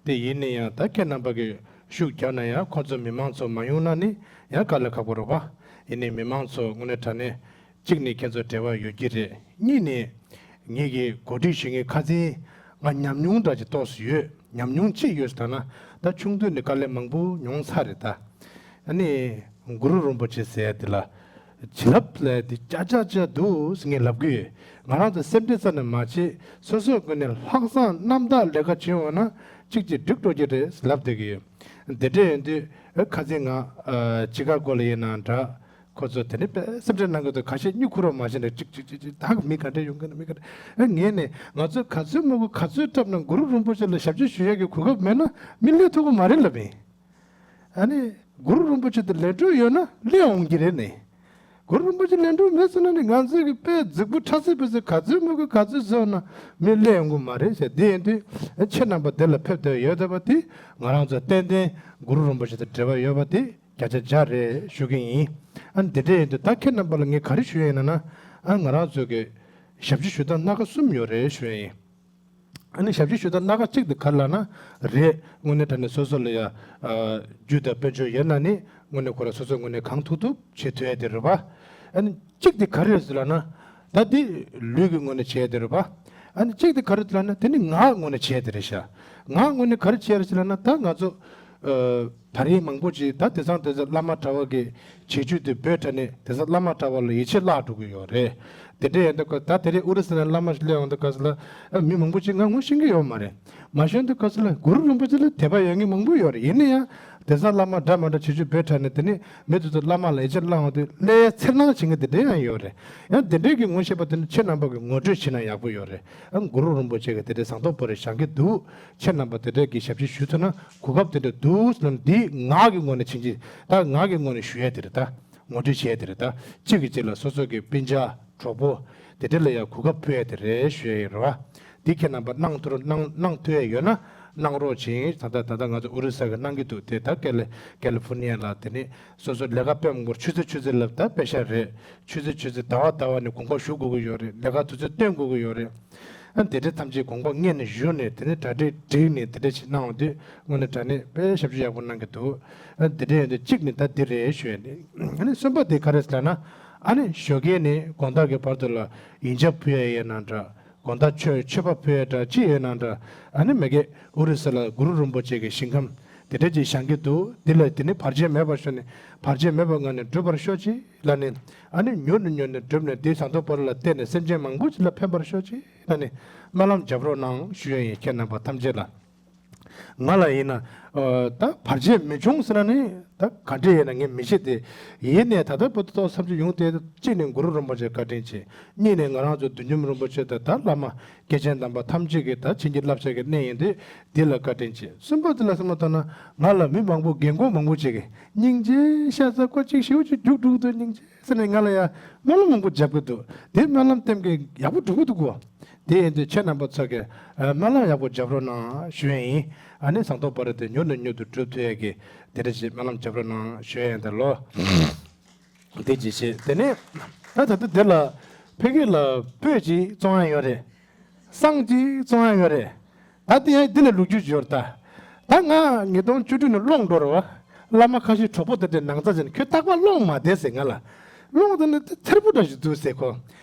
དེ་ཡིན་ན་ཡང་ད་ཁྱེད་རྣམ་པ་གིས་ཤུགས་བརྒྱབ་ན་ཡང་ཁོང་ཚོ་མི་མང་ཚོ་མ་ཡོང་ན་ནི་ཡང་དཀའ་ལས་ཁག་པོ་རེད་པ། ཡིན་ནའི་མི་མང་ཚོ་དངོས་གནས་དྲང་གནས་གཅིག་ནས་ཁྱེད་ཚོ་འབྲེལ་བ་ཡོད་ཀྱི་རེད། གཉིས་ནས་ངེད་ཀྱི་གོ་སྒྲིག་ཞུ་མཁན་ཁ་སང་ང་ཉམས་མྱོང་འདྲ་ཅིག་ཏོག་ཙམ་ཡོད། ཉམས་མྱོང་ཅི་ཡོད་ཟེར་ན། ད་ཆུང་དུས་ནས་དཀའ་ལས་མང་པོ་མྱོང་ཚར་རེད་ད། ཨ་ནི་གུ་རུ་རིན་པོ་ཆེ་ཟེར་ཡ་དེ་ལ་བྱིན་རླབས་ལས་དེ་ཅག་ཅག་ཅག་འདུག་ཟེར་ངས་ལབ་གི་ཡོད། ང་རང་ཚོ་སེམས་ཁྲལ་རྩ་ནས་མ་བྱེད། སོ་སོའི་སྒོ་ནས་ལྷག་བསམ་རྣམ་དག་ལས་ཀ་བྱེད་འོང་ན་གཅིག་གཅིག་འགྲིག་འགྲོ་གི་རེད་ལབ་བསྡད་ཀྱི་ཡོད། དེ་འདྲ་ཡིན་དུས་ཁ་སང་ང་ཅི་ག་གོ་ལ་ཡིན་ན་འདྲ། ཁོ་ཚོ་དེ་ནི་དཔེ་སེམས་ཁྲལ་གནང་གི་འདུག་ཁ་ཤས་སྨྱུ་གུ་རོ་མ་བྱས་ནས་གཅིག་གཅིག་གཅིག་གཅིག་ད་མི་ག་འདྲ་ཡོང་གི་ན་མི་ག་འདྲ། ཨ་ངས་ནས་ང་ཚོས་ག་ཚོད་མང་པོ་ག་ཚོད་བཀྲམ་ན་གུ་རུ་རིན་པོ་ཆེ་ལ་ཞབས་ཕྱི་ཞུ་ཡག་གི་གོ་སྐབས་མེད་ན་མི་སླེབས་ཐུབ་ཀྱི་མ་རེད་ལབ་ཡིན། ཨ་ནི་གུ་རུ་རིན་པོ་ཆེ་དེ་ལས་འགྲོ་ཡོད་ན་སླེབས་འོང་གི་རེད་ནས། གུ་རུ་རིན་པོ་ཆེ་ལས་འགྲོ་མེད་ཟེར་ན་ནི་ང་ཚོས་ཀྱི་དཔེ་རྫིག་པོ་ཁྲ་ཚིག་ཕེ་ཚིག་ག་ཚོད་མང་པོ་ག་ཚོད་བཟོས་ན་མི་སླེབས་འོང་གི་མ་རེད་ཟེར། དེ་ཡིན་དུས་ཁྱེད་རྣམ་པ་དེ་ལ་ཕེབས་བསྡད་ཡོད་བསྡད་པ་དེ་ང་རང་ཚོ་ཏན་ཏན་གུ་རུ་རིན་པོ་ཆེ་དང་འབྲེལ་བ་ཡོད་པ་དེ། བརྒྱ་ཆ་བརྒྱ་རེད་ཞུ་གི་ཡིན། ཨ་ནི་དེ་འདྲ་ཡིན་དུས་ད་ཁྱེད་རྣམ་པ་ལ་ངས་ག་རེ་ཞུ་ཡ་ཡིན་ན་ན། ཨ་ང་རང་ཚོ་གི་ཞབས་ཕྱི་ཞུ་སྟངས་སྣ་ཁ་གསུམ་ཡོད་རེད་ཞུ་ཡ་ཡིན། ཨ་ནི་ཞབས་ཕྱི་ཞུ་སྟངས་སྣ་ཁ་གཅིག་དེ་ག་རེ་ལབ་ན་རེད། དངོས་གནས་དྲང་གནས་སོ་སོ་ལ་ཡ་རྒྱུ་དང་དཔལ་འབྱོར་ཡོད་ན་ནི་དངོས་གནས་ཁོ་རང་སོ་སོ་དངོས་གནས་གང་ཐུབ་ཐུབ་བྱེད་ཐུབ་ཡ་དེ་རེད་པ། ཨ་ནི་གཅིག་དེ་ག་རེ་རེད་ཟེར་ལབ་ན། ད་དེ་ལུས་ཀྱི་ངོས་ནས་བྱས་དེ་རེད་པ། ཨ་ནི་གཅིག་དེ་ག་རེ་ལབ་ན་དེ་ནི་ངག་ངོས་ནས་བྱས་དེ་རེད་ཤག་ངག་ངོས་ནས་ག་རེ་བྱས་རེད་ཟེར་ལབ་ན། ད་ང་ཚོ་ཨ་ད་རེས་མང་པོ་ཅིག་ད་དེང་སང་དེང་སང་བླ་མ་གྲྭ་བ་གི་བྱེད་སྤྱོད་དེ་བོད་དྲ་ནས་དེང་སང་བླ་མ་གྲྭ་བ་ལ་ཡིད་ཆེས་བརླག་འགྲོ་གི་ཡོད་རེད། དེ་འདྲ་ཡིན་དུས་ད་དེ་རེས་ཨུ་རུ་སུ་ནས་བླ་མ་ཞིག་སླེབས་ཡོང་དུས་སྐབས་སུ་ལ་ཨ་མི་མང་པོ་ཅིག་ང་ངོ་ཤེས་ཀྱི་ཡོད་མ་རེད། མ་ཤེས་དུས་སྐབས་སུ་ལ་གུ་རུ་རིན་པོ་ཆེ་ལ་དད་པ་ཡོད་མཁན་མང་པོ་ཡོད་རེད། ཡིན་ན་ཡང་དེང་སང་བླ་མ་འདྲ་མ་འདྲ་བྱེད་སྤྱོད་བོད་དྲ་ནས་དེ་ནི་མི་དེ་ཚོ་བླ་མ་ལ་ཡིད་ཆེས་བརླག་འོང་དུས་སླེབས་ཡ་འཚེར་སྣང་བྱེད་མཁན་དེ་འདྲ་ཡང་ཡོད་རེད། ཡང་དེ་འདྲའི་གི་ངོ་ཤེས་པ་དེ་ནི་ཁྱེད་རྣམ་པ་གི་ངོ་སྤྲོད་བྱེད་ན་ཡག་པོ་ཡོད་རེད། ཨ་གུ་རུ་རིན་པོ་ཆེ་གི་དེ་འདྲའི་ཟངས་མདོག་དཔལ་རི་བཞེངས་ཀྱི་འདུག་ཁྱེད་རྣམ་པ་དེ་འདྲའི་གི་ཞབས་ཕྱི་ཞུ་ཐུབ་ན་གོ་སྐབས་དེ་འདྲ་འདུག་ཟེར་ན་འདི་ངག་གི་ངོས་ནས་བྱིན་གྱིས་ད་ངག་གི་ངོས་ནས་ཞུ་ཡ་དེ་རེད་ད། ངོ་སྤྲོད་བྱས་དེ་རེད་ད། གཅིག་གིས་གཅིག་ལ་སོ་སོ་གི་སྤུན་ཀྱག་གྲོགས་པོ་དེ་འདྲ་ལ་ཡང་གོ་སྐབས་ཕུལ་ཡ་དེ་རེད་ཞུ་ཡ་ཡིན་རེད་བ། འདི་ཁྱེད་རྣམ་པ་གནང་ཐུབ་གནང་གནང་ཐུབ་ཡ་ཡོད་ན་གནང་རོགས་བྱེད། ད་ལྟ་ད་ལྟ་ང་ཚོ་ཨོ་རི་ས་གི་གནང་གི་འདུག་དེ་ད་ཀལ་ཀལ་ལི་ཧྥོར་ནི་ཡ་ལ་དེ་ནི་སོ་སོ་ལས་ཀ་དཔེ་མང་པོ་ཆུ་ཚོད་ཆུ་ཚོད་ལབ་ད་དཔེ་ཤ་རེད། ཆུ་ཚོད་ཆུ་ཚོད་ཟླ་བ་ཟླ་བ་ནས་དགོངས་པ་ཞུ་དགོས་ཀྱི་ཡོད་རེད། ལས་ཀ་དུས་ཚོད་སྟོན་དགོས་ཀྱི་ཡོད་རེད། ཨ་དེ་འདྲ་ཐམས་ཅད་དགོངས་པ་སྔོན་ནས་ཞུས་ནས་དེ་ནས་གྲ་སྒྲིག་བསྒྲིགས་ནས་དེ་འདྲ་ཞིག་གནང་བ་དུས་དངོས་གནས་དྲང་གནས་དཔེ་ཞབས་ཞུ་ཡག་པོ་གནང་གི་འདུག་ཨ་དེ་འདྲ་ཡིན་དུས་གཅིག་ནི་ད་འདི་རེད་ཞུ་ཡ་ནི། ཨ་ནི་གསུམ་པ་དེ་ག་རེ་ཟེར་ལབ་ན། ཨ་ནི་ཞོགས་ཀས་ནས་དགོང་དག་གི་བར་དུ་ལ་ཡིན་ཆབ་ཕུལ་ཡ་ཡོད་ན་འདྲ། དགོང་དག་མཆོད་མཆོད་པ་ཕུལ་ཡ་འདྲ་ཅི་ཡོད་ན་འདྲ། ཨ་ནི་མ་གི་ཨོ་རི་ས་ལ་གུ་རུ་རིན་པོ་ཆེ་གི་ཞིང་ཁམས་དེ་འདྲ་ཅིག་བཞེངས་ཀྱི་འདུག་འདི་ལ་དེ་ནི་བར་ཆད་མེད་པར་ཤོག་ནས་བར་ཆད་མེད་པར་ངང་ནས་འགྲུབ་པར་ཤོག་ཅིག་ལབ་ནས། ཨ་ནི་མྱུར་ནས་མྱུར་ནས་འགྲུབ་ནས་དེ་ཟངས་མདོག་དཔལ་རི་ལ་བལྟས་ནས་སེམས་ཅན་མང་པོ་ཅིག་ལ་ཕན་པར་ཤོག་ཅིག་ལབ་ནས་སྨོན་ལམ་རྒྱབ་རོགས་གནང་ཞུ་ཡ་ཡིན། ཁྱེད་རྣམ་པ་ཐམས་ཅད་ལ། ང་ལ་ཡིན་ན། ཨ་ད་བར་ཆད་མི་འབྱུང་ཟེར་ན་ནི་ད་ག་འདྲ་ཡིན་ན་ངས་མི་ཤེས་ཏེ། ཡིན་ནའི་ད་ལྟ་བར་དུ་ཏོག་བསམ་ཚུལ་ཡོང་དེ་གཅིག་ནས་གུ་རུ་རིན་པོ་ཆེ་བཀའ་དྲིན་ཆེ། གཉིས་ནས་ང་རང་ཚོ་བདུད་འཇོམས་རིན་པོ་ཆེ་དང་ད་བླ་མ་སྐྱེས་ཆེན་དམ་པ་ཐམས་ཅད་ཀྱི་ད་བྱིན་གྱིས་བརླབས་བྱས་ཀྱི་གནས་ཡིན་དུས་འདི་ལ་བཀའ་དྲིན་ཆེ། གསུམ་པ་འདི་ལ་བསམ་བློ་བཏང་ན་ང་ལ་མི་མང་པོ་རྒན་གོག་མང་པོ་ཅིག་གིས་སྙིང་རྗེ་ཤ་ཚ་ཁོ་གཅིག་ཞེ་པོ་ཅིག་རྒྱུགས་འགྲོ་གི་འདུག་སྙིང་རྗེ་ཟེར་ནས་ང་ལ་ཡ་སྨོན་ལམ་མང་པོ་རྒྱབ་ཀྱི་འདུག་དེ་སྨོན་ལམ་བཏོན་གྱི་ཡག་པོ་འགྲོ་གི་འདུག་གོ། དེ་ཡིན་དུས་ཁྱེད་རྣམ་པ་ཚོ་གིས་ཨ་སྨོན་ལམ་ཡག་པོ་རྒྱབ་རོགས་གནང་ཞུ་ཡ་ཡིན། ཨ་ནི་ཟངས་མདོག་དཔལ་རི་དེ་མྱུར་ནས་མྱུར་དུ་འགྲུབ་ཐུབ་ཡ་གི་དེ་འདྲ་ཞིག་སྨོན་ལམ་རྒྱབ་རོགས་གནང་ཞུ་ཡ་ཡིན་ད་ལོ། དེ་ཅི་བྱེད་དེ་ནས་ད་ད་ལྟ་དེ་ལ་ཕ་གི་ལ་སྤོས་ཅིག་བཙོང་ཡ་ཡོད་རེད། བསང་ཅིག་བཙོང་ཡ་ཡོད་རེད། ད་དེ་ཡང་འདི་ལ་ལོ་རྒྱུས་ཡོད་རེད་ད། ད་ང་ཉིས་སྟོང་བཅུ་དྲུག་ནས་སློང་འགྲོ་རེད་བ། བླ་མ་ཁ་ཤས་གྲོགས་པོ་དེ་འདྲའི་ནང་ཚ་ཅན་ཁྱོད་རྟག་པར་སློང་མ་བསྡད་ཟེར་ང་ལ། སློང་དེ་ནི་དེ་མཐེར་པོ་འདྲ་ཞིག་འདུག་ཟེར་ཁོ།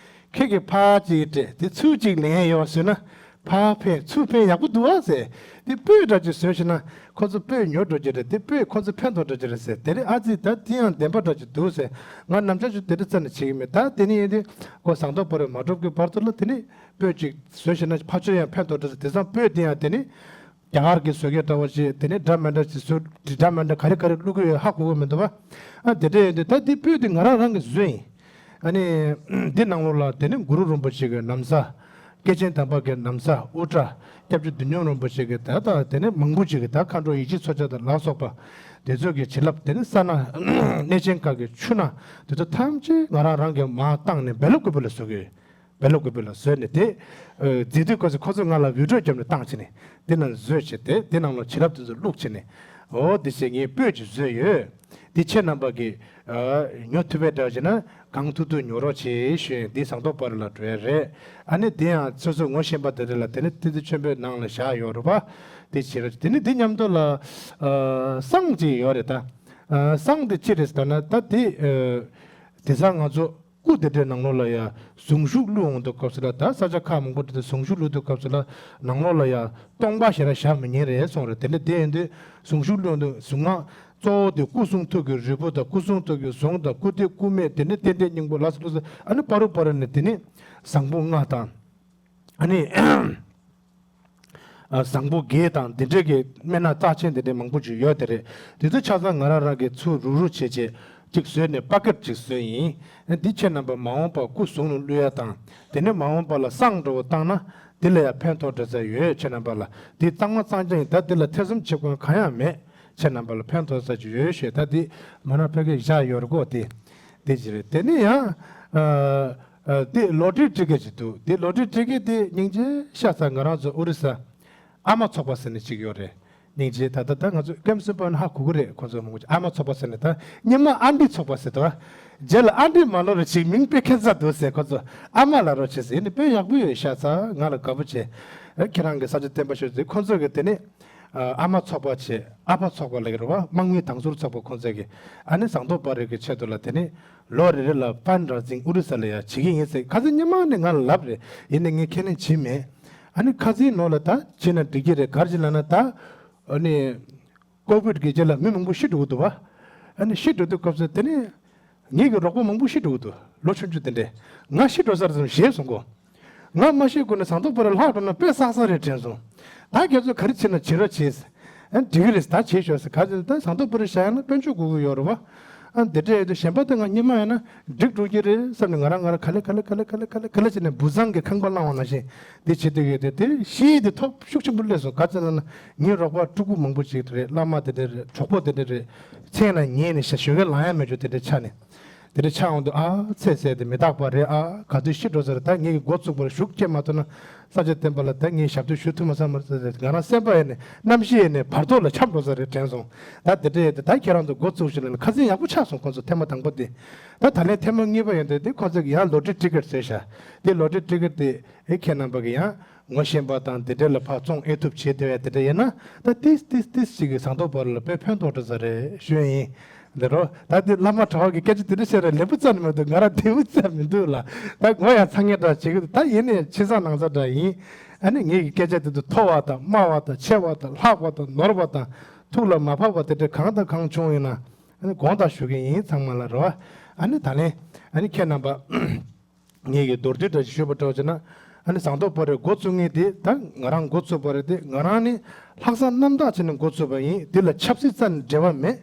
ཁྱེད་ཀྱིས་ཕར་ཅིག་སྤྲད་དེ་ཚུར་ཅིག་ལེན་ཡོང་ཟེར་ན། ཕར་ཕན་ཚུར་ཕན་ཡག་པོ་འདུག་ཨ་ཟེར། དེ་སྤོས་འདྲ་ཅིག་བཟོས་ཤེ་ན་ཁོ་ཚོ་སྤོས་ཉོ་འགྲོ་རྒྱུ་རེད། དེ་སྤོས་ཁོ་ཚོ་ཕན་ཐོགས་འགྲོ་རྒྱུ་རེད་ཟེར། དེ་རིང་ཨ་ཙི་ད་དེ་ཡང་བདེན་པ་འདྲ་ཅིག་འདུག་ཟེར། ང་ནམ་ཞག་ཅིག་དེ་འདྲ་རྩ་ནས་བྱེད་ཀྱི་མེད། ད་དེ་ནི་ཡིན་དུས་ཁོ་ཟངས་མདོག་དཔལ་རི་མ་གྲུབ་ཀྱི་བར་དུ་ལ་དེ་ནི་སྤོས་ཅིག་བཟོས་ཤེ་ན་ཕར་ཚུར་ཡང་ཕན་ཐོགས་འགྲོ་ཟེར། དེང་སང་སྤོས་དེ་ཡང་དེ་ནི། རྒྱ་གར་གྱི་བཟོ་མཁན་འདྲ་བོ་ཞིག་དེ་ནས་འདྲ་མི་འདྲ་ཞིག་བཟོ་འདྲ་མི་འདྲ་ག་རེ་ག་རེ་བླུགས་ཀྱི་ཡོད་ཧ་གོ་གི་མི་འདུག་བ། ཨ་དེ་འདྲ་ཡིན་དུས་ད་འདི་སྤོས་འདི་ང་རང་རང་གིས་བཟོས་ཡིན། ཨ་ནི་འདི་ནང་ལོགས་ལ་དེ་ནས་གུ་རུ་རིན་པོ་ཆེ་གི་ན་བཟའ་ སྐྱེས་ཆེན་དམ་པ་གི་ན་བཟའ་དབུ་སྐྲ། སྐྱབས་རྗེ་བདུད་འཇོམས་རིན་པོ་ཆེ་གི་ད་ད་དེ་ནས་མང་པོ་ཅིག་གི་ད་མཁའ་འགྲོ་ཡེ་ཤེས་མཚོ་ལྕགས་དང་ལ་སོགས་པ་དེ་ཚོ་གི་བྱིན་རླབས། དེ་ནས་ས་ནག་གནས་ཆེན་ཁག་གི་ཆུ་ནག་དེ་ཚོ་ཐམས་ཅད་ང་རང་རང་གི་མར་བཏང་ནས་བེ་ལོ་ཀུ་པེ་ལ་བཟོ་གི་ཡོད། བེ་ལོ་ཀུ་པེ་ལ་བཟོས་ནས་དེ་མཛེས་སྡུག་སྐོར་ཚོ་ཁོ་ཚོ་ང་ལ་བི་ཌིའོ་བརྒྱབ་ནས་བཏང་བྱས་ནས་དེ་ནང་བཟོས་བྱས་ཏེ་དེ་ནང་ལ་བྱིན་རླབས་དེ་ཚོ་བླུགས་བྱས་ནས། འོ་དེ་བྱས་ངས་སྤོས་ཀྱི་བཟོས་ཡོད། འདི་ཁྱེད་རྣམ་པ་གིས་ཨ་ཉོ་ཐུབ་པའི་འདྲ་བྱས་ན་གང་ཐུབ་ཐུབ་ཉོ་རོགས་བྱེད་ཞུ་ཡིན། འདི་ཟངས་མདོག་དཔལ་རི་ལ་འགྲོ་ཡ་རེད། ཨ་ནི་འདི་ཡང་སོ་སོ་ངོ་ཤེས་པ་དེ་རེད་ལ། དེ་ནི་ཏི་ཏི་ཆེན་པོའི་ནང་ལ་བཞག་ཡོད་རེད་པ། དེ་བྱེད་རོགས། དེ་ནི་འདི་མཉམ་དུ་ལ་ཨ་བསང་ཅིག་ཡོད་རེད་ད། ཨ་བསང་དེ་ཅི་རེད་ཟེར་ན་ད་དེ་ཨ་དེང་སང་ང་ཚོ་སྐུ་དེ་འདྲའི་ནང་ལོགས་ལ་ཡ་གཟུངས་གཞུག་བླུགས་འོང་དུས་སྐབས་སུ་ལ། ད་ས་ཆ་ཁག་མང་པོ་དེ་ཚོ་གཟུངས་གཞུག་བླུགས་དུས་སྐབས་སུ་ལ་ནང་ལོགས་ལ་ཡ་སྟོང་པ་ཞེ་དྲག་བཞག་མི་ཉན་རེད་གསུངས་རེད། དེ་འདྲ་དེ་ཡིན་དུས་གཟུངས་གཞུག་བླུགས་འོང་དུས་གཟུངས་སྔགས་གཙོ་བོ་དེ་སྐུ་གསུང་ཐུགས་ཀྱི་རིལ་བུ་དང་། སྐུ་གསུང་ཐུགས་ཀྱི་གཟུངས་དང་། སྐུ་གདུང་སྐུ་སྨད། དེ་ནས་རྟེན་འབྲེལ་སྙིང་པོ་ལ་སོགས་ལ་སོགས། ཨ་ནི་བར་དུ་བར་དུ་ནས་དེ་ནས་ཟངས་བུ་ལྔ་དང་། ཨ་ནི་ཨ་བཟང་པོ་བརྒྱད་དང་འདི་འདྲའི་གི་སྨན་སྣ་རྩ་ཆེན་འདི་འདྲའི་མང་པོ་ཅིག་ཡོད་དེ་རེད། དེ་ཚོ་ཆ་ཚང་ང་རང་རང་གི་ཚུར་རུག་རུག་བྱས་བྱས་ཅིག་བཟོས་ནས་པ་ཀེཊ་ཅིག་བཟོས་ཡིན། འདི་ཁྱེད་རྣམ་པ་མ་འོངས་པ་སྐུ་གཟུངས་ལ་བླུག་ཡ་དང་། དེ་ནས་མ་འོངས་པ་ལ་བསང་འདྲ་བོ་བཏང་ན་འདི་ལ་ཡང་ཕན་ཐོགས་འདྲ་ས་ཡོད། ཁྱེད་རྣམ་པ་ལ་འདི་གཙང་མ་གཙང་རྐྱང་ཡིན། ད་འདི་ལ་ཐེ་ཚོམ་བྱེད་དགོས་གང་ཡང་མེད། ཁྱེད་རྣམ་པ་ལ་ཕན་ཐོགས་ས་ཅིག་ཡོད་ཞེས་ད་འདི་མ་ན་ཕ་གིར་བཞག་ཡོད་རེད་གོ། དེ་དེ་ཅི་རེད། དེ་ནས་ཡང་ཨ་ཨ་དེ་ལོ་ཊ་རི་ཊི་ཀེཊ་ཅིག་འདུག་དེ་ལོ་ཊ་རི་ཊི་ཀེཊ་དེ་སྙིང་རྗེ་ཤ་ཚ། ང་རང་ཚོ་ཨོ་རི་ས་ཨ་མ་ཚོགས་པ་ཟེར་ནས་ཅིག་ཡོད་རེད། སྙིང་རྗེ། ད་ལྟ་ད་ང་ཚོ་ཀེམ་སུན་པ་ན་ཧ་གོ་གི་རེད། ཁོ་ཚོ་མང་པོ་ཅིག་ཨ་མ་ཚོགས་པ་ཟེར་ནས། ད་སྔོན་མ་ཨན་ཊི་ཚོགས་པ་ཟེར་འདུག་རྗེས་ལ་ཨན་ཊི་མ་ལོ་རེ་ཅིག་མིང་དཔེ་ཁྱད་མཚར་འདུག་ཟེར། ཁོ་ཚོ་ཨ་མ་ལབ་རོགས་བྱེད་ཟེར། ཡིན་ནི་དཔེ་ཡག་པོ་ཡོད་ཤ་ཚ། ང་ལ་དགའ་པོ་བྱས། ཨ་ཁྱེད་རང་གི་ས་ཆ་བསྟན་པ་ཤོད་ཟེར། ཁོ་ཚོ་གི་དེ་ནས་ཨ་མ་ཚོགས་པ་བྱས། ཨ་ཕ་ཚོགས་པ་ལབ་ཀྱི་རེད་བ། དམངས་མིའི་དྭང་ཟུར་ཚོགས་པ་ཁོང་ཚོ་གིས་ཨ་ནི་ཟངས་མདོག་དཔལ་རི་གི་ཆེད་དུ་ལ་དེ་ནས་ལོ་རེ་རེ་ལ་ཕན་ཌ་རེ་ཛིང་ཨོ་རི་ས་ལ་ཡ་བྱེད་ཀྱི་ཡིན་ཟེར། ཁ་སང་སྔོན་མ་ནས་ང་ལ་ལབ་རེད། ཡིན་ནའི་ངས་ཁས་ལེན་བྱས་མེད། ཨ་ནི་ཁ་སང་ནང་ལ་ད་བྱས་ན་འགྲིག་གི་རེད། ག་རེ་བྱས་ལབ་ན་ད་ཨ་ནི་ཀོ་བིཌ་གི་རྗེས་ལ་མི་མང་པོ་ཤི་འགྲོ་གི་འདུག་བ། ཨ་ནི་ཤི་འགྲོ་དུས་སྐབས་སུ་དེ་ནས་ངེད་ཀྱི་རོགས་པ་མང་པོ་ཤི་འགྲོ་གི་འདུག་ལོ་ཆུང་ཆུང་དེ་འདྲས། ང་ཤི་འགྲོ་ས་རེད་བསམ་ཞེད་སོང་གོ། ང་མ་ཤི་གོང་ནས་ཟངས་མདོག་དཔལ་རི་ལྷག་འགྲོ་ན་དཔེ་བསགས་བསགས་རེད་དྲན་སོང་། ད་ཁྱེད་ཚོས་ག་རེ་བྱེད་ན་བྱེད་རོགས་བྱེད། ཨ་འགྲིག་གི་རེད། ད་བྱེད་ཤོག་ཟེར། ག་ཚོད་ད་ཟངས་མདོག་དཔལ་རི་བཞག་ཡ་ན་དཔལ་འབྱོར་དགོས་ཀྱི་ཡོད་རེད་བ། ཨ་འདི་འདྲ་ཡོད་དུས་གཞན་པ་དེ་ང་སྔོན་མ་ཡིན་ན་འགྲིག་འགྲོ་གི་རེད་བསམ་ནས་ང་རང་ང་རང་ག་ལེ་ག་ལེ་ག་ལེ་ག་ལེ་ག་ལེ་ག་ལེ་བྱས་ནས་འབུ་ཚང་གི་ཁང་པ་བསླངས་པ་ནང་བཞིན་འདི་བྱེད་འདོད་ཡོད་དེ། དེ་ཤེས་དེ་ཐོབ་ཤུགས་ཆེན་པོ་སླེབས་སོང་། ག་ཚོད་ལབ་ན་ངའི་རོགས་པ་ཕྲུ་གུ་མང་པོ་ཅིག་རེད། བླ་མ་དེ་འདྲ་རེད། གྲོགས་པོ་དེ་འདྲ་རེད། མཚན་ལ་ཉན་ནས་ཞེ་ཞོགས་ཀས་ལངས་ཡ་མེད་རྒྱུ་དེ་འདྲ་ཆགས་ནས། དེ་འདྲ་ཆགས་འོང་དུས་ཨ་ཚེ་ཟད་དེ་མི་རྟག་པ་རེད། ཨ་ག་དུས་ཤི་འགྲོ་ས་རེད། ད་ངེད་ཀྱི་འགོ་བཙུགས་པར་ཤུགས་སྐྱེད་མ་ཐུབ་ན་ས་ཆ་བསྟན་པ་ལ་ད་ངས་ཞབས་ཏོག་ཞུ་ཐུབ་མ་སོང་མ་རེད་ཟེར། ང་རང་སེམས་པ་ཡིན་ནས་རྣམ་ཤེས་ཡིན་ནས་བར་ཐོག་ལ་འཁྱམས་འགྲོ་ས་རེད་དྲན་སོང་། ད་དེ་འདྲ་ཡོད་དུས་ད་ཁྱེད་རང་ཚོ་འགོ་བཙུགས་ཤིག་ལབ་ནས་ཁ་སང་ཡག་པོ་ཆགས་སོང་། ཁོ་ཚོ་ཐེངས་མ་དང་པོ་དེ། ད་ད་ལན་ཐེངས་མ་གཉིས་པ་ཡོད་དུས་དེ་ཁོ་ཚོ་གིས་ཡང་ལོ་ཊ་རི་ཊི་ཀེཊ་བཟོས་ཤག་དེ་ལོ་ཊ་རི་ཊི་ཀེཊ་དེ་ཨེ་ཁྱེད་རྣམ་པ་གིས་ཡང་ངོ་ཤེས་པ་དང་དེ་འདྲ་ལ་ཕར་བཙོང་ཨེ་ཐུབ་བྱེད་བསྡད་ཡ་དེ་འདྲ་ཡིན་ན། ད་ཏིས་ཏིས་ཏིས་ཅིག་གིས་ཟངས་མདོག་དཔལ་རི་ལ་དཔེ་ཕན་ཐོགས་འགྲོ་ས་རེད་ཞུ་ཡ་ཡིན། འདི་རོ། ད་འདི་བླ་མ་གྲྭ་བ་གི་སྐད་ཆ་དེ་འདྲ་བཤད་ར་ལེགས་པོ་རྩ་ནས་མི་འདུག་ང་རང་བདེ་པོ་རྩ་མི་འདུག་ལ། ད་ངོ་ཡང་ཚ་ངེ་འདྲ་བྱེད་ཀྱི་འདུག་ད་ཡིན་ནའི་ཕྱི་གསང་ནང་གསང་འདྲ་ཡིན། ཨ་ནི་ངེད་ཀྱི་སྐད་ཆ་དེ་ཚོ་མཐོ་བ་དང་དམའ་བ་དང་ཆེ་བ་དང་ལྷག་པ་དང་ནོར་བ་དང་ཐུགས་ལ་མ་བབས་པ་དེ་འདྲ་གང་དང་གང་བྱུང་ཡོད་ན། ཨ་ནི་དགོངས་དག་ཞུ་གི་ཡིན་ཚང་མ་ལ་རོ། ཨ་ནི་ད་ལན་ཨ་ནི་ཁྱེད་རྣམ་པ། ངེད་ཀྱི་མདོར་བསྡུས་འདྲ་ཞིག་ཞུས་པ་འདྲ་བྱས་ན། ཨ་ནི་ཟངས་མདོག་དཔལ་རི་འགོ་བཙུགས་མཁན་དེ་ད་ང་རང་འགོ་བཙུགས་པ་རེད་དེ། ང་རང་ནི་ལྷག་བསམ་རྣམ་དག་བྱས་ནས་འགོ་བཙུགས་པ་ཡིན། འདི་ལ་ཆབ་སྲིད་རྩ་ནས་འབྲེལ་བ་མེད།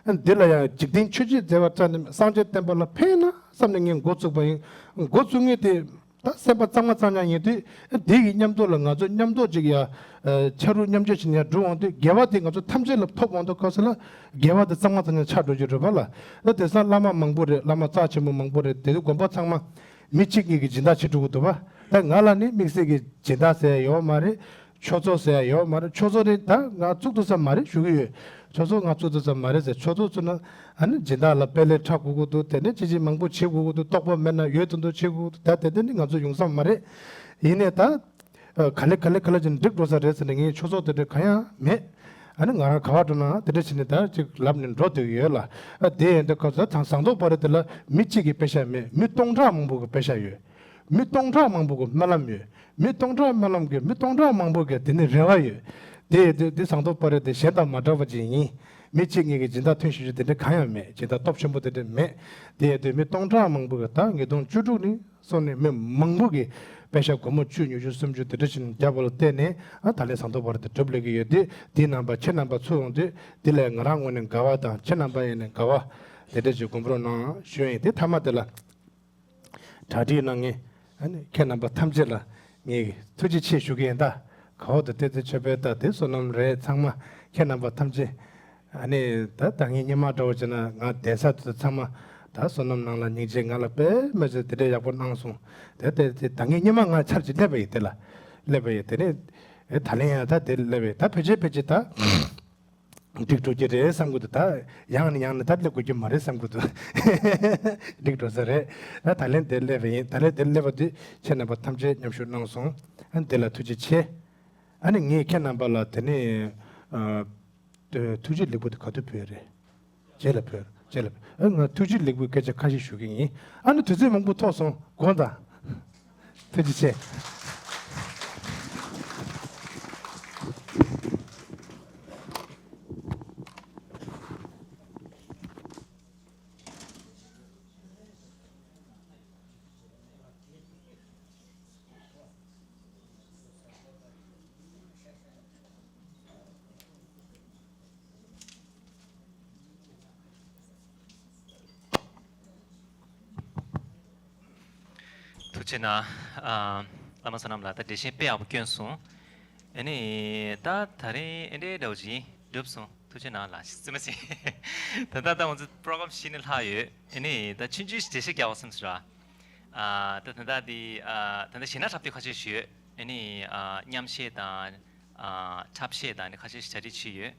ཨ་འདི་ལ་ཡང་འཇིག་རྟེན་ཆོས་བརྒྱད་མཛད་པ་རྩ་ནས་མེད། སངས་རྒྱས་བསྟན་པ་ལ་ཕན་ན་བསམ་ནས་ངས་འགོ་བཙུགས་པ་ཡིན། འགོ་བཙུགས་མཁན་དེ་ད་སེམས་པ་གཙང་མ་གཙང་རྐྱང་ཡིན་དུས། ཨ་འདི་གི་མཉམ་དུ་ལ་ང་ཚོ་མཉམ་དུ་ཅིག་ཡ་ཨ་ཕྱག་རོགས་མཉམ་སྤྱོད་བྱས་ནས་ཡར་འགྲོ་འོང་དུས་དགེ་བ་དེ་ང་ཚོ་ཐམས་ཅད་ལ་ཐོབ་འོང་དུས་སྐབས་སུ་ལ་དགེ་བ་དེ་གཙང་མ་གཙང་རྐྱང་ཆགས་འགྲོ་རྒྱུ་རེད་པ་ལ། ད་དེང་སང་བླ་མ་མང་པོ་རེད། བླ་མ་རྩ་ཆེན་པོ་མང་པོ་རེད། དེ་དུས་དགོན་པ་ཚང་མ་མི་གཅིག་གཉིས་ཀྱི་སྦྱིན་བདག་བྱེད་འགྲོ་གི་འདུག་པ། ད་ང་ལ་ནི་དམིགས་བསལ་གྱི་སྦྱིན་བདག་ཟེར་ཡ་ཡོད་མ་རེད། ཆོས་ཚོགས་ཟེར་ཡ་ཡོད་མ་རེད། ཆོས་ཚོགས་རེད་ད་ང་བཙུགས་ཐུབ་ས་མ་རེད་ཞུ་གི་ཡོད། ཆོས་ཚོགས་ང་བཙུགས་ཐུབ་ས་མ་རེད་ཟེར། ཆོས་ཚོགས་བཙུགས་ན་ཨ་ནི་སྦྱིན་བདག་ལ་དཔལ་ལས་ཁྲལ་དགོས་ཀྱི་འདུག་དེ་ནས་ཅི་ཅི་མང་པོ་བྱེད་དགོས་ཀྱི་འདུག་རྟོགས་པ་མེད་ན་ཡོད་དོ་འདུག་བྱེད་དགོས་ཀྱི་འདུག་ད་དེ་དེ་ནི་ང་ཚོ་ཡོང་ས་མ་རེད། ཡིན་ནའི་ད། ཨ་ག་ལེ་ག་ལེ་ག་ལེ་ཅིག་འགྲིག་འགྲོ་ས་རེད་ཟེར་ནས་ངས་ཆོས་ཚོགས་དེ་འདྲ་གང་ཡང་མེད། ཨ་ནི་ང་རང་ག་པར་འགྲོ་ན་དེ་འདྲ་བྱས་ནས་ད་ཅིག་ལབ་ནས་འགྲོ་སྡོད་ཀྱི་ཡོད་ལ། ཨ་དེ་ཡིན་དུས་སྐབས་སུ་ད་ཟངས་མདོག་དཔལ་རི་དེ་ལ་མི་གཅིག་གི་པེ་ཤ་མེད། མི་སྟོང་ཕྲག་མང་པོ་གི་པེ་ཤ་ཡོད། མི་སྟོང་ཕྲག་མང་པོ་གི་སྨོན་ལམ་ཡོད། མི་སྟོང་ཕྲག་སྨོན་ལམ་གྱི་མི་སྟོང་ཕྲག་མང་པོ་གི་དེ་ནི་རེ་བ་ཡོད། དེ་ཡིན་དུས་འདི་ཟངས་མདོག་དཔལ་རི་དེ་གཞན་དང་མ་འདྲ་བ་ཅིག་ཡིན། མི་གཅིག་གཉིས་ཀྱི་སྦྱིན་བདག་ཐོན་ཤེས་རྒྱུ་དེ་འདྲ་གང་ཡང་མེད། སྦྱིན་བདག་སྟོབས་ཆེན་པོ་དེ་འདྲ་མེད། དེ་ཡིན་དུས་མི་སྟོང་ཕྲག་མང་པོ་གི་ད་ཉིས་སྟོང་བཅུ་དྲུག་ནས་སོང་ནས་མི་མང་པོ་གིས་པེ་ཤ་སྒོར་མོ་བཅུ་ཉི་ཤུ་སུམ་ཅུ་དེ་འདྲ་ཞིག་བརྒྱབ་པ་ལ་བརྟེན་ནས་ཨ་ད་ལན་ཟངས་མདོག་དཔལ་རི་དེ་གྲུབ་སླེབས་ཀྱི་ཡོད་དེ། དེའི་རྣམ་པ་ཁྱེད་རྣམ་པ་ཚོ་ཡོང་དུས་འདི་ལ་ང་རང་ངོས་ནས་དགའ་བ་དང་ཁྱེད་རྣམ་པ་ཡིན་ནས་དགའ་བ་དེ་འདྲ་ཞིག་དགོངས་པ་རོགས་གནང་ཞུ་ཡིན། དེ་མཐའ་མ་དེ་ལ་གྲ་སྒྲིག་གནང་མཁན་ཨ་ནི་ཁྱེད་རྣམ་པ་ཐམས་ཅད་ལ་ ངས་ཐུགས་རྗེ་ཆེ་ཞུ་གི་ཡིན། ད་ག་འོག་ཏུ་བསྟན་འཛིན་ཆོས་འཕེལ་ད་དེ་བསོད་ནམས་རེད། ཚང་མ་ཁྱེད་རྣམ་པ་ཐམས་ཅད་ཨ་ནི་ད་ད་ངས་སྔོན་མ་འདྲ་བོ་བྱས་ན་ང་གདན་ས་དེ་ཚོ་ཚང་མ་ད་བསོད་ནམས་ནང་ལ་སྙིང་རྗེ་ང་ལ་དཔེ་མི་སྲིད་དེ་འདྲའི་ཡག་པོ་གནང་སོང་། དེ་དེ་དེ་ད་ངས་སྔོན་མ་ང་ཆབས་ཅིག་སླེབས་པ་ཡིན། དེ་ལ་སླེབས་པ་ཡིན། དེ་ནས་ཨེ་ད་ལན་ཡང་ད་དེ་སླེབས་པ་ཡིན། ད་ཕལ་ཆེར་ཕལ་ཆེར་ད་འགྲིག་འགྲོ་གི་རེད་བསམ་གི་འདུག་ད་ཡང་ནས་ཡང་ནས་ད་སླེབས་དགོས་ཀྱི་མ་རེད་བསམ་གི་འདུག་འགྲིག་འགྲོ་ས་རེད། ད་ད་ལན་དེ་སླེབས་པ་ཡིན། ད་ལན་དེ་སླེབས་པ་དེ་ཁྱེད་རྣམ་པ་ཐམས་ཅད་མཉམ་ཞུགས་གནང་སོང་། ཨ་ནི་དེ་ལ་ཐུགས་རྗེ་ཆེ། ཨ་ནི་ངས་ཁྱེད་རྣམ་པ་ལ་དེ་ནས་ཨ། ཐུགས་རྗེ་ལེགས་འབུལ་དེ་ག་དུས་ཕུལ་ཡ་རེད། རྗེས་ལ་ཕུལ། རྗེས་ལ་ཕུལ། ཨ་ང་ཐུགས་རྗེ་ལེགས་འབུལ་སྐད་ཆ་ཁ་ཤས་ཞུ་གི་ཡིན། ཨ་ནི་དུས་ཚོད་མང་པོ་ཐོགས་སོང་། དགོངས་དག་ཐུགས་རྗེ་ཆེ། ཐུགས་རྗེ་གནང་། ཨ། བླ་མ་བསོད་ནམས་ལགས་ད་འགྲེལ་བཤད་དཔེ་ཡག་པོ་བསྐྱོན་སོང་། ཨ་ནི་ད་ད་རིང་ཨེ་འདྲའི་འདྲ་བོ་ཅིག་གྲུབ་སོང་། ཐུགས་རྗེ་གནང་ལགས། རྩིས་མ་ཟིན། ད་ལྟ་ད་ང་ཚོ་པྲོ་གྲམ་གཞི་ནས་ལྷག་ཡོད། ཨ་ནི་ད་ཆུང་ཆུང་ཞིག་འགྲེལ་བཤད་རྒྱག་པ་བསམ་སོང་ར། ཨ། ད་ད་ལྟ་འདི་ཨ། ད་ལྟ་གཞས་སྣ་འཁྲབ་སྟེ་ཁ་ཤས་ཤིག་ཡོད། ཨ་ནི་ཨ། མཉམ་གཞས་དང་། ཨ། འཁྲབ་གཞས་དང་ནི་ཁ་ཤས་ཤིག་གྲ་སྒྲིག་བྱས་ཡོད།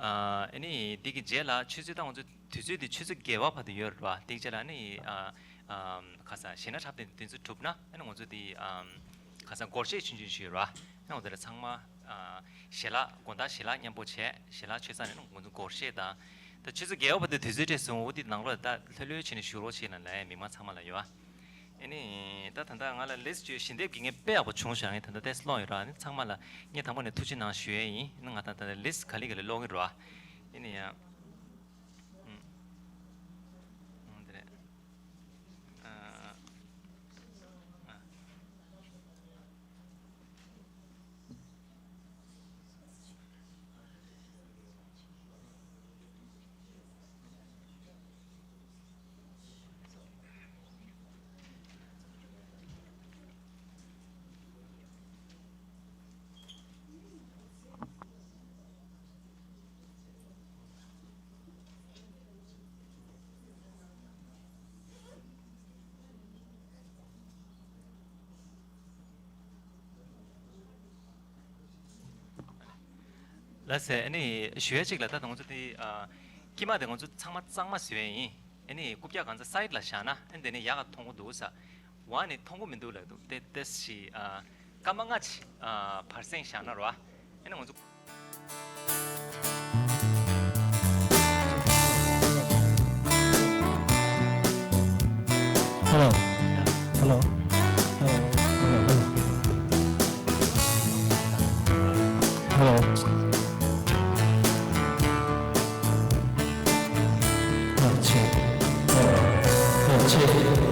ཨ། ཨ་ནི་འདི་གི་རྗེས་ལ་ཆུ་ཚོད་ད་ང་ཚོ་དུས་ཚོད་འདི་ཆུ་ཚོད་བརྒྱད་པ་བར་དུ་ཡོད་རེད་བ། འདི་གི་རྗེས་ལ་ནི་ཨ། ཨ། ཁ་ས་གཞས་སྣ་འཁྲབ་སྟེ་འདི་ཚོ་གྲུབ་ན་ཨ་ནི་ང་ཚོ་འདི་ཨ། ཁ་ས་སྒོར་གཞས་ཆུང་ཆུང་ཞིག་ཡོད་རེད་བ། ཨ་ནི་འོ་དེ་ལ་ཚང་མ་ཨ། ཞལ་ལག་དགོང་དག་ཞལ་ལག་མཉམ་པོ་བྱས། ཞལ་ལག་མཆོད་ས་ནས་ང་ཚོ་སྒོར་གཞས་དང་། ད་ཆུ་ཚོད་བརྒྱད་པ་བར་དུ་དུས་ཚོད་སྤྲད་སོང་། འོ་དེ་ནང་ལོགས་ལ་ད་ལྷོད་ལྷོད་བྱས་ནས་བཞུགས་རོགས་བྱས་ན་ལབ་ཡ། མི་མང་ཚང་མ་ལ་ཡོད་ཨ། ཨ་ནི་ད་ད་ལྟ་ང་ལ་ལིས་ཅིག་ཞལ་འདེབས་ཀྱི་ངས་དཔེ་ཡག་པོ་བྱུང་ཤག་ངས་ད་ལྟ་ཏོག་ཙམ་ཀློག་ཡོད་ར། ཨ་ནི་ཚང་མ་ལ་ངས་དང་པོ་ནས་ཐུགས་རྗེ་གནང་ཞུ་ཡས་ཡིན། ཨ་ནི་ང་ད་ད་ལྟ་ལིས་ག་ལེ་ག་ལེ་ཀློག་གི་རེད་བ། ཨ་ནི་ཡ། ཨུམ། ཨ། དེ་རེད། ཨ། ཨ། ལགས་སེ། ཨ་ནི་ཞུ་ཡ་གཅིག་ལ། ད་ང་ཚོ་དེ་ཨ། དཀྱིལ་མ་དེ་ང་ཚོ་ཚང་མ་གཙང་མ་བཟོས་ཡ་ཡིན། ཨ་ནི་རྐུབ་བཀྱག་གང་ཚ་སའིཌ་ལ་བཞག་ན་ཨ་ནི་དེ་ནས་ཡག་ག་མཐོང་གི་འདུག་ས། འོག་ནས་མཐོང་གི་མི་འདུག་ལབ་འདུག་དེ་དེ་ཞིག་ཨ། སྐར་མ་ལྔ་ཅིག་ཨ། བར་གསེང་བཞག་ན་རོ། ཨ་ནི་ང་ཚོ། Hello. Hello. Hello. Hello. Hello. Hello.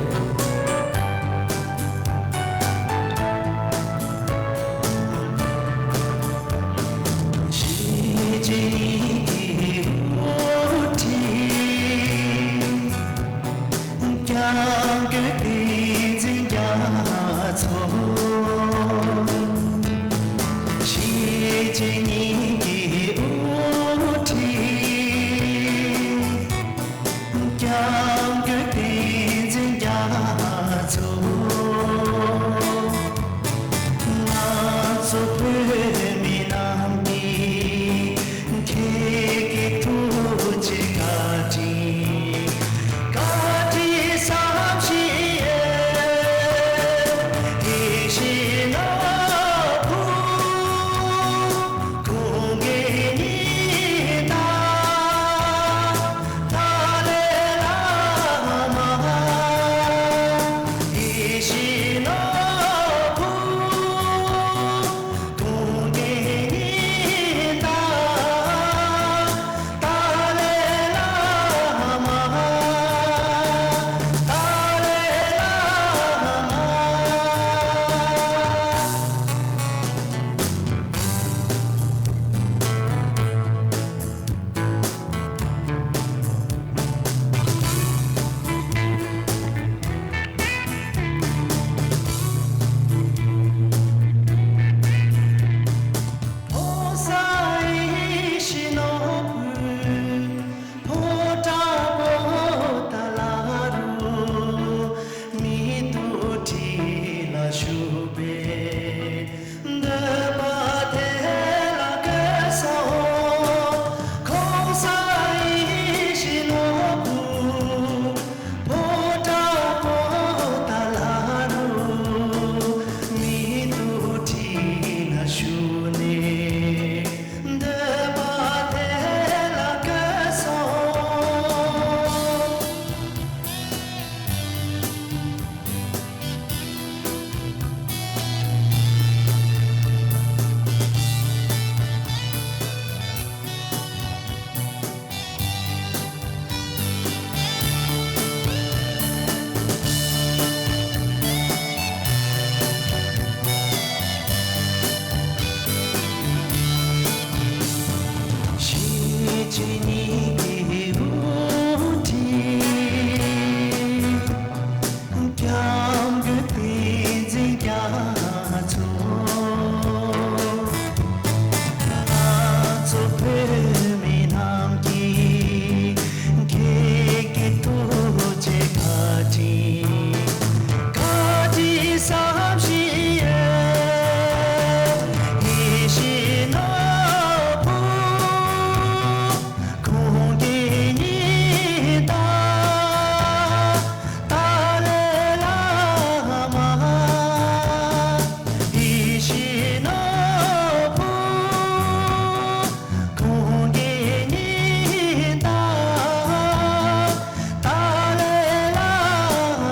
ཅིང་། བཀའ་དྲིན་བསམ་ཤེས་ཡོད། ཡིད་བཞིན་ནོར་བུ། ཁོང་གི་ཉི་ཟླ། ཏཱ་ལའི་བླ་མ། ཡིད་བཞིན་ནོར་བུ། ཁོང་གི་ཉི་ཟླ། ཏཱ་ལའི་བླ་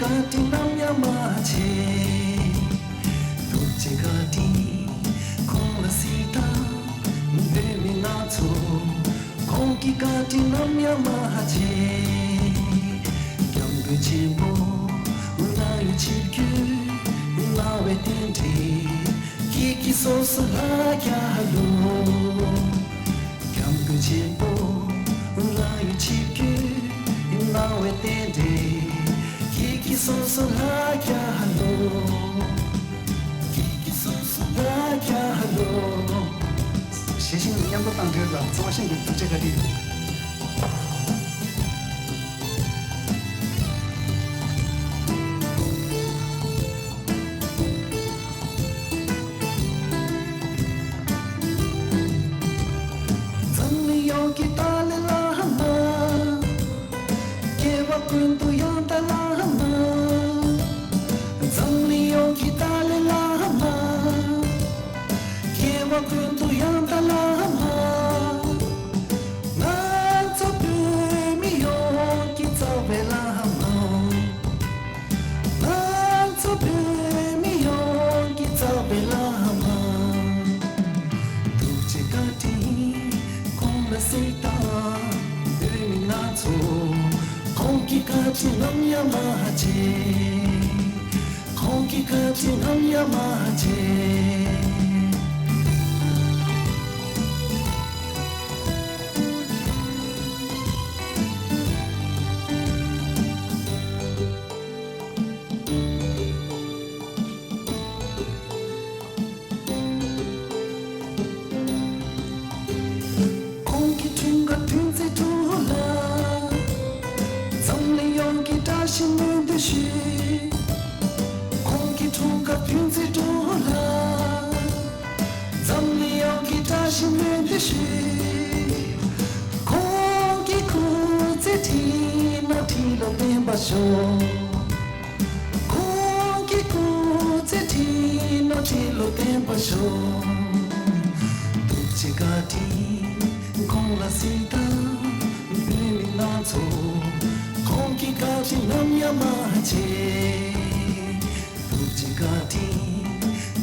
བཀའ་དྲིན་ནམ་ཡང་མ་བརྗེད། ཐུགས་རྗེ་བཀའ་དྲིན་ཁོང་ལ་གཟིགས་དང་། བོད་མི་ང་ཚོ་ཁོང་གི་བཀའ་དྲིན་ནམ་ཡང་མ་བརྗེད། སྐྱབས་མགོན་ཆེན་པོ་རང་ཡུལ་ཆིབས་བསྒྱུར་གནང་བའི་རྟེན་འབྲེལ། ཁྱེད་ཀྱིས་སོ་སོ་ལ་རྒྱལ་ལོ། སྐྱབས་མགོན་ཆེན་པོ་རང་ཡུལ་ཆིབས་བསྒྱུར་གནང་བའི་རྟེན་འབྲེལ། ཁྱེད་ཀྱིས་སོ་སོ་ལ་རྒྱལ་ལོ། ཁྱེད་ཀྱིས་སོ་སོ་ལ་རྒྱལ་ལོ། ཞེས་བཞིན་མཉམ་དུ་བཏང་འབྲེལ་ལ་བརྩེ་བ་ཤིན་ཏུ་ཐུགས་རྗེ་བཀའ་དྲིན། འཛམ་གླིང་ཡོངས་ཀྱི་ཏཱ་ལའི་བླ་མ། སྐྱེ་བ་ཀུན་ཏུ་ཡང་དག་བླ་མ། འཛམ་གླིང་ཡོངས་ཀྱི་ཏཱ་ལའི་བླ་མ། སྐྱེ་བ་ཀུན་ཏུ་ཡང་དག་བླ་མ། ང་ཚོ་བོད་མི་ཡོངས་ཀྱི་རྩ་བའི་བླ་མ། ང་ཚོ་བོད་མི་ཡོངས་ཀྱི་རྩ་བའི་བླ་མ། ཐུགས་རྗེ་བཀའ་དྲིན་ཁོང་ལ་གཟིགས་དང་། བོད་མི་ང་ཚོ་ཁོང་གི་བཀའ་དྲིན་ནམ་ཡང་མ་བརྗེད། ཁོང་གི་བཀའ་དྲིན་ནམ་ཡང་མ་བརྗེད། ཁོང་གི་འཁྲུངས་སྐར་ཐུན་རྩེ་དྲུག་ལ། འཛམ་གླིང་ཡོངས་ཀྱི་བཀྲ་ཤིས་སྨོན་འདུན་ཞུ། ཁོང་གི་འཁྲུངས་སྐར་ཐུན་རྩེ་དྲུག་ལ། འཛམ་གླིང་ཡོངས་ཀྱི་བཀྲ་ཤིས་སྨོན་འདུན་ཞུ། ཁོང་གི་སྐུ་ཚེ་ཁྲི་ནང་ཁྲི་ལོ་བརྟན་པར་ཤོག། ཁོང་གི་སྐུ་ཚེ་ཁྲི་ནང་ཁྲི་ལོ་བརྟན་པར་ཤོག། ཐུགས་རྗེ་བཀའ་དྲིན་ཁོང་ལ་གཟིགས་དང་། བོད་མི་ང་ཚོ་ཁོང་གི་བཀའ་དྲིན་ནམ་ཡང་མ་བརྗེད། ཐུགས་རྗེ་བཀའ་དྲིན་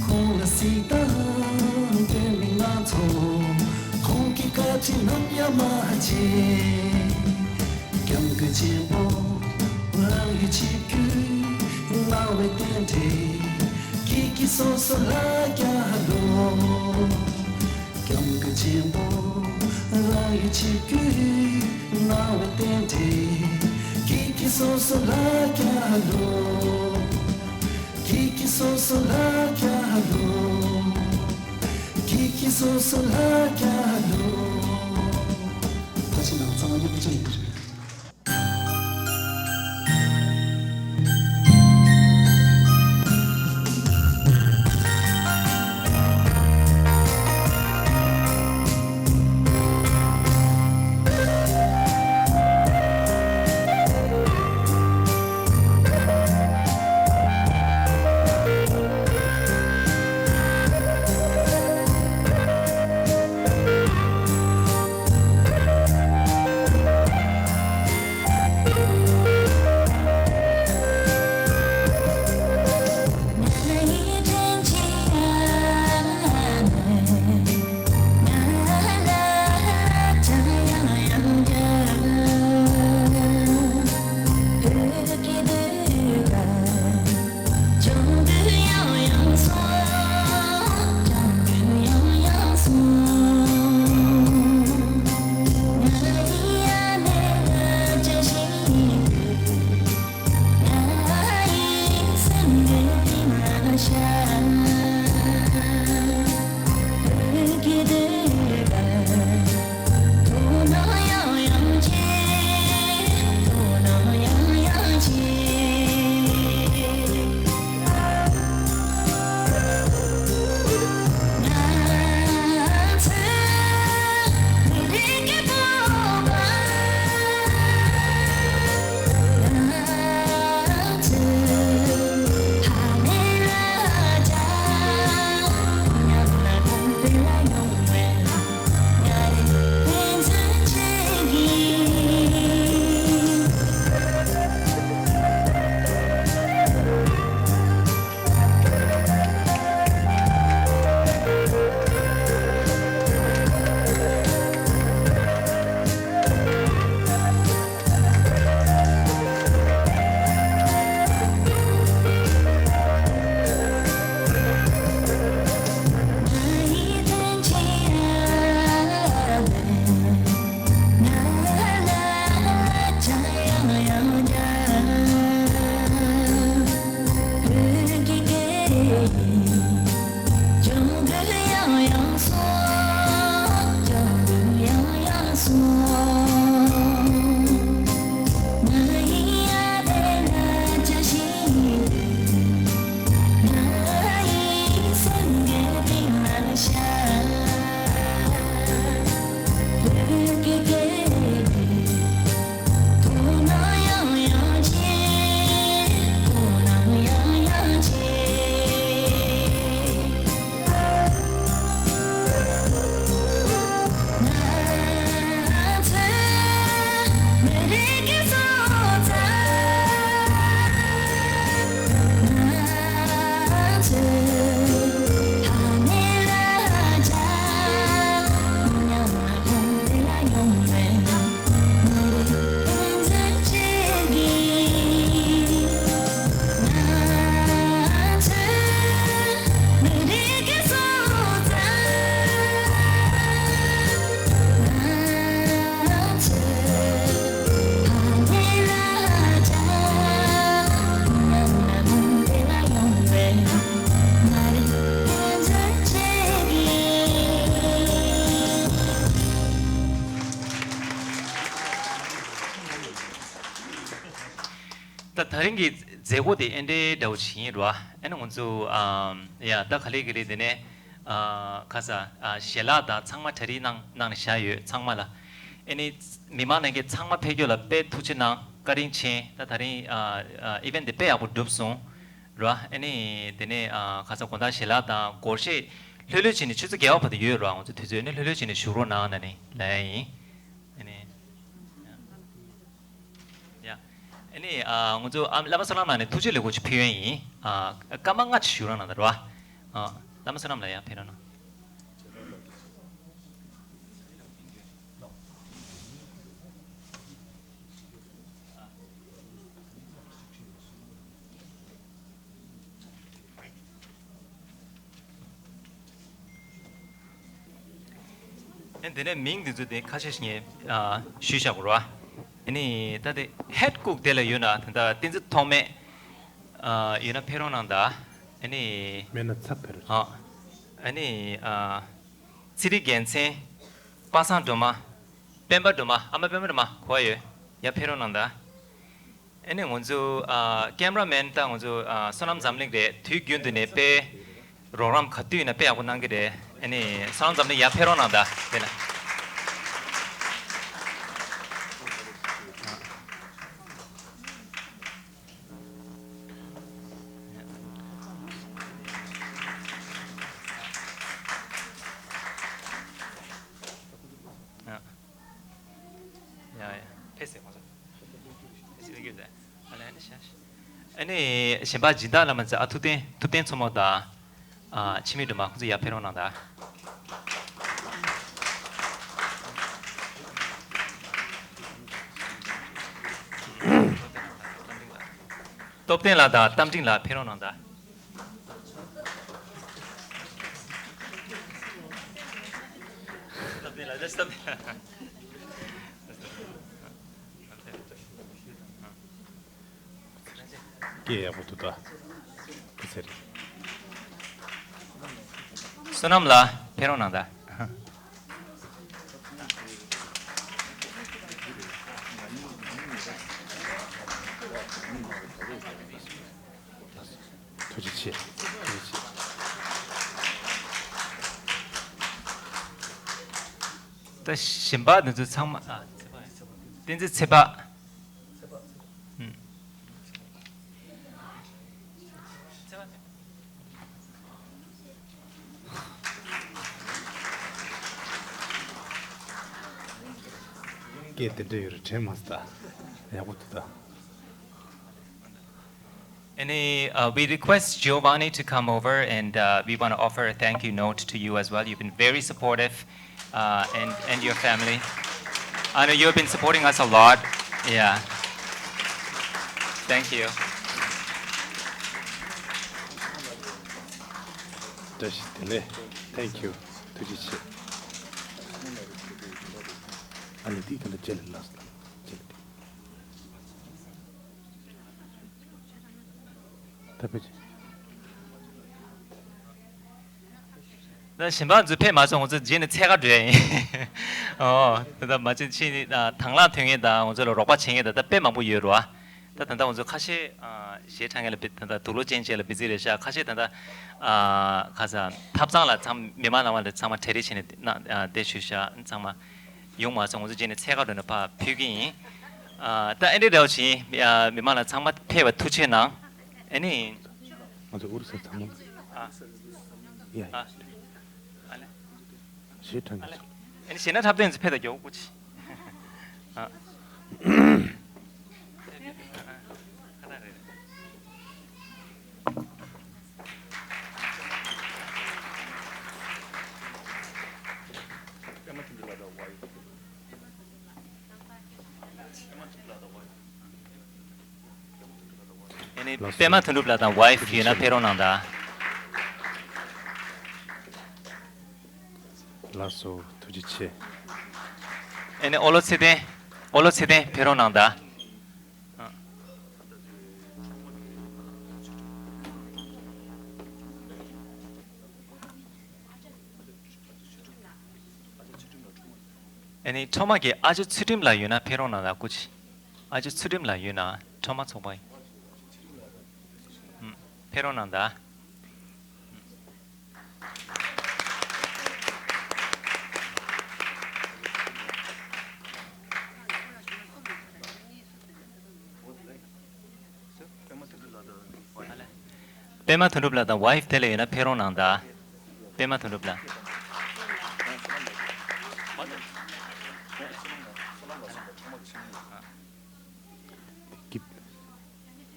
ཁོང་ལ་གཟིགས་དང་། བོད་མི་ང་ཚོ་ཁོང་གི་བཀའ་དྲིན་ནམ་ཡང་མ་བརྗེད། སྐྱབས་མགོན་ཆེན་པོ་རང་ཡུལ་ཆིབས་བསྒྱུར་གནང་བའི་རྟེན་འབྲེལ། ཁྱེད་ཀྱིས་སོ་སོ་ལ་རྒྱལ་ལོ། སྐྱབས་མགོན་ཆེན་པོ་རང་ཡུལ་ཆིབས་བསྒྱུར་གནང་བའི་རྟེན་འབྲེལ། ཁྱེད་ཀྱིས་སོ་སོ་ལ་རྒྱལ་ལོ། ཁྱེད་ཀྱིས་སོ་སོ་ལ་རྒྱལ་ལོ། ཁྱེད་ཀྱིས་སོ་སོ་ལ་རྒྱལ་ལོ། ད་ཕྱི་ནང་གཙང་མ་མཉམ་དུ་བཅངས་ཡོད་པ་རེད། ད་རིང་གི་མཛད་སྒོ་དེ་ཨེ་འདྲའི་འདྲ་བོ་ཞིག་ཡིན་རོ། ཨ་ནི་ང་ཚོ་ཨམ་ཡ་ད་ག་ལེ་ག་ལེ་དེ་ནས་ཨ་ཁ་ས་ཨ་ཞལ་ལག་དང་ཚང་མ་གྲ་སྒྲིག་གནང་གནང་ནས་བཞག་ཡོད་ཚང་མ་ལ། ཨེ་ནི་མི་མང་ནང་གི་ཚང་མ་ཕེབས་རྒྱུ་ལ་དཔེ་ཐུགས་རྗེ་གནང་བཀའ་དྲིན་ཆེ། ད་ད་རིང་ཨ་ཨ་ཨི་ཝེན་ཊི་དེ་དཔེ་ཡག་པོ་གྲུབ་སོང་རོ། ཨེ་ནི་དེ་ནས་ཨ་ཁ་ས་དགོང་དག་ཞལ་ལག་དང་སྒོར་གཞས་ལྷོད་ལྷོད་བྱས་ནས་ཆུ་ཚོད་བརྒྱད་པ་བར་དུ་ཡོད་རོ། ང་ཚོ་དུས་ཚོད་ཨེ་ནི་ལྷོད་ལྷོད་བྱས་ནས་བཞུགས་རོགས་གནང་ན་ནི་ལབ་ཡ་ཡིན། ཨེ་ནི། ཡ། ཨ་ནི་ཨ་ང་ཚོ་ཨ་བླ་མ་བསོད་ནམས་ལགས་ནས་ཐུགས་རྗེ་ལེགས་འབུལ་ཅིག་ཕུལ་ཡོན་ཡིན། ཨ་སྐར་མ་ལྔ་ཅིག་བཞུགས་རོགས་གནང་དང་རོ། ཨ་བླ་མ་བསོད་ནམས་ལགས་ཡར་ཕེབས་རོགས་གནང་། ཨེ་དེ་ནས་མིང་འདི་ཚོ་དེ་ཁ་ཤས་ཤིག་ངས་ཨ་ཞུས་བཞག་གོ་ར། ཨ་ནི་ད་དེ་ཧེཌ་ཀུག་དེ་ལ་ཡོད་ན་ད་ལྟ་བསྟན་འཛིན་ཐོགས་མེད་ཨ་ཡོད་ན་ཕེབས་རོགས་གནང་དང་། ཨ་ནི་མེད་ན་ཚབ་ཕེབས་རོགས། ཨ་ཨ་ནི་ཨ་ཚེ་རིང་རྒྱལ་མཚན། པ་སངས་སྒྲོལ་མ། སྤེན་པ་སྒྲོལ་མ། ཨ་མ་སྤེན་པ་སྒྲོལ་མ་གོ་བ་ཡོད། ཡར་ཕེབས་རོགས་གནང་དང་། ཨ་ནི་ང་ཚོ་ཨ་ཀེམ་ར་མེན་ད་ང་ཚོ་ཨ་བསོད་ནམས་འཛམ་གླིང་རེད། དུས་རྒྱུན་དུ་ནས་དཔེ་རོགས་རམ་ག་དུས་ཡིན་ན་དཔེ་ཡག་པོ་གནང་གི་རེད། ཨ་ནི་བསོད་ནམས་འཛམ་གླིང་ཡར་ཕེབས་རོགས་གནང་དང་དེ་ལ། ཡ་ཡ་ཕེབས་སེ་ཁོང་ཚོ། ཕེབས་སེ་ཡོད་ཟེར། ཨ་ལས་ཨ་ནི་ཤ་ཤ། ཨ་ནི་གཞན་པ་སྦྱིན་བདག་བླ་མ་ཚེ་ཨ་ཐུབ་བསྟན་ཐུབ་བསྟན་མཚོ་མོ་དང་། ཨ་འཆི་མེད་སྒྲོལ་མ་ཁོང་ཚོ་ཡར་ཕེབས་རོགས་གནང་དང་། སྟོབས་ལྡན་ལགས་དང་རྟ་མགྲིན་ལགས་ཕེབས་རོགས་གནང་དང་། སྟོབས་ལྡན་ལགས་སྟོབས་ལྡན་ལགས། སྐད་ཡག་པོ་འདུག་ད། སྐད་ཆ་རེད། བསོད་ནམས་ལགས་ཕེབས་རོགས་གནང་དང་། ཐུགས་རྗེ་ཆེ། ཐུགས་རྗེ་ཆེ། ད་གཞན་པ་འདི་ཚོ་ཚང་མ་ཨ་བསྟན་འཛིན་ཚེ་དཔག། ཨུམ། སྐད་དེ་འདྲ་ཡོད་རེད་དྲན་མ་སོང་ད། ཡག་པོ་འདུག་ད། And uh, we request Giovanni to come over, and uh, we want to offer a thank you note to you as well. You've been very supportive, uh, and, and your family. I know you've been supporting us a lot. Yeah. Thank you. བཀྲ་ཤིས་བདེ་ལེགས། Thank you. ཐུགས་རྗེ་ཆེ། ཨ་ནི་འདི་ག་ལ་མཇལ་ལ་ལགས་སོ། མཇལ་ལ། ད་ཕེབས་ཅིག་ད་གཞན་པ་ཚོ་ཕེབས་མ་སོང་། ང་ཚོ་རྗེས་ནས་འཚོལ་ག་འགྲོ་ཡ་ཡིན། ཨོ། ད་ལྟ་མ་བྱན་ཕྱིན་ནི་དང་བླངས་ཐོན་མཁན་དང་ང་ཚོ་ལ་རོགས་པ་བྱེད་མཁན་དང་ད་དཔེ་མང་པོ་ཡོད་རེད་བ། ད་ད་ལྟ་ང་ཚོ་ཁ་ཤས་ཨ་གཞས་འཁྲབ་མཁན་ལ་དཔེ་ད་ལྟ་དུག་ལོག་ཅན་བཅས་ལ་བི་ཛི་རེད་ཤག་ཁ་ཤས་ད་ལྟ་ཨ་ཁ་ས་ཐབ་ཚང་ལ་ཚང་མི་མང་རྣམ་པ་ལ་ཚང་མ་གྲ་སྒྲིག་བྱས་ནས་ན་ཨ་བསྡད་ཤག་ཚང་མ། ཡོང་མ་སོང་། ང་ཚོ་རྗེས་ནས་འཚོལ་ག་འགྲོ་ནས་ཕར་ཕུལ་གྱི་ཡིན། ཨ་ད་ཨེ་འདྲའི་འདྲ་བོ་ཞིག་ཡིན། ཨ་མི་མང་ལ་ཚང་མ་ཕེབས་པ་ཐུགས་རྗེ་གནང་། ཨ་ནི། ང་ཚོ་ཨུ་རུ་སུ་ཚང་མ། ཨ། ཡ་ཡ། ཨ་ལེ། ཞེ་དྲག་ཨ་ལེ། ཨ་ནི་ཞེ་ན་འཁྲབ་སྟོན་ཚོ་ཕེབས་དང་མགྱོགས་པོ་ཅིག་ཨ། ཨ་ནི་པད་མ་དོན་གྲུབ་ལགས་དང་ཝའིཕ་ཡོད་ན་ཕེབས་རོགས་གནང་དང་། ལགས་སོ། ཐུགས་རྗེ་ཆེ། ཨ་ནི་ཨོ་ལོ་ཚེ་བརྟན། ཨོ་ལོ་ཚེ་བརྟན་ཕེབས་རོགས་གནང་དང་། ཨ་ནི་ཁྲོམ་གྱི་ཨ་ཅོ་ཚུལ་ཁྲིམས་ལགས་ཡོད་ན་ཕེབས་རོགས་གནང་དང་སྐུ་མཁྱེན། ཨ་ཅོ་ཚུལ་ཁྲིམས་ལགས་ཡོད་ན་ཁྲོམ་ཚོགས་པ་ཡིན། ཕེབས་རོགས་གནང་དང་། པད་མ་དོན་གྲུབ་ལགས་དང་ཝའིཕ་དེ་ལ་ཡོད་ན་ཕེབས་རོགས་གནང་དང་། པད་མ་དོན་གྲུབ་ལགས།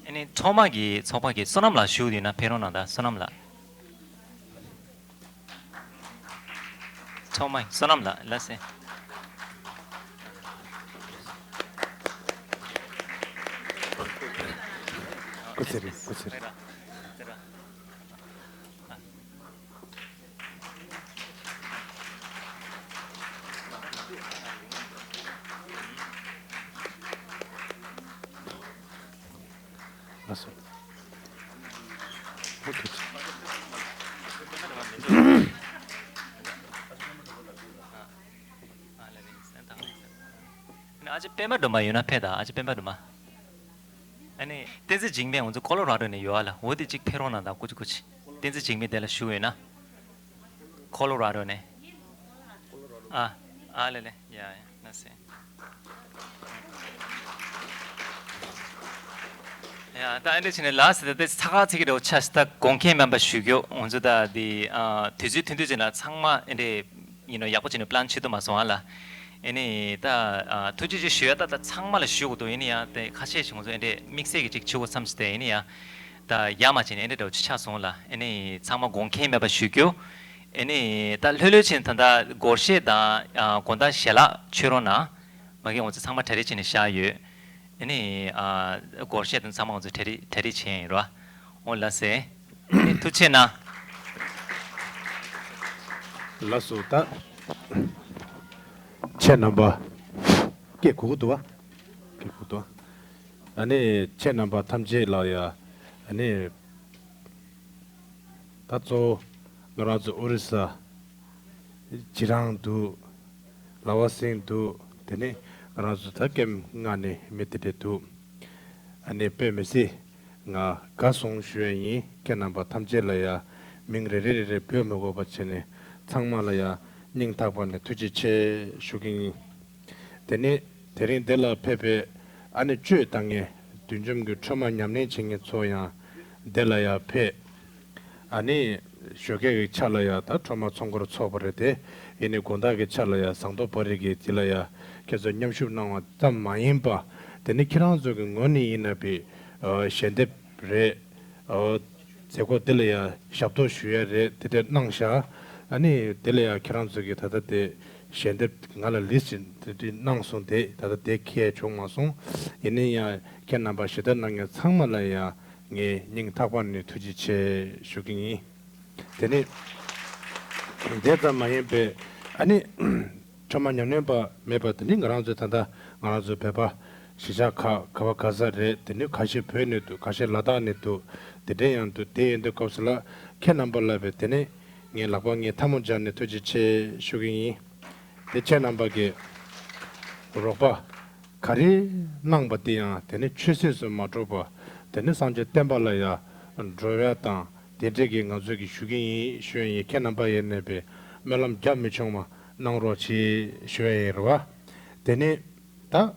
ཨ་ནི་ཐོག་མ་གི་ཚོགས་པ་གི་བསོད་ནམས་ལགས་བཞུགས་ཡོད་ན་ཕེབས་རོགས་གནང་དང་། བསོད་ནམས་ལགས། ཐོག་མ་བསོད་ནམས་ལགས། ལགས་སེ། སྐུ་ཚེ་རིང་། སྐུ་ཚེ་རིང་། ལགས་སོ། ཨོ་ཐུགས་རྗེ་ཆེ། ཨ་ཅེ་པད་མ་སྒྲོལ་མ་ཡོད་ན་ཕེབས་དང་། ཨ་ཅེ་པད་མ་སྒྲོལ་མ། ཨ་ནི་བསྟན་འཛིན་འཇིགས་མེད་ང་ཚོ་ཀོ་ལོ་ར་ཌོ་ནས་ཡོད་ཨ་ལ། འོ་དེ་གཅིག་ཕེབས་རོགས་གནང་དང་། སྐུ་མཁྱེན་སྐུ་མཁྱེན། བསྟན་འཛིན་འཇིགས་མེད་དེ་ལ་བཞུགས་ཡོད་ན། ཀོ་ལོ་ར་ཌོ་ནས། ཨ། ཨ་ལེ་ལེ། ཡ་ཡ། ལགས་སེ། ཡ། ད་ཨ་འདྲ་བྱས་ནས་ལགས་སེ། ད་དེ་ཚ་ཁ་ཚིག་གི་འདྲ་བོ་ཆགས་སོང་། ད་དགོངས་འགལ་མེད་པ་ཞུ་རྒྱུ། ང་ཚོ་ད་དེ་ཨ་དུས་ཚོད་ཐུང་ཐུང་ཅིག་ན་ཚང་མ་ཨ་འདྲ་ཡིན་ནོ་ཡག་པོ་བྱས་ནས་པི་ལན་བྱེད་ཐུབ་མ་སོང་ཨ་ལ། ཨ་ནི་ད་ཨ་ཐུགས་རྗེ་ཆེ་ཞུ་ཡ། ད་ད་ཚང་མ་ལ་ཞུ་དགོས་འདུག། ཡིན་ན་ཡང་དེ་ཁ་ཤས་ཤིག་ང་ཚོ་ཨ་འདྲ་དམིགས་བསལ་གྱི་ཅིག་བྱེད་དགོས་བསམ་སོང་། དེ་ཡིན་ན་ཡང་ད་ཡ་མ་བྱས་ནས་ཨ་འདྲ་འདྲ་བོ་ཅིག་ཆགས་སོང་ལ། ཨ་ནི་ཚང་མ་དགོངས་འགལ་མེད་པ་ཞུ་རྒྱུ། ཨ་ནི་ད་ལྷོད་ལྷོད་བྱས་ནས་ད་ལྟ་སྒོར་གཞས་དང་ཨ་དགོང་དག་ཞལ་ལག་མཆོད་རོགས་གནང་། མ་གི་ང་ཚོ་ཚང་མ་གྲ་སྒྲིག་བྱས་ནས་བཞག་ཡོད། ཨ་ནི་ཨ་སྒོར་གཞས་དང་ཚང་མ་ང་ཚོ་གྲ་སྒྲིག་གྲ་སྒྲིག་བྱས་ཡིན་རོ། འོ་ལགས་སེ། ཨ་ནི་ཐུགས་རྗེ་གནང་། ལགས་སོ། ད་ཁྱེད་རྣམ་པ། སྐད་གོ་གི་འདུག་བ། སྐད་གོ་གི་འདུག་བ། ཨ་ནི་ཁྱེད་རྣམ་པ་ཐམས་ཅད་ལ་ཡ། ཨ་ནི་ད་གཙོ་བོ་ང་རང་ཚོ་ཨོ་རི་ས། རྗེས་འབྲང་འདུག། ལ་བ་སེང་འདུག། དེ་ནས་ང་རང་ཚོ་ད་ཀེམ་ལྔ་ནས་མི་དེ་འདྲ་འདུག། ཨ་ནི་དཔེ་མི་སྲིད་ང་དགའ་སོང་ཞུ་ཡ་ཡིན། ཁྱེད་རྣམ་པ་ཐམས་ཅད་ལ་ཡ་མིང་རེ་རེ་རེ་རེ་འབོད་མི་དགོས་པ་བྱས་ནས་ཚང་མ་ལ་ཡ་སྙིང་ཐག་པ་ནས་ཐུགས་རྗེ་ཆེ་ཞུ་གི་ཡིན། དེ་ནས་དེ་རིང་འདི་ལ་ཕེབས་པའི་ཨ་ནི་གཅོད་བཏང་མཁན་བདུད་འཇོམས་ཀྱི་ཁྲོས་མ་ཉམས་ལེན་བྱེད་མཁན་ཚོ་ཡང་འདི་ལ་ཡ་ཕེབས། ཨ་ནི་ཞོགས་ཀས་ཀྱི་ཆ་ལ་ཡ་ད་ཁྲོས་མ་ཚོགས་འཁོར་ཚོགས་པ་རེད་དེ། ཡིན་ནའི་དགོང་དག་གི་ཆ་ལ་ཡ་ཟངས་མདོག་དཔལ་རི་གི་དེ་ལ་ཡ་ཁྱེད་ཚོ་མཉམ་ཞུགས་གནང་བ་ཙམ་མ་ཡིན་པ། དེ་ནི་ཁྱེད་རང་ཚོ་གི་ངོས་ནས་ཡིན་ན་བི་ཨ་ཞལ་འདེབས་རེད། ཨ་མཛད་སྒོ་དེ་ལ་ཡ་ཞབས་ཏོག་ཞུ་ཡ་རེད། དེ་འདྲ་གནང་ཤག། ཨ་ནི་དེ་ལ་ཡ་ཁྱེད་རང་ཚོ་གི་ད་ལྟ་དེ་ཞལ་འདེབས་ང་ལ་ལིས་ཊི་དེ་འདྲ་གནང་སོང་། དེ་ད་ལྟ་དེ་འཁྱེར་བྱུང་མ་སོང་། ཡིན་ན་ཡང་ཁྱེད་རྣམ་པ་ཞལ་འདེབས་གནང་མཁན་ཚང་མ་ལ་ཡ་ངས་སྙིང་ཐག་པ་ནས་ཐུགས་རྗེ་ཆེ་ཞུ་གི་ཡིན། དེ་ནས་དེ་ཙམ་མ་ཡིན་པའི་ཨ་ནི་ཁྲོས་མ་ཉམས་ལེན་པ་མེད་པ་དེ་ནི་ང་རང་ཚོའི་ད་ལྟ་ང་རང་ཚོའི་བོད་པ་གཞིས་ཆགས་ཁག་ག་བ་ག་ས་རེད། དེ་ནི་ཁ་ཤས་བོད་ནས་འདུག། ཁ་ཤས་ལ་དྭགས་ནས་འདུག། དེ་འདྲ་ཡང་འདུག། དེ་ཡིན་དུས་སྐབས་སུ་ལ་ཁྱེད་རྣམ་པ་ལ་བས་དེ་ནི་ངས་ལག་པ་ངས་ཐལ་མོ་སྦྱར་ནས་ཐུགས་རྗེ་ཆེ་ཞུ་གི་ཡིན། དེ་ཁྱེད་རྣམ་པ་གི་རོགས་པ་ག་རེ་གནང་པ་དེ་ཡང་དེ་ནི་ཆོས་སྲིད་སུ་མ་འགྲོ་བར་དེ་ནི་སངས་རྒྱས་བསྟན་པ་ལ་ཡང་འགྲོ་ཡ་དང་དེ་འདྲས་ཀྱི་ང་ཚོས་ཀྱི་ཞུ་གི་ཡིན་ཞུ་ཡ་ཡིན། ཁྱེད་རྣམ་པ་ཡིན་ནས་པའི་སྨོན་ལམ་རྒྱབ་མི་ཆུང་བ་གནང་རོགས་གྱིས་ཞུ་ཡ་ཡིན་རེད་བ། དེ་ནི་ད་ཨ་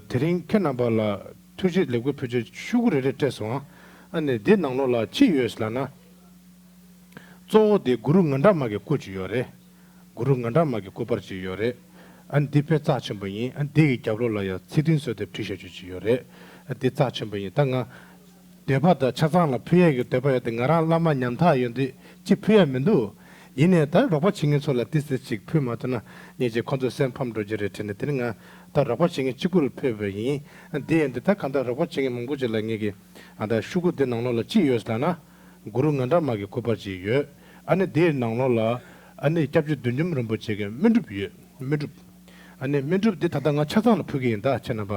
དེ་རིང་ཁྱེད་རྣམ་པ་ལ་ཐུགས་རྗེ་ལེགས་འབུལ་ཕུལ་རྒྱུ་ཤོག་གུ་རེ་རེ་སྤྲད་སོང་ཨ། ཨ་ནི་འདི་ནང་ལོགས་ལ་ཅི་ཡོད་ལབ་ན། གཙོ་བོ་དེ་གུ་རུ་ངན་གྲགས་མ་གི་སྐུ་ཅིག་ཡོད་རེད། གུ་རུ་ངན་གྲགས་མ་གི་སྐུ་པར་ཅིག་ཡོད་རེད། ཨ་ནི་འདི་དཔེ་རྩ་ཆེན་པོ་ཡིན། ཨ་ནི་འདི་གི་རྒྱབ་ལོགས་ལ་ཡང་ཚིག་བདུན་གསོལ་འདེབས་བྲིས་བཞག་རྒྱུ་ཅིག་ཡོད་རེད། ཨ་འདི་རྩ་ཆེན་པོ་ཡིན། ད་ང་འདོད་པ་དང་ཆ་ཚང་ལ་ཕུལ་ཡས་ཀྱི་འདོད་པ་ཡོད་དེ། ང་རང་བླ་མ་ཉམ་ཐག་ཡོད་དུས་ཅི་ཕུལ་ཡས་མི་འདུག། ཡིན་ནའི་ད་རོགས་པ་བྱེད་མཁན་ཚོ་ལ་ཏི་སི་ཅིག་ཕུལ་མ་ཐུབ་ན་ཉིན་གཅིག་ཁོ་ཚོ་སེམས་ཕམ་འགྲོ་རྒྱུ་རེད་དྲན་ནས། དེ་ནི་ང་ད་རོགས་པ་བྱེད་མཁན་གཅིག་པུ་ལ་ཕུལ་བ་ཡིན། ཨ་འདི་ཡིན་དུས་ད་གང་ལྟར་རོགས་པ་བྱེད་མཁན་མང་པོ་ཅིག་ལ་ངེད་ཀྱི་ཨ་ད་ཤོག་གུ་འདི་ནང་ལོགས་ལ་ཅི་ཡོད་ལབ་ན། གུ་རུ་ངན་གྲགས་མ་གི་སྐུ་པར་ཅིག་ཡོད། ཨ་ནི་དེའི་ནང་ལོགས་ལ་ཨ་ནི་སྐྱབས་རྗེ་བདུད་འཇོམས་རིན་པོ་ཆེ་གི་སྨིན་སྒྲུབ་ཡོད། སྨིན་སྒྲུབ། ཨ་ནི་སྨིན་སྒྲུབ་འདི་ད་ལྟ་ང་ཆ་ཚང་ལ་ཕུལ་གི་ཡིན། ད་ཁྱེད་རྣམ་པ་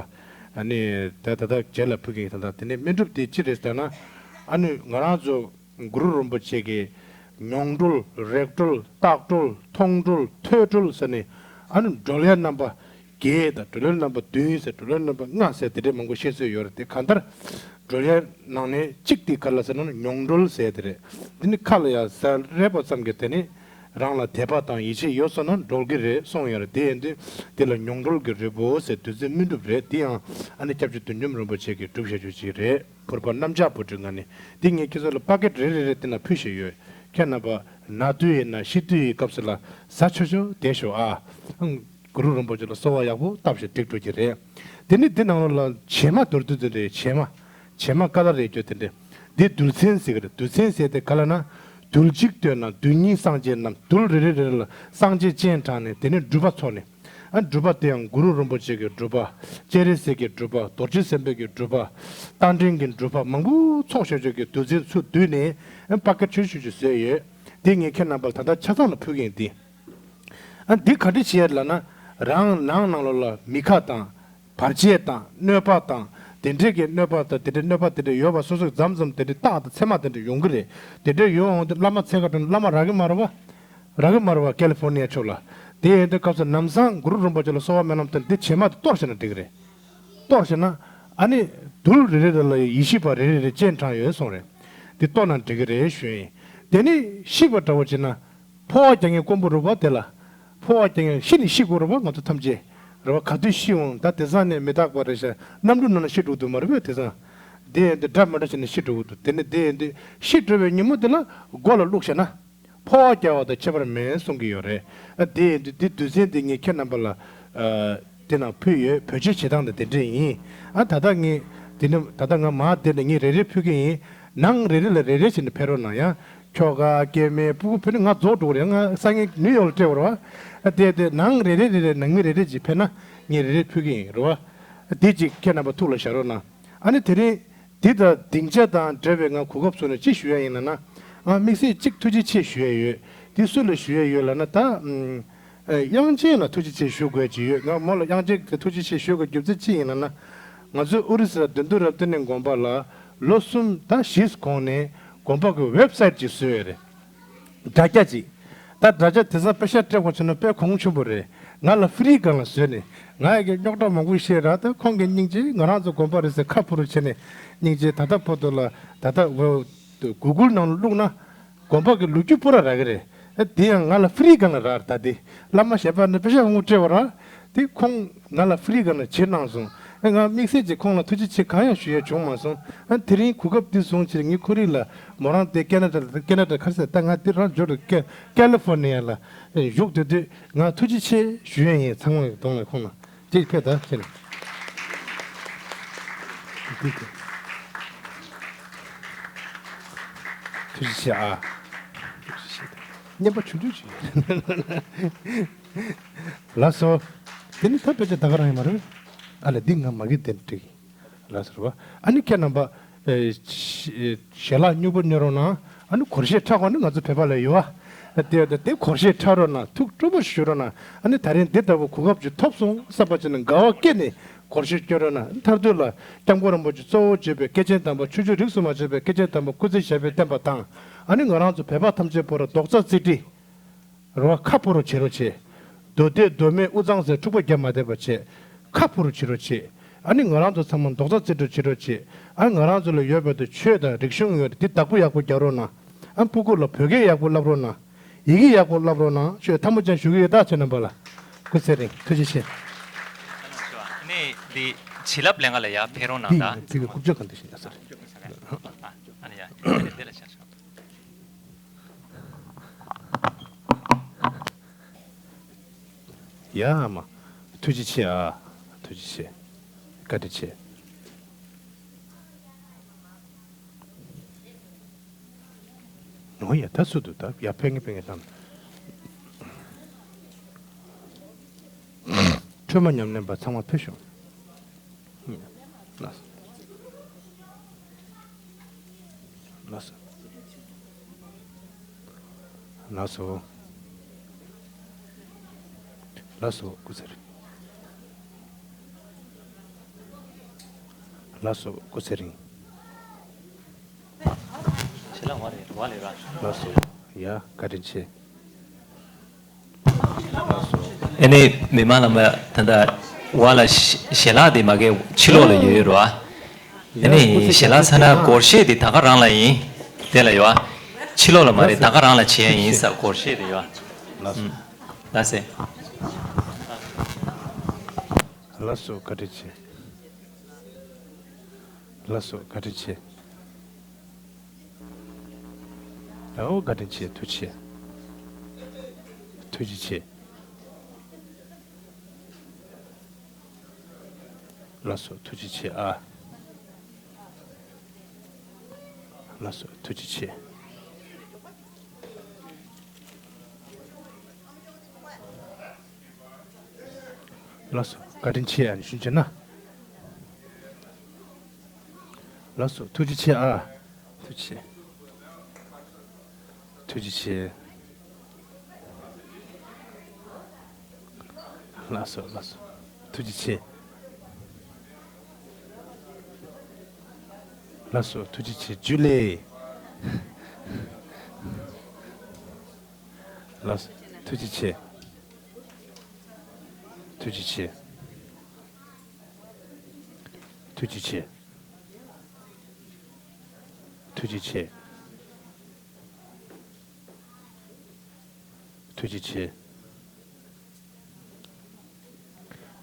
ཨ་ནི་ད་ད་ལྟ་རྗེས་ལ་ཕུལ་གི་ཡིན། ད་ལྟ་དེ་ནས་སྨིན་སྒྲུབ་འདི་ཅི་རེད་ཟེར་ན། ཨ་ནི་ང་རང་ཚོ་གུ་རུ་རིན་པོ་ཆེ་གི་མྱོང་གྲོལ་རེག་གྲོལ་བརྟགས་གྲོལ་མཐོང་གྲོལ་ཐོས་གྲོལ་ཟེར་ནས། ཨ་ནི་གྲོལ་ཡ་རྣམ་པ་བརྒྱད་དང་གྲོལ་ཡ་རྣམ་པ་བདུན་ཟེར་གྲོལ་ཡ་རྣམ་པ་ལྔ་ཟེར་དེ་འདྲའི་མང་པོ་བཤད་སྲོལ་ཡོད་རེད། དེ་གང་ལྟར་ འགྲོ་ཡ་ནང་ནས་གཅིག་དེ་ག་ལ་ཟེར་ན་མྱོང་གྲོལ་ཟེར་དེ་རེད། འདི་ནི་ཁ་ལ་ཡ་ཟེར་རེད་པ་ཙམ་གྱིས་དེ་ནི་རང་ལ་དད་པ་དང་ཡིད་ཆེས་ཡོད་སོང་ན་འགྲོ་གི་རེད་གསུངས་ཡོད་རེད། དེ་ཡིན་དུས་དེ་ལ་མྱོང་གྲོལ་གྱི་རི་བོ་ཟེར་དུས་ཚོད་སྨིན་གྲུབ་རེད། དེ་ཡང་ཨ་ནི་སྐྱབས་རྗེ་བདུད་འཇོམས་རིན་པོ་ཆེ་གིས་སྒྲུབ་བྱ་རྒྱུ་ཅིག་རེད། ཕུར་པ་གནམ་ལྕགས་པོ་ཏི་ང་ནི་འདི་ངས་ཁྱེད་ཚོ་ལ་པ་ཀེ་ཊི་རེ་རེ་རེ་དེ་ན་ཕུལ་བཞིན་ཡོད། ཁྱེད་རྣམ་པ་ན་དུས་ཡིན་ན་ཤི་དུས་ཡི་སྐབས་སུ་ལ་ཟ་ཆོག་ཆོག་བསྡད་ཤོག་ཨ། གུ་རུ་རིན་པོ་ཆེ་ལ་གསོལ་བ་ཡག་པོ་བཏབ་ཞིག་འགྲིག་འགྲོ་གི་རེད། དེ་ནི་འདི་ནང་ལོགས་ལ་བྱེ་མ་མདོར་བསྡུས་དེ་རེད། བྱེ་མ། བྱེ་མ་ཀ་ལ་རེད་རྒྱུ་དེ་འདྲས། འདི་རྡུལ་ཚོན་ཟེར་གི་རེད། རྡུལ་ཚོན་ཟེར་དེ་ག་ལ་ན། རྡུལ་གཅིག་བཏོན་ན་རྡུལ་སྙེད་སངས་རྒྱས་རྣམས། རྡུལ་རེ་རེ་རེ་རེ་ལ་སངས་རྒྱས་སྤྱན་དྲངས་ནས་དེ་ནས་སྒྲུབ་པ་ཚོགས་ནས། ཨ་སྒྲུབ་པ་དེ་ཡང་གུ་རུ་རིན་པོ་ཆེ་གི་སྒྲུབ་པ། སྤྱན་རས་གཟིགས་ཀྱི་སྒྲུབ་པ། རྡོ་རྗེ་སེམས་དཔའི་གི་སྒྲུབ་པ། རྟ་མགྲིན་གྱི་སྒྲུབ་པ་མང་པོ་ཚོགས་ཤོག་ཆོག་གི་རྡུལ་ཚོན་ཚུར་བསྡུས་ནས་པ་ཀེ་ཊི་ཆུང་ཆུང་ཞིག་བཟོས་ཡོད། དེ་ངས་ཁྱེད་རྣམ་པར་ད་ལྟ་ཆ་ཚང་ལ་ཕུལ་གི་ཡིན་ཏེ། ཨ་འདི་ག་འདྲ་བྱེད་ལབ་ན། རང་ནང་ནང་ལོགས་ལ་མི་ཁ་དང་། བར་ཆད་དང་གནོད་པ་དང་། དེ་འདྲས་ཀྱི་གནོད་པ་དང་དེ་འདྲས་གནོད་པ་དེ་འདྲས་ཡོད་པ་སོ་སོ་མཚམས་མཚམས་དེ་འདྲས་རྟགས་དང་མཚན་མ་དེ་འདྲས་ཡོང་གི་རེད། དེ་འདྲས་ཡོང་འོང་དུས་བླ་མ་འཚོལ་ག་འགྲོ་ན་བླ་མ་རག་གི་མ་རེད་བ། རག་གི་མ་རེད་བ་ཀེ་ལི་ཧྥོར་ནི་ཡ་ཕྱོགས་ལ། དེ་ཡིན་དུས་སྐབས་སུ་ལམ་སང་གུ་རུ་རིན་པོ་ཆེ་ལ་གསོལ་བ་སྨོན་ལམ་བཏབ་འདི་བྱེ་མ་དེ་གཏོར་བྱས་ན་འགྲིག་གི་རེད། གཏོར་བྱས་ན། ཨ་ནི། རྡུལ་རེ་རེ་རེ་ལ་ཡེ་ཤེས་པ་རེ་རེ་རེ་སྤྱན་དྲངས་ཡོད་གསུངས་རེད། འདི་གཏོར་ན་འགྲིག་གི་རེད་ཞུ་ཡིན། དེ་ནི་ཤི་བ་འདྲ་བོ་བྱས་ན། འཕོ་བ་རྒྱག་མཁན་དཀོན་པོ་རེད་བ་དེ་ལ། འཕོ་བ་རྒྱག་མཁན་ཤི་ནི་ཤི་དགོས་རེད་བ་ང་ཚོ་ཐམས་ཅད། རེད་བ་ག་དུས་ཤི་འོང་ད་དེང་སང་ནས་མི་རྟག་པ་རེད་ཤག་གནམ་གྲུ་ནང་ན་ཤི་འགྲོ་གི་འདུག་མ་རེད་བས་དེང་སང་། དེ་ཡིན་དུས་འདྲ་མི་འདྲ་བྱས་ནས་ཤི་འགྲོ་གི་འདུག་དེ་ནི་དེ་ཡིན་དུས་ཤི་འགྲོ་བའི་ཉིན་མོ་དེ་ལ་མགོ་ལ་བླུགས་བྱས་ན། འཕོ་བ་རྒྱག་པ་དང་ཁྱད་པར་མེད་གསུང་གི་ཡོད་རེད། ཨ་དེ་ཡིན་དུས་འདི་རྡུལ་ཚོན་འདི་ངས་ཁྱེད་རྣམ་པ་ལ་ཨ་དེ་ནང་ཕུལ་ཡོད། བེད་སྤྱོད་བྱེད་སྟངས་དེ་དེ་འདྲས་ཡིན། ཨ་ད་ལྟ་ངས་དེ་ནི་ད་ལྟ་ང་མར་དེ་ནས་ངས་རེ་རེ་ཕུལ་གི་ཡིན། ནང་རེ་རེ་ལ་རེ་རེ་བྱས་ནས་ཕེབས་རོགས་གནང་ཡ། ཁྱོ་ག་སྐྱེ་དམན་ཕྲུ་གུ་ཕུལ་ནས་ང་རྫོགས་འགྲོ་གི་རེད། ང་སང་ཉིན་ནིའུ་ཡོག་ལ་སྤྲད་པ་རེད་བ། ཨ་དེ་དེ་ནང་རེ་རེ་རེ་རེ་ནང་མི་རེ་རེ་ཅིག་ཕེབས་ན་ངས་རེ་རེ་ཕུལ་གི་ཡིན་རེད་བ། ཨ་དེ་ཅིག་ཁྱེད་རྣམ་པ་ཐུགས་ལ་བཞག་རོགས་གནང་། ཨ་ནི་དེ་རིང་། འདི་དང་སྡིངས་ཆ་དང་འབྲེལ་བའི་ང་གོ་སྐབས་བཟོས་ནས་ཅི་ཞུ་ཡ་ཡིན་ལབ་ན། ང་དམིགས་བསལ་གཅིག་ཐུགས་རྗེ་ཆེ་ཞུ་ཡ་ཡོད། འདི་སུ་ལ་ཞུ་ཡ་ཡོད་ལབ་ན་ད། ཨམ། ཨ་དབྱངས་ཅན་ལ་ཐུགས་རྗེ་ཆེ་ཞུ་དགོས་ཀྱི་ཡོད། ང་མོ་ལ་དབྱངས་ཅན་གྱི་ཐུགས་རྗེ་ཆེ་ཞུ་དགོས་རྒྱུ་མཚན་ཅི་ཡིན་ལབ་ན། ང་ཚོའི་ཨོ་རི་ས་དོན་གྲུབ་རབ་བརྟན་གླིང་དགོན་པ་ལ་ལོ་གསུམ་ད་བཞི་གོང་ནས་དགོན་པ་གི་ཝེབ་སའིཊ་ཅིག་བཟོས་ཡོད་རེད། དྲ་རྒྱ་ཅིག་ད་དྲ་རྒྱ་དེང་སང་པེ་ཤ་སྤྲད་དགོས་བྱུང་ན་དཔེ་གོང་ཆེན་པོ་རེད། ང་ལ་ཧྥི་རི་སྒང་ལ་བཟོས་ནས་ང་ཡི་གི་རྙོག་དྲ་མང་པོ་བཤད་ར་ད་ཁོང་གི་སྙིང་རྗེ་ང་རང་ཚོ་དགོན་པ་རེད་ཟེར་ཁ་ཕུ་རུ་བྱས་ནས་སྙིང་རྗེ་ད་ལྟ་བར་དུ་ལ་ད་ལྟ་གུ་གུལ་ནང་ལ་བླུགས་ན་དགོན་པ་གི་ལོ་རྒྱུས་པུ་ར་རག་གི་རེད། ཨ་དེ་ཡང་ང་ལ་ཧྥི་རི་སྒང་ལ་རག་ད་དེ་བླ་མ་གཞན་པ་ནས་པེ་ཤ་མང་པོ་སྤྲད་པ་ར་དེ་ཁོང་ང་ལ་ཧྥི་རི་སྒང་ལ་བྱེད་གནང་སོང་། ཨ་ང་དམིགས་བསལ་གྱིས་ཁོང་ལ་ཐུགས་རྗེ་ཆེ་གང་ཡང་ཞུ་ཡ་བྱུང་མ་སོང་། ཨ་དེ་རིང་གོ་སྐབས་འདི་བཟུང་ཕྱིར་ངས་ཁོ་རང་ལ་མོ་རང་དེ་ཀེ་ན་ཌ་ལ་ཀེ་ན་ཌ་ག་རེ་ཟེར་ད་ང་འདི་རང་འབྱོར་འགྲོ་ཀེ་ཀེ་ལི་ཧྥོར་ནི་ཡ་ལ་བཞུགས་སྡོད་དུས་ང་ཐུགས་རྗེ་ཆེ་ཞུ་ཡ་ཡིན། ཚང་མ་གི་གདོང་ལ་ཁོང་ལ་ཅིག་ཕེབས་ད་ཁྱེད་ནི། ཐུགས་རྗེ་ཆེ་ཨ། ཐུགས་རྗེ་ཆེ། བརྙན་པ་ཆུང་ཆུང་ཞིག་ལགས་སོ། དེ་ནི་ད་དཔེ་ཆ་ད་ག་རང་ཡིན་མ་རེད། ཨ་ལས་འདི་ང་མ་གི་དེ་འགྲིག་ལགས་སོ་རེད་བ། ཨ་ནི་ཁྱེད་རྣམ་པ། ཨེ། ཞལ་ལག་མྱུར་པོ་གནང་རོགས་གནང་། ཨ་ནི་སྒོར་གཞས་འཁྲབ་དགོས་ན་ང་ཚོ་བོད་པ་ལ་ཡོད་བ། ཨ་དེ་དེ་དེ་སྒོར་གཞས་འཁྲབ་རོགས་གནང་། ཐུགས་སྤྲོ་པོ་ཞུ་རོགས་གནང་། ཨ་ནི་ད་རིང་འདི་ལྟ་བུ་གོ་སྐབས་ཅིག་ཐོབ་སོང་བསམ་པ་ཅིག་ནི་དགའ་བ་སྐྱེས་ནས་སྒོར་གཞས་སྐྱོན་རོགས་གནང་། མཐར་ཐུག་ལ་སྐྱབས་མགོན་རིན་པོ་ཆེ་གཙོ་བོ་བྱས་པའི་སྐྱེས་ཆེན་དམ་པ་ཆོས་སྤྱོད་རིས་སུ་མ་ཆད་པའི་སྐྱེས་ཆེན་དམ་པ་སྐུ་ཚེ་ཞབས་པད་བརྟན་པ་དང་། ཨ་ནི་ང་རང་ཚོ་བོད་པ་ཐམས་ཅད་པོ་ར་རྡོག་རྩ་གཅིག་སྒྲིལ། རེད་བ། ཁ་ཕོ་རོ་བྱེད་རོགས་བྱེད། མདོ་སྡེ་མདོ་སྨད་དབུས་གཙང་ཟེར་འཁྲུག་པ་རྒྱབ་མ་བསྡད་པ་བྱེད། ཁ་ཕོ་རོ་བྱེད་རོགས་བྱེད། ཨ་ནི་ང་རང་ཚོ་ཚང་མ་རྡོག་རྩ་གཅིག་སྒྲིལ་བྱེད་རོགས་བྱེད། ཨ་ང་རང་ཚོ་ལ་ཡོད་པའི་དུ་ཆོས་དང་རིག་གཞུང་ཡོད་རེད། འདི་བདག་པོ་ཡག་པོ་རྒྱག་རོགས་གནང་། ཨ་སྤུ་གུ་ལ་བོད་སྐད་ཡག་པོ་བསླབ་རོགས་གནང་། ཡི་གེ་ཡག་པོ་བསླབ་རོགས་གནང་ཞུ་ཡ་ཐལ་མོ་ཅན་ཞུ་གི་ཡོད། ད་ཁྱེད་རྣམ་པ་ལ་སྐུ་ཚེ་རིང་། ཐུགས་རྗེ་ཆེ། ནས་འདི་བྱིན་རླབས་ལེན་ག་ལ་ཡར་ཕེབས་རོགས་གནང་། འདི་ད་ཡིན་ཚིག་གི་རྐུབ་ཀྱག་གང་འདི་བཞིན་ད་ས་རེད། ཨ་ནི་ཡ་འདི་ལ་ཤར་ཤོག་ཡ་ཨ་མ། ཐུགས་རྗེ་ཆེ་ཨ། ཐུགས་རྗེ་ཆེ། བཀའ་དྲིན་ཆེ། ནོ་ཡ་ད་སུ་འདུག་ད་ཡ་ཕན་ངེ་ཕན་ངེ་བཏང་། ཁྲོས་མ་ཉམས་ལེན་པ་ཚང་མ་ཕེབས་ཤོག་ལགས་སོ། ལགས་སོ། ལགས་སོ། ལགས་སོ་སྐུ་ཚེ་རིང་། ལགས་སོ་སྐུ་ཚེ་རིང་། ལགས་སོ། ཡ་བཀའ་དྲིན་ཆེ། ཨ་ནི་མི་མང་རྣམ་པ་ད་ལྟ་བ་ལ་ཞལ་ལག་དེ་མ་གི་ཕྱི་ལོགས་ལ་ཡོད་ཡོད་རེད་བ། དེ་ནས་ཞལ་ལག་ཚར་ན་སྒོར་གཞས་དེ་ད་ག་རང་ལ་ཡིན། དེ་ལ་ཡོད་ཨ། ཕྱི་ལོགས་ལ་མ་རེད། ད་ག་རང་ལ་བྱེད་ཡ་ཡིན་ས། སྒོར་གཞས་དེ་ཡོད་ཨ། ལགས་སོ། ལགས་སེ། ལགས་སོ། བཀའ་དྲིན་ཆེ། ལགས་སོ། བཀའ་དྲིན་ཆེ། ཨོ་བཀའ་དྲིན་ཆེ། ཐུགས་རྗེ་ཆེ། ཐུགས་རྗེ་ཆེ། ལགས་སོ། ཐུགས་རྗེ་ཆེ་ཨ། ལགས་སོ། ཐུགས་རྗེ་ཆེ། ལགས་སོ། བཀའ་དྲིན་ཆེ་ཨ་ནི་ཞུ་བྱས་ན། ལགས་སོ། ཐུགས་རྗེ་ཆེ་ཨ། ཐུགས་རྗེ་ཆེ། ཐུགས་རྗེ་ཆེ། ལགས་སོ། ལགས་སོ། ཐུགས་རྗེ་ཆེ། ལགས་སོ། ཐུགས་རྗེ་ཆེ། ཇུ་ལེ། ལགས་སོ། ཐུགས་རྗེ་ཆེ། ཐུགས་རྗེ་ཆེ། ཐུགས་རྗེ་ཆེ། ཐུགས་རྗེ་ཆེ། ཐུགས་རྗེ་ཆེ།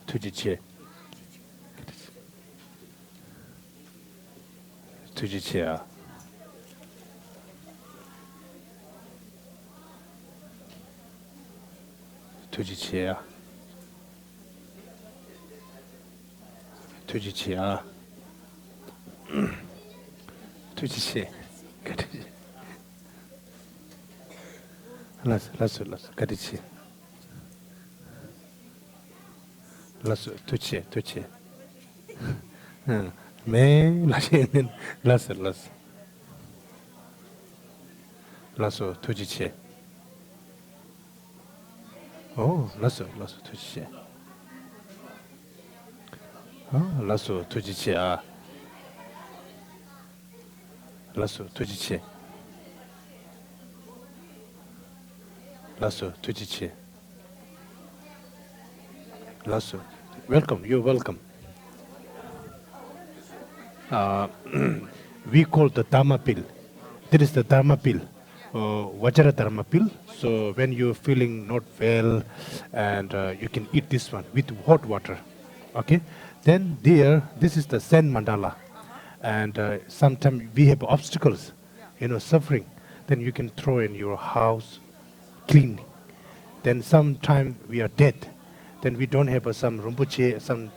ཐུགས་རྗེ་ཆེ། ཐུགས་རྗེ་ཆེ་ཨ། ཐུགས་རྗེ་ཆེ་ཨ། ཐུགས་རྗེ་ཆེ་ཨ། ཐུགས་རྗེ་ཆེ། བཀའ་དྲིན་ཆེ། ལགས་སོ། ལགས་སོ། ལགས་སོ། བཀའ་དྲིན་ཆེ། ལགས་སོ། ཐུགས་རྗེ་ཆེ། ཐུགས་རྗེ་ཆེ། ཨ། མེད་ལགས་ཤེས་ནི། ལགས་སོ། ལགས་སོ། ལགས་སོ། ཐུགས་རྗེ་ཆེ། ཨོ་ལགས་སོ། ལགས་སོ། ཐུགས་རྗེ་ཆེ། ཨོ་ལགས་སོ། ཐུགས་རྗེ་ཆེ་ཨ། ལགས་སོ། ཐུགས་རྗེ་ཆེ། ལགས་སོ། ཐུགས་རྗེ་ཆེ། ལགས་སོ། Welcome. You're welcome. Uh, we call the Dharma pill. There is the Dharma pill, uh, Vajra Dharma pill. So when you're feeling not well, and uh, you can eat this one with hot water. Okay? Then there, this is the Zen mandala. And uh, sometimes we have obstacles, you know, suffering. Then you can throw in your house, clean. Then sometime we are dead. Then we don't have a, some Rinpoche, some,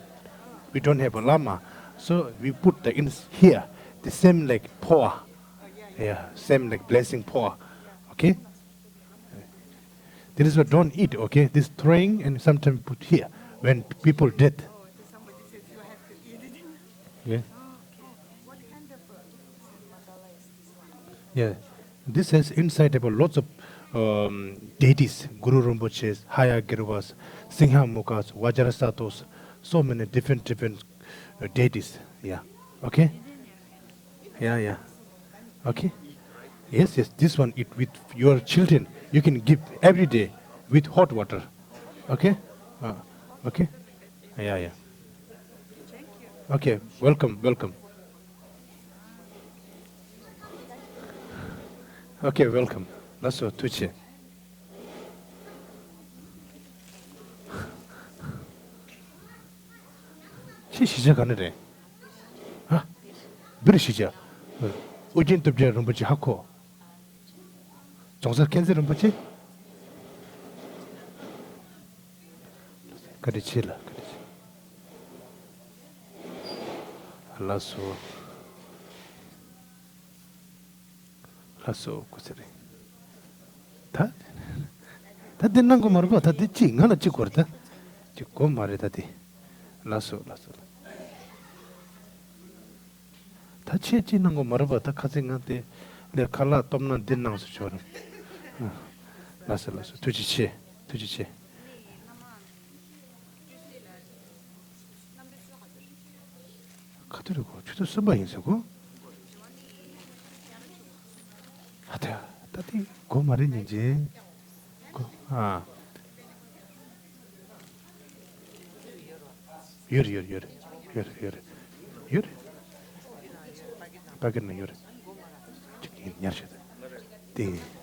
we don't have a Lama. So we put the ins here, the same like power. Yeah, same like blessing power. Okay? That is why don't eat, okay? This throwing and sometimes put here when people dead. Yeah. Yeah. This has inside about lots of um, deities, Guru Rinpoches, Hayagirvas, Singhamogas, Vajrasatos, so many different, different uh, deities. Yeah. Okay? Yeah, yeah. Okay? Yes, yes, this one, it with your children, you can give every day with hot water. Okay? Uh, okay? Yeah, yeah. Okay, welcome, welcome. Okay, welcome. ལགས་སོ། ཐུགས་རྗེ་ཆེ། ཁྱེད་གཞིས་ཆགས་ག་ནས་རེད། ཧ། སྦིར་གཞིས་ཆགས། ཨོ་རྒྱན་སྟོབས་རྒྱལ་རིན་པོ་ཆེ་ཧ་གོ། རྫོང་སར་མཁྱེན་བརྩེ་རིན་པོ་ཆེ། བཀའ་དྲིན་ཆེ་ལགས། བཀའ་དྲིན་ཆེ། ལགས་སོ། ལགས་སོ། སྐུ་ཚེ་རིང་། ད། ད་འདི་གནང་དགོས་མ་རེད་པ། ད་འདི་གཅིག་ང་ལ་གཅིག་དགོས་རེད་ད། གཅིག་དགོས་མ་རེད་ད་འདི། ལགས་སོ། ལགས་སོ། ད་ཆེད་གཅིག་གནང་དགོས་མ་རེད་པ། ད་ཁ་སང་ང་དེ་ལས་ཁ་ལག་སྟོབས་ན་འདི་གནང་སོ་ཆོག་རེད། ལགས་སོ། ལགས་སོ། ཐུགས་རྗེ་ཆེ། ཐུགས་རྗེ་ཆེ། ག་དུས་རེད་གོ། ཆུ་ཚོད་གསུམ་པ་ཡིན་ཟེར་གོ། ཨ་དེ་ད་དེ་གོ་མ་རེད་ཉིན་རྗེས་གོ། ཨ། ཡོད་རེད། ཡོད་རེད། ཡོད་རེད། ཡོད་རེད། ཡོད་རེད། ཡོད་རེད། བཀའ་ཁྱེར་ནས་ཡོད་རེད། ཅིག་ཡིན་ཉར་བྱེད་དེ།